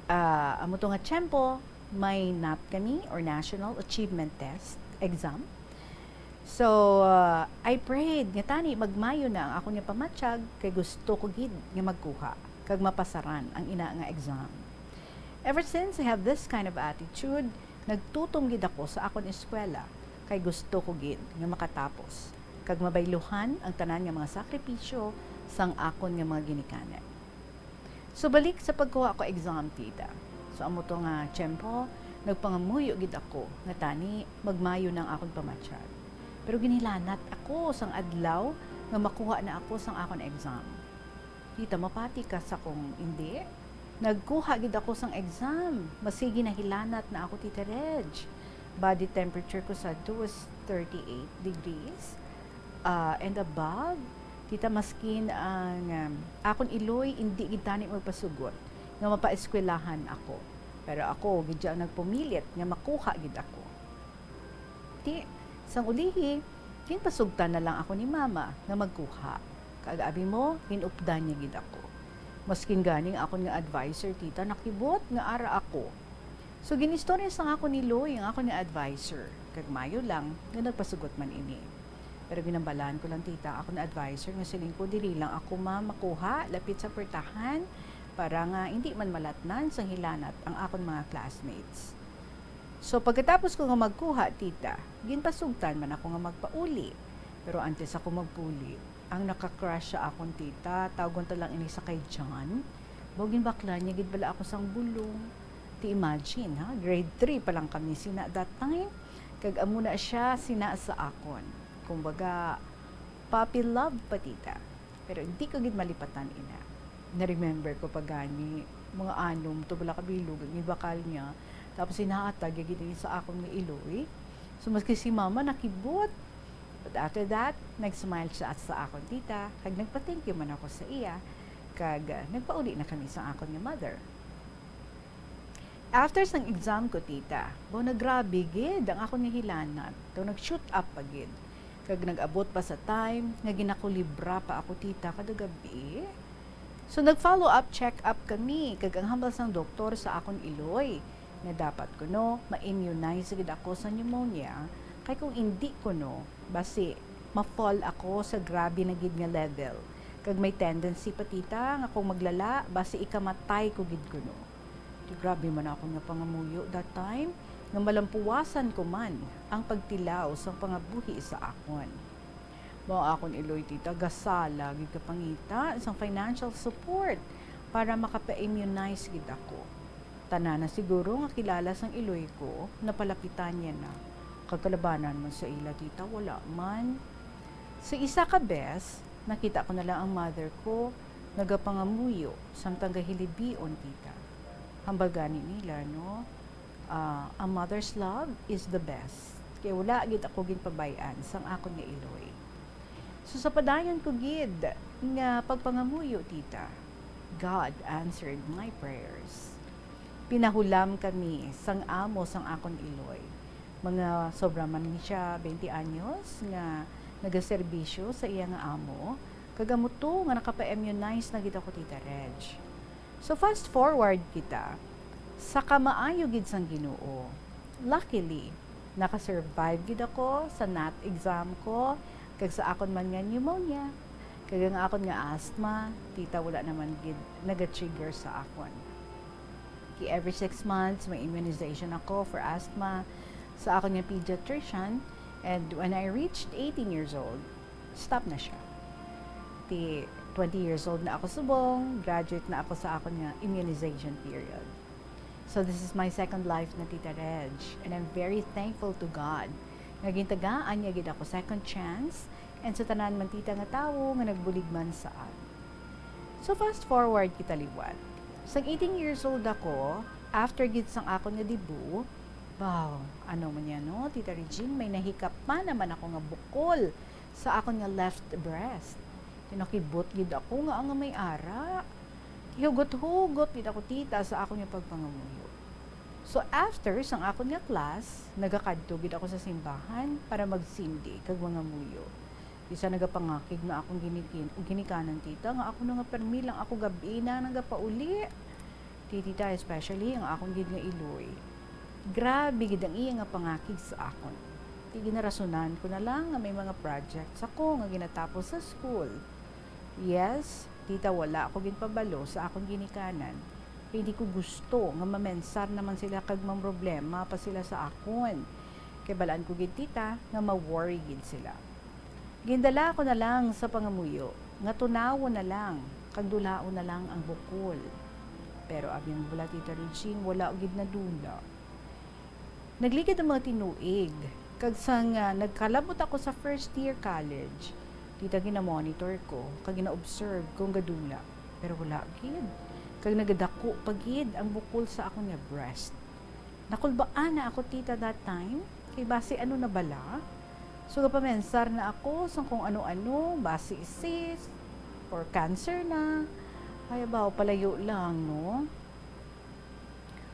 ah, amo to nga tiyempo, may NATCAME or National Achievement Test exam. So, ah, I prayed nga tani magmayo na ang akon nga pamatyag, kay gusto ko gid nga magkuha kag mapasaran ang ina nga exam. Ever since I have this kind of attitude, nagtutom gid ako sa akon eskwela, kay gusto ko gid nga makatapos, kag mabayluhan ang tanan nga mga sakripisyo sang akon nga mga ginikanan. So, balik sa pagkuha ko exam, tita. So, amo to nga tiyempo, nagpangamuyo gid ako nga tani magmayo na ang akon pamatyag. Pero ginhilanat ako sang adlaw nga makuha na ako sang akon exam. Tita, mapati ka sa kung indi? Nagkuha gid ako sang exam. Masigi nahilanat na ako, Tita Reg. Body temperature ko sadto was thirty-eight degrees, ah, and above. Tita, maskin ang, um, akon iloy indi gid tani magpasugot nga mapaeskwelahan ako. Pero ako gid ang nagpumilit nga makuha gid ako. Ti, sang ulihi, ginpasugtan na lang ako ni Mama nga magkuha. Kag abi mo, ginupdan niya gid ako. Maskin gani ang akon nga adviser, tita, nakibot nga ara ako. So, ginistorya sang akon ni Loy ang akon nga adviser, kag mayo lang nga nagpasugot man ini. Pero ginambalan ko lang, tita, akon nga adviser nga siling ko, diri lang ako, ma'am, makuha lapit sa pwertahan para nga indi man malatnan sang hilanat ang akon mga classmates. So, pagkatapos ko nga magkuha, tita, ginpasugtan man ako nga magpauli. Pero antes ako magpauli, ang naka-crush sa akon, tita, tawgon ta lang ini sa kay John. Baw, ginbaklan niya gid bala ako sang bulong. Ti, imagine, ha? Grade three pa lang kami sina that time. Kag amo na siya sina sa akon. Kumbaga, puppy love pa, tita. Pero hindi ko gid malipatan ina. Na-remember ko pa gani, mga anom to bala ka bilog ang ibakal niya. Tapos hinahatag niya gid ini sa akon nga iloy. So, maski si mama nakibot. But after that, nag-smile siya sa akon, tita, kag nagpa-thank you man ako sa iya, kag, ah, nagpauli na kami sa akon nga mother. After sang exam ko, tita, baw, nagrabe gid ang akon nga hilanat. Daw nag-shoot up pa gid. Kag nag-abot pa sa time nga ginakulibra pa ako, tita, kada gabi. So, nag-follow up, check up kami, kag ang hambal sang doktor sa akon iloy nga dapat kuno ma-immunize gid ako sa pneumonia, kay kung indi kuno, basi ma-fall ako sa grabe na gid nga level, kag may tendency pa, tita, nga kung maglala, basi ikamatay ko gid kuno. Di, grabe man ako nga pangamuyo that time, nga malampuwasan ko man ang pagtilaw sang pangabuhi sa akon. Mao akon iloy, tita, gasala gid ka pangita sang financial support para makapa-immunize gid ako. Tanan na siguro nga kilala sang iloy ko, napalapitan niya na. Kag kalabanan man sa ila, tita, wala man. Sa isa ka bes, nakita ko na lang ang mother ko nagapangamuyo samtang gahilibion, tita. Hambal gani nila, no? Ah, a mother's love is the best. Kay wala gid ako ginpabay-an sang akon nga iloy. So, sa padayon ko gid nga pagpangamuyo, tita, God answered my prayers. Pinahulam kami sang amo sang akon iloy. Mga sobra man ni siya twenty anyos nga nagaserbisyo sa iya nga amo, kag amo to nga nakapa-immunize na gid ako, Tita Reg. So, fast forward kita sa kamaayo gid sang Ginoo. Luckily, naka-survive gid ako sa NAT exam ko, kag sa akon man nga pneumonia, kag ang akon nga asthma, tita, wala naman gid naga-trigger sa akon. Kay every six months, may immunization ako for asthma sa akon nga pediatrician, and when I reached eighteen years old, stop na siya. Ti, twenty years old na ako subong, graduate na ako sa akon nga immunization period. So, this is my second life na, Tita Reg, and I'm very thankful to God nga gintagaan niya gid ako second chance, and sa tanan man, tita, nga tawo nga nagbulig man sa akon. So, fast forward kita liwat. Sang eighteen years old ako, after gid sang akon nga debut, wow, ano man yan, no, Tita Regine, may nahikap pa naman ako nga bukol sa akon nga left breast. Ti, nakibot gid ako nga ang may ara. Gihugot-hugot gid ako, tita, sa akon nga pagpangamuyo. So, after sang akon nga class, nagakadto gid ako sa simbahan para magsindi kag mangamuyo. Ti, sa nagapangakig na akon ginikin-, ginikanan, tita, nga ako na nga permi lang ako gab-i na nagapauli. Ti, tita, especially ang akon gid nga iloy. Grabe gid ang iya nga pangakig sa akon. Ti, ginarasunan ko na lang nga may mga projects ako nga ginatapos sa school. Yes, tita, wala ako ginpabalo sa akon ginikanan. Kay di ko gusto nga mamensar naman sila kag mamroblema pa sila sa akon. Kay balaan ko gid, tita, nga ma-worry gid sila. Gindala ko na lang sa pangamuyo nga tunawon na lang kag dulaon na lang ang bukol. Pero abi ang bula, Tita Regine, wala gid nadula. Nagligad ang mga tinuig, kag sang, ah, nagkalabot ako sa first year college, tita, gina-monitor ko kag gina-observe kung gadula, pero wala gid. Kag nagadako pa gid ang bukol sa akon nga breast. Nakulbaan na ako, tita, that time, kay basi ano na bala. So, gapamensar na ako sang kung ano-ano, basi cyst or cancer na. Ay, abaw, palayo lang, no?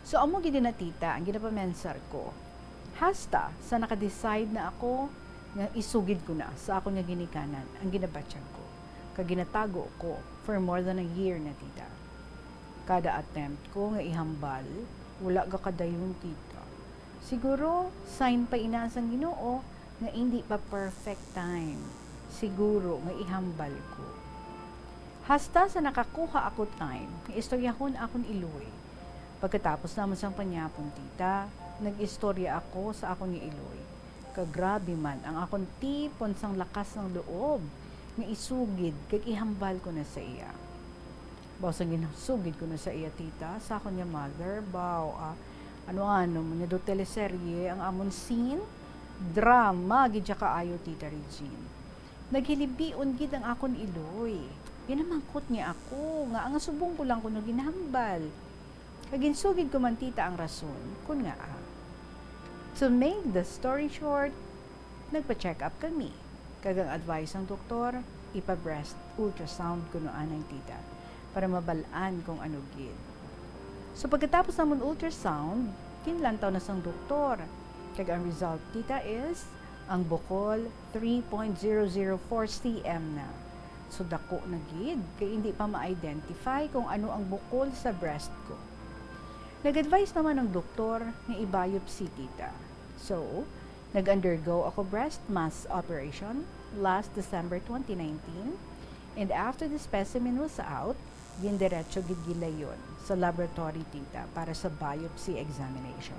So, amo gid na, tita, ang ginapamensar ko. Hasta sa naka-decide na ako nga isugid ko na sa akon nga ginikanan ang ginabatyag ko, kag ginatago ko for more than a year na, tita. Kada attempt ko nga ihambal, wala gakadayon, tita. Siguro, sign pa ina sang Ginoo nga indi pa perfect time. Siguro nga ihambal ko. Hasta sa nakakuha ako time nga istoryahon akon iloy. Pagkatapos namon sang panyapon, tita, nag-istorya ako sa akon nga iloy. Kag grabe man ang akon tipon sang lakas sang loob nga isugid kag ihambal ko na sa iya. Baw sang ginsugid ko na sa iya, tita, sa akon nga mother, baw, ah, ano-ano man nga daw teleserye ang amon scene. Drama gid siya kaayo, Tita Regine. Naghilibion gid ang akon iloy. Ginamangkot niya ako nga ang subong ko lang kuno ginhambal. Kag ginsugid ko man, tita, ang rason kon ngaa. To make the story short, nagpa-check up kami, kag ang advice sang doktor, ipa-breast ultrasound kuno anay, tita, para mabal-an kung ano gid. So, pagkatapos namon ultrasound, kinlantaw na sang doktor, kag ang result, tita, is ang bukol three point zero zero four C M na. So, dako na gid, kay indi pa ma-identify kung ano ang bukol sa breast ko. Nag-advise naman ang doktor nga i-biopsy, tita. So, nag-undergo ako breast mass operation last December twenty nineteen, and after the specimen was out, gindiretso gid gilayon sa laboratory, tita, para sa biopsy examination.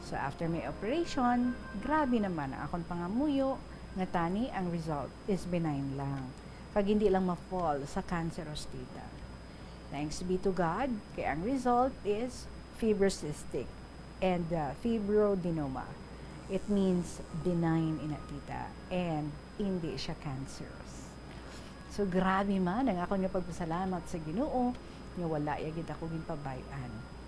So, after my operation, grabe naman ang akon pangamuyo nga tani ang result is benign lang, kag hindi lang ma-fall sa cancerous, tita. Thanks be to God, kay ang result is fibrocystic and, uh, fibroadenoma. It means benign ina, tita, and hindi siya cancerous. So, grabe man ang akon nga pagpasalamat sa Ginoo nga wala ya gid ako ginpabay-an.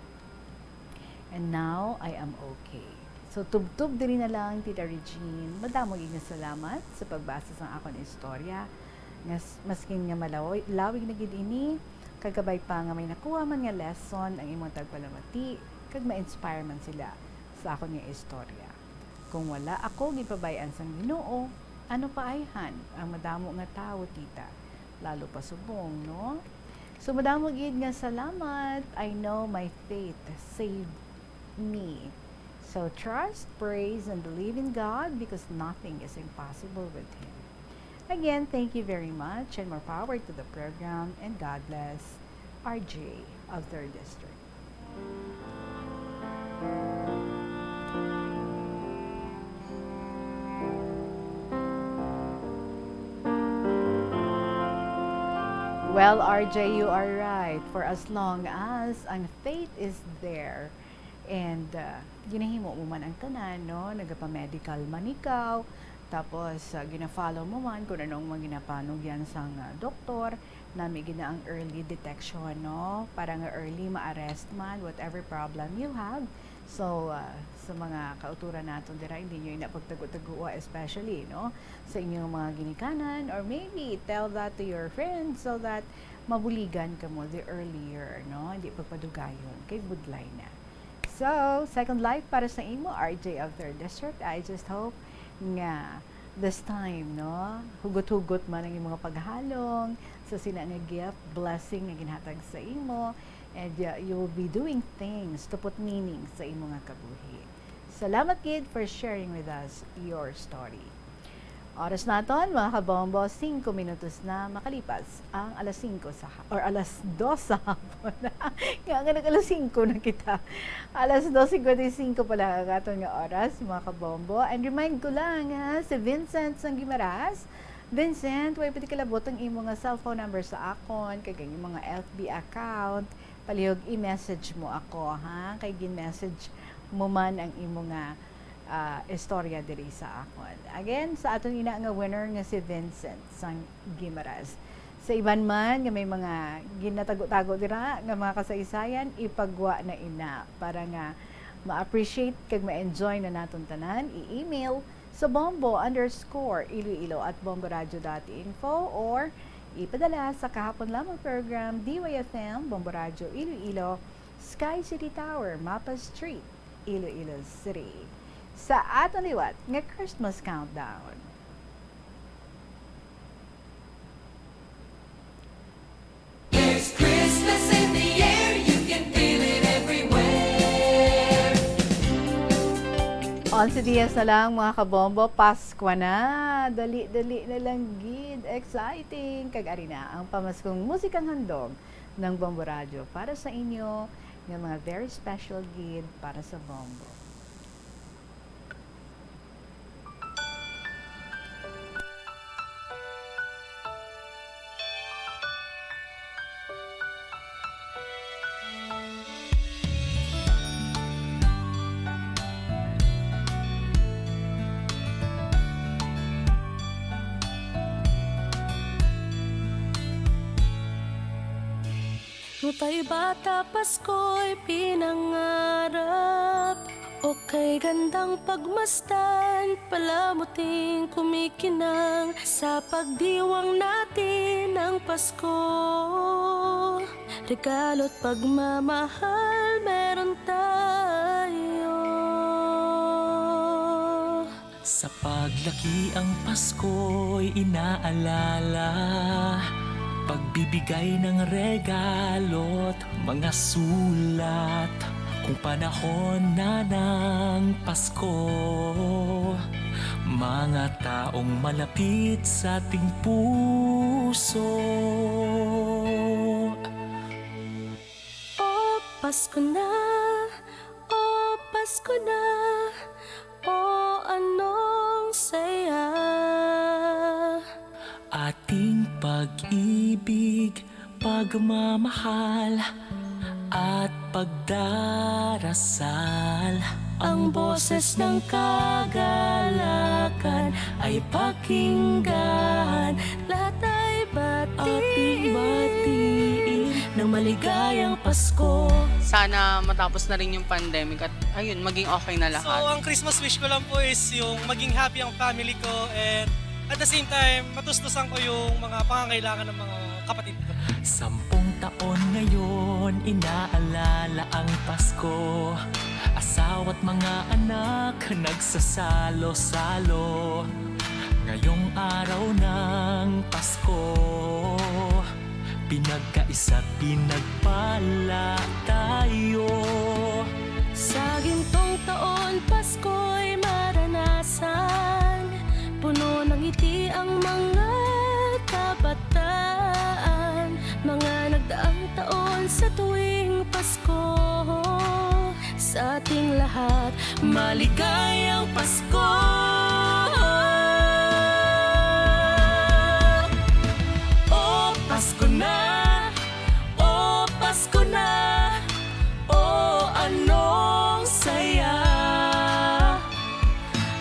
And now, I am okay. So, tubtob diri na lang, Tita Regine. Madamo gid nga salamat sa pagbasa sang akon istorya. Nga s-, maskin nga malawi-, lawig na gid ini, kag kabay pa nga may nakuha man nga lesson ang imong tagpalamati, kag ma-inspire man sila sa akon nga istorya. Kung wala ako ginpabay-an sang Ginoo, ano pa ayhan ang madamo nga tawo, tita? Lalo pa subong, no? So, madamo gid nga salamat. I know my faith saved me. So, trust, praise, and believe in God, because nothing is impossible with Him. Again, thank you very much, and more power to the program, and God bless. R J of Third District. Well, R J, you are right. For as long as ang faith is there, and, uh, ginahimo mo man ang tanan, no? Nagapa-medical man ikaw, tapos, uh, gina-follow mo man kung anong mga ginapanugyan sang, uh, doktor, nami gid na ang early detection, no? Para nga early ma-arrest man whatever problem you have. So, uh, sa mga kauturan naton dira, hindi nyo ina pagtago-tagoa, especially, no? Sa inyong mga ginikanan, or maybe tell that to your friends so that mabuligan kamo the earlier, no? Hindi pagpadugayon, kay budlay na. So, second life para sa imo, R J of Third District. I just hope nga this time, no, hugot-hugot man ang imong paghalong sa sina nga gift, blessing nga ginhatag sa imo, and, uh, you will be doing things to put meaning sa imo nga kabuhi. Salamat gid for sharing with us your story. Oras naton, mga kabombo, singko minutos na makalipas ang alas singko sa ha-, or alas dos sa hapon. Nga, nga nag-alas singko na kita. Alas dos cincuenta y cinco pa lang ang aton nga oras, mga kabombo. And remind ko lang, ha, si Vincent sang Guimaras. Vincent, way pwede kalabot ang imo nga cellphone number sa akon, kag ang imo nga F B account. Palihog i-message mo ako, ha? Kay gin-message mo man ang imo nga, ah, istorya diri sa akon. Again, sa aton ina nga winner nga si Vincent sang Guimaras. Sa iban man nga may mga ginatago-tago dira nga mga kasaysayan, ipagwa na ina para nga ma-appreciate kag ma-enjoy na naton tanan, i-email sa bombo underscore iloilo at bomboradio dot info or ipadala sa kahapon lamang program, D Y F M, Bombo Radio Iloilo, Sky City Tower, Mapa Street, Iloilo City. Sa aton liwat nga Christmas countdown. There's Christmas in the air, you can feel it everywhere. Onse dias na lang, mga kabombo, Pasko na. Dali-dali na lang gid. Exciting! Kag ari na ang pamaskong musikang handog ng Bombo Radyo para sa inyo nga mga very special gid para sa Bombo. Nutay bata Pasko'y pinangarap, o kay gandang pagmasdan, palamuting kumikinang sa pagdiwang natin ng Pasko. Regalo't pagmamahal meron tayo. Sa paglaki ang Pasko'y inaalala, pagbibigay ng regalo't mga sulat. Kung panahon na ng Pasko, mga taong malapit sa ating puso. O Pasko na, o Pasko na, o anong saya. Ating pag-ibig, pagmamahal, at pagdarasal. Ang boses ng kagalakan ay pakinggan. Lahat ay batiin. Ating batiin ng maligayang Pasko. Sana matapos na rin yung pandemic at, ayun, maging okay na lahat. So, ang Christmas wish ko lang po is yung maging happy ang family ko and at the same time, matustusan ko yung mga pangangailangan ng mga kapatid ko. Sampung taon ngayon, inaalala ang Pasko. Asawa't mga anak, nagsasalo-salo. Ngayong araw ng Pasko, pinagkaisa't pinagpala tayo. Sa gintong taon, Pasko'y maranasan. Puno ng ngiti ang mga kabataan. Mga nagdaang taon sa tuwing Pasko. Sa ating lahat, maligayang Pasko! O Pasko na, o Pasko na, o anong saya.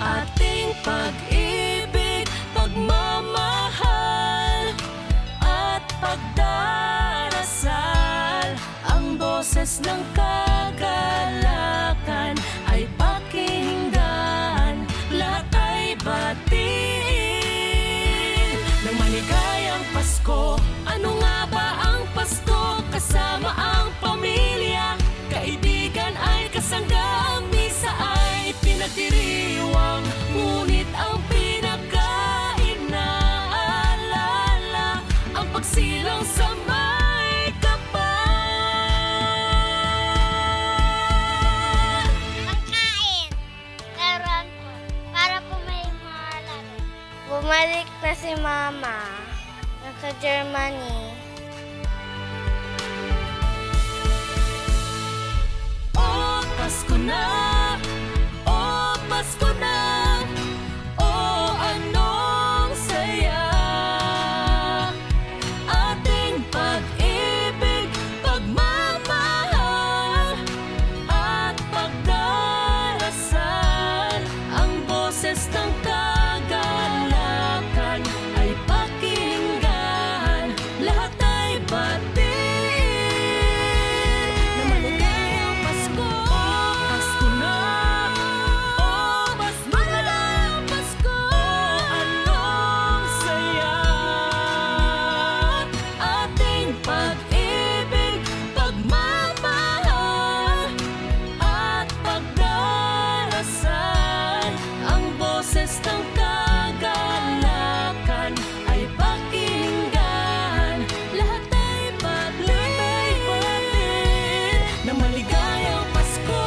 Ating pag-ibig, pagmamahal, at pagdarasal. Ang boses ng kagalakan ay pakinggan, lahat ay batiin ng maligayang Pasko. Ano nga ba ang Pasko? Kasama ang pamilya, kaibigan ay kasangga, ang misa ay pinagdiriwang, ngunit ang pinakainaalala ang pagsilang sa may kapal. Ang kain, laruan po, para po may mga laro. Bumalik na si Mama. Nasa Germany. Pasko na, oh Pasko na, oh anong saya. Ating pag-ibig, pagmamahal, at pagdarasal. Ang boses ng kagalakan ay pakinggan. Lahat ay batiin na maligayang Pasko. Pasko na. Oh, mas maligayang Pasko. Oh, anong saya. Ating pag-ibig, pagmamahal, at pagdarasal. Ang boses ng kagalakan ay pakinggan. Lahat ay batiin na maligayang Pasko.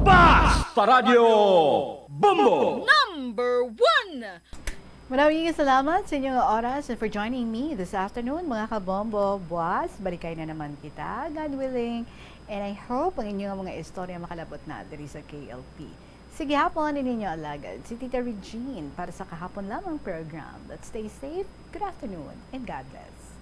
Basta Radyo Bombo! Number one! Maraming salamat sa inyong oras and for joining me this afternoon, mga kabombo. Buwas, balikay na naman kita, God willing. And I hope ang inyong mga istorya makalabot na diri sa K L P. Sige hapon, ini inyo alagad, si Tita Regine, para sa Kahapon Lamang program. But stay safe, good afternoon, and God bless.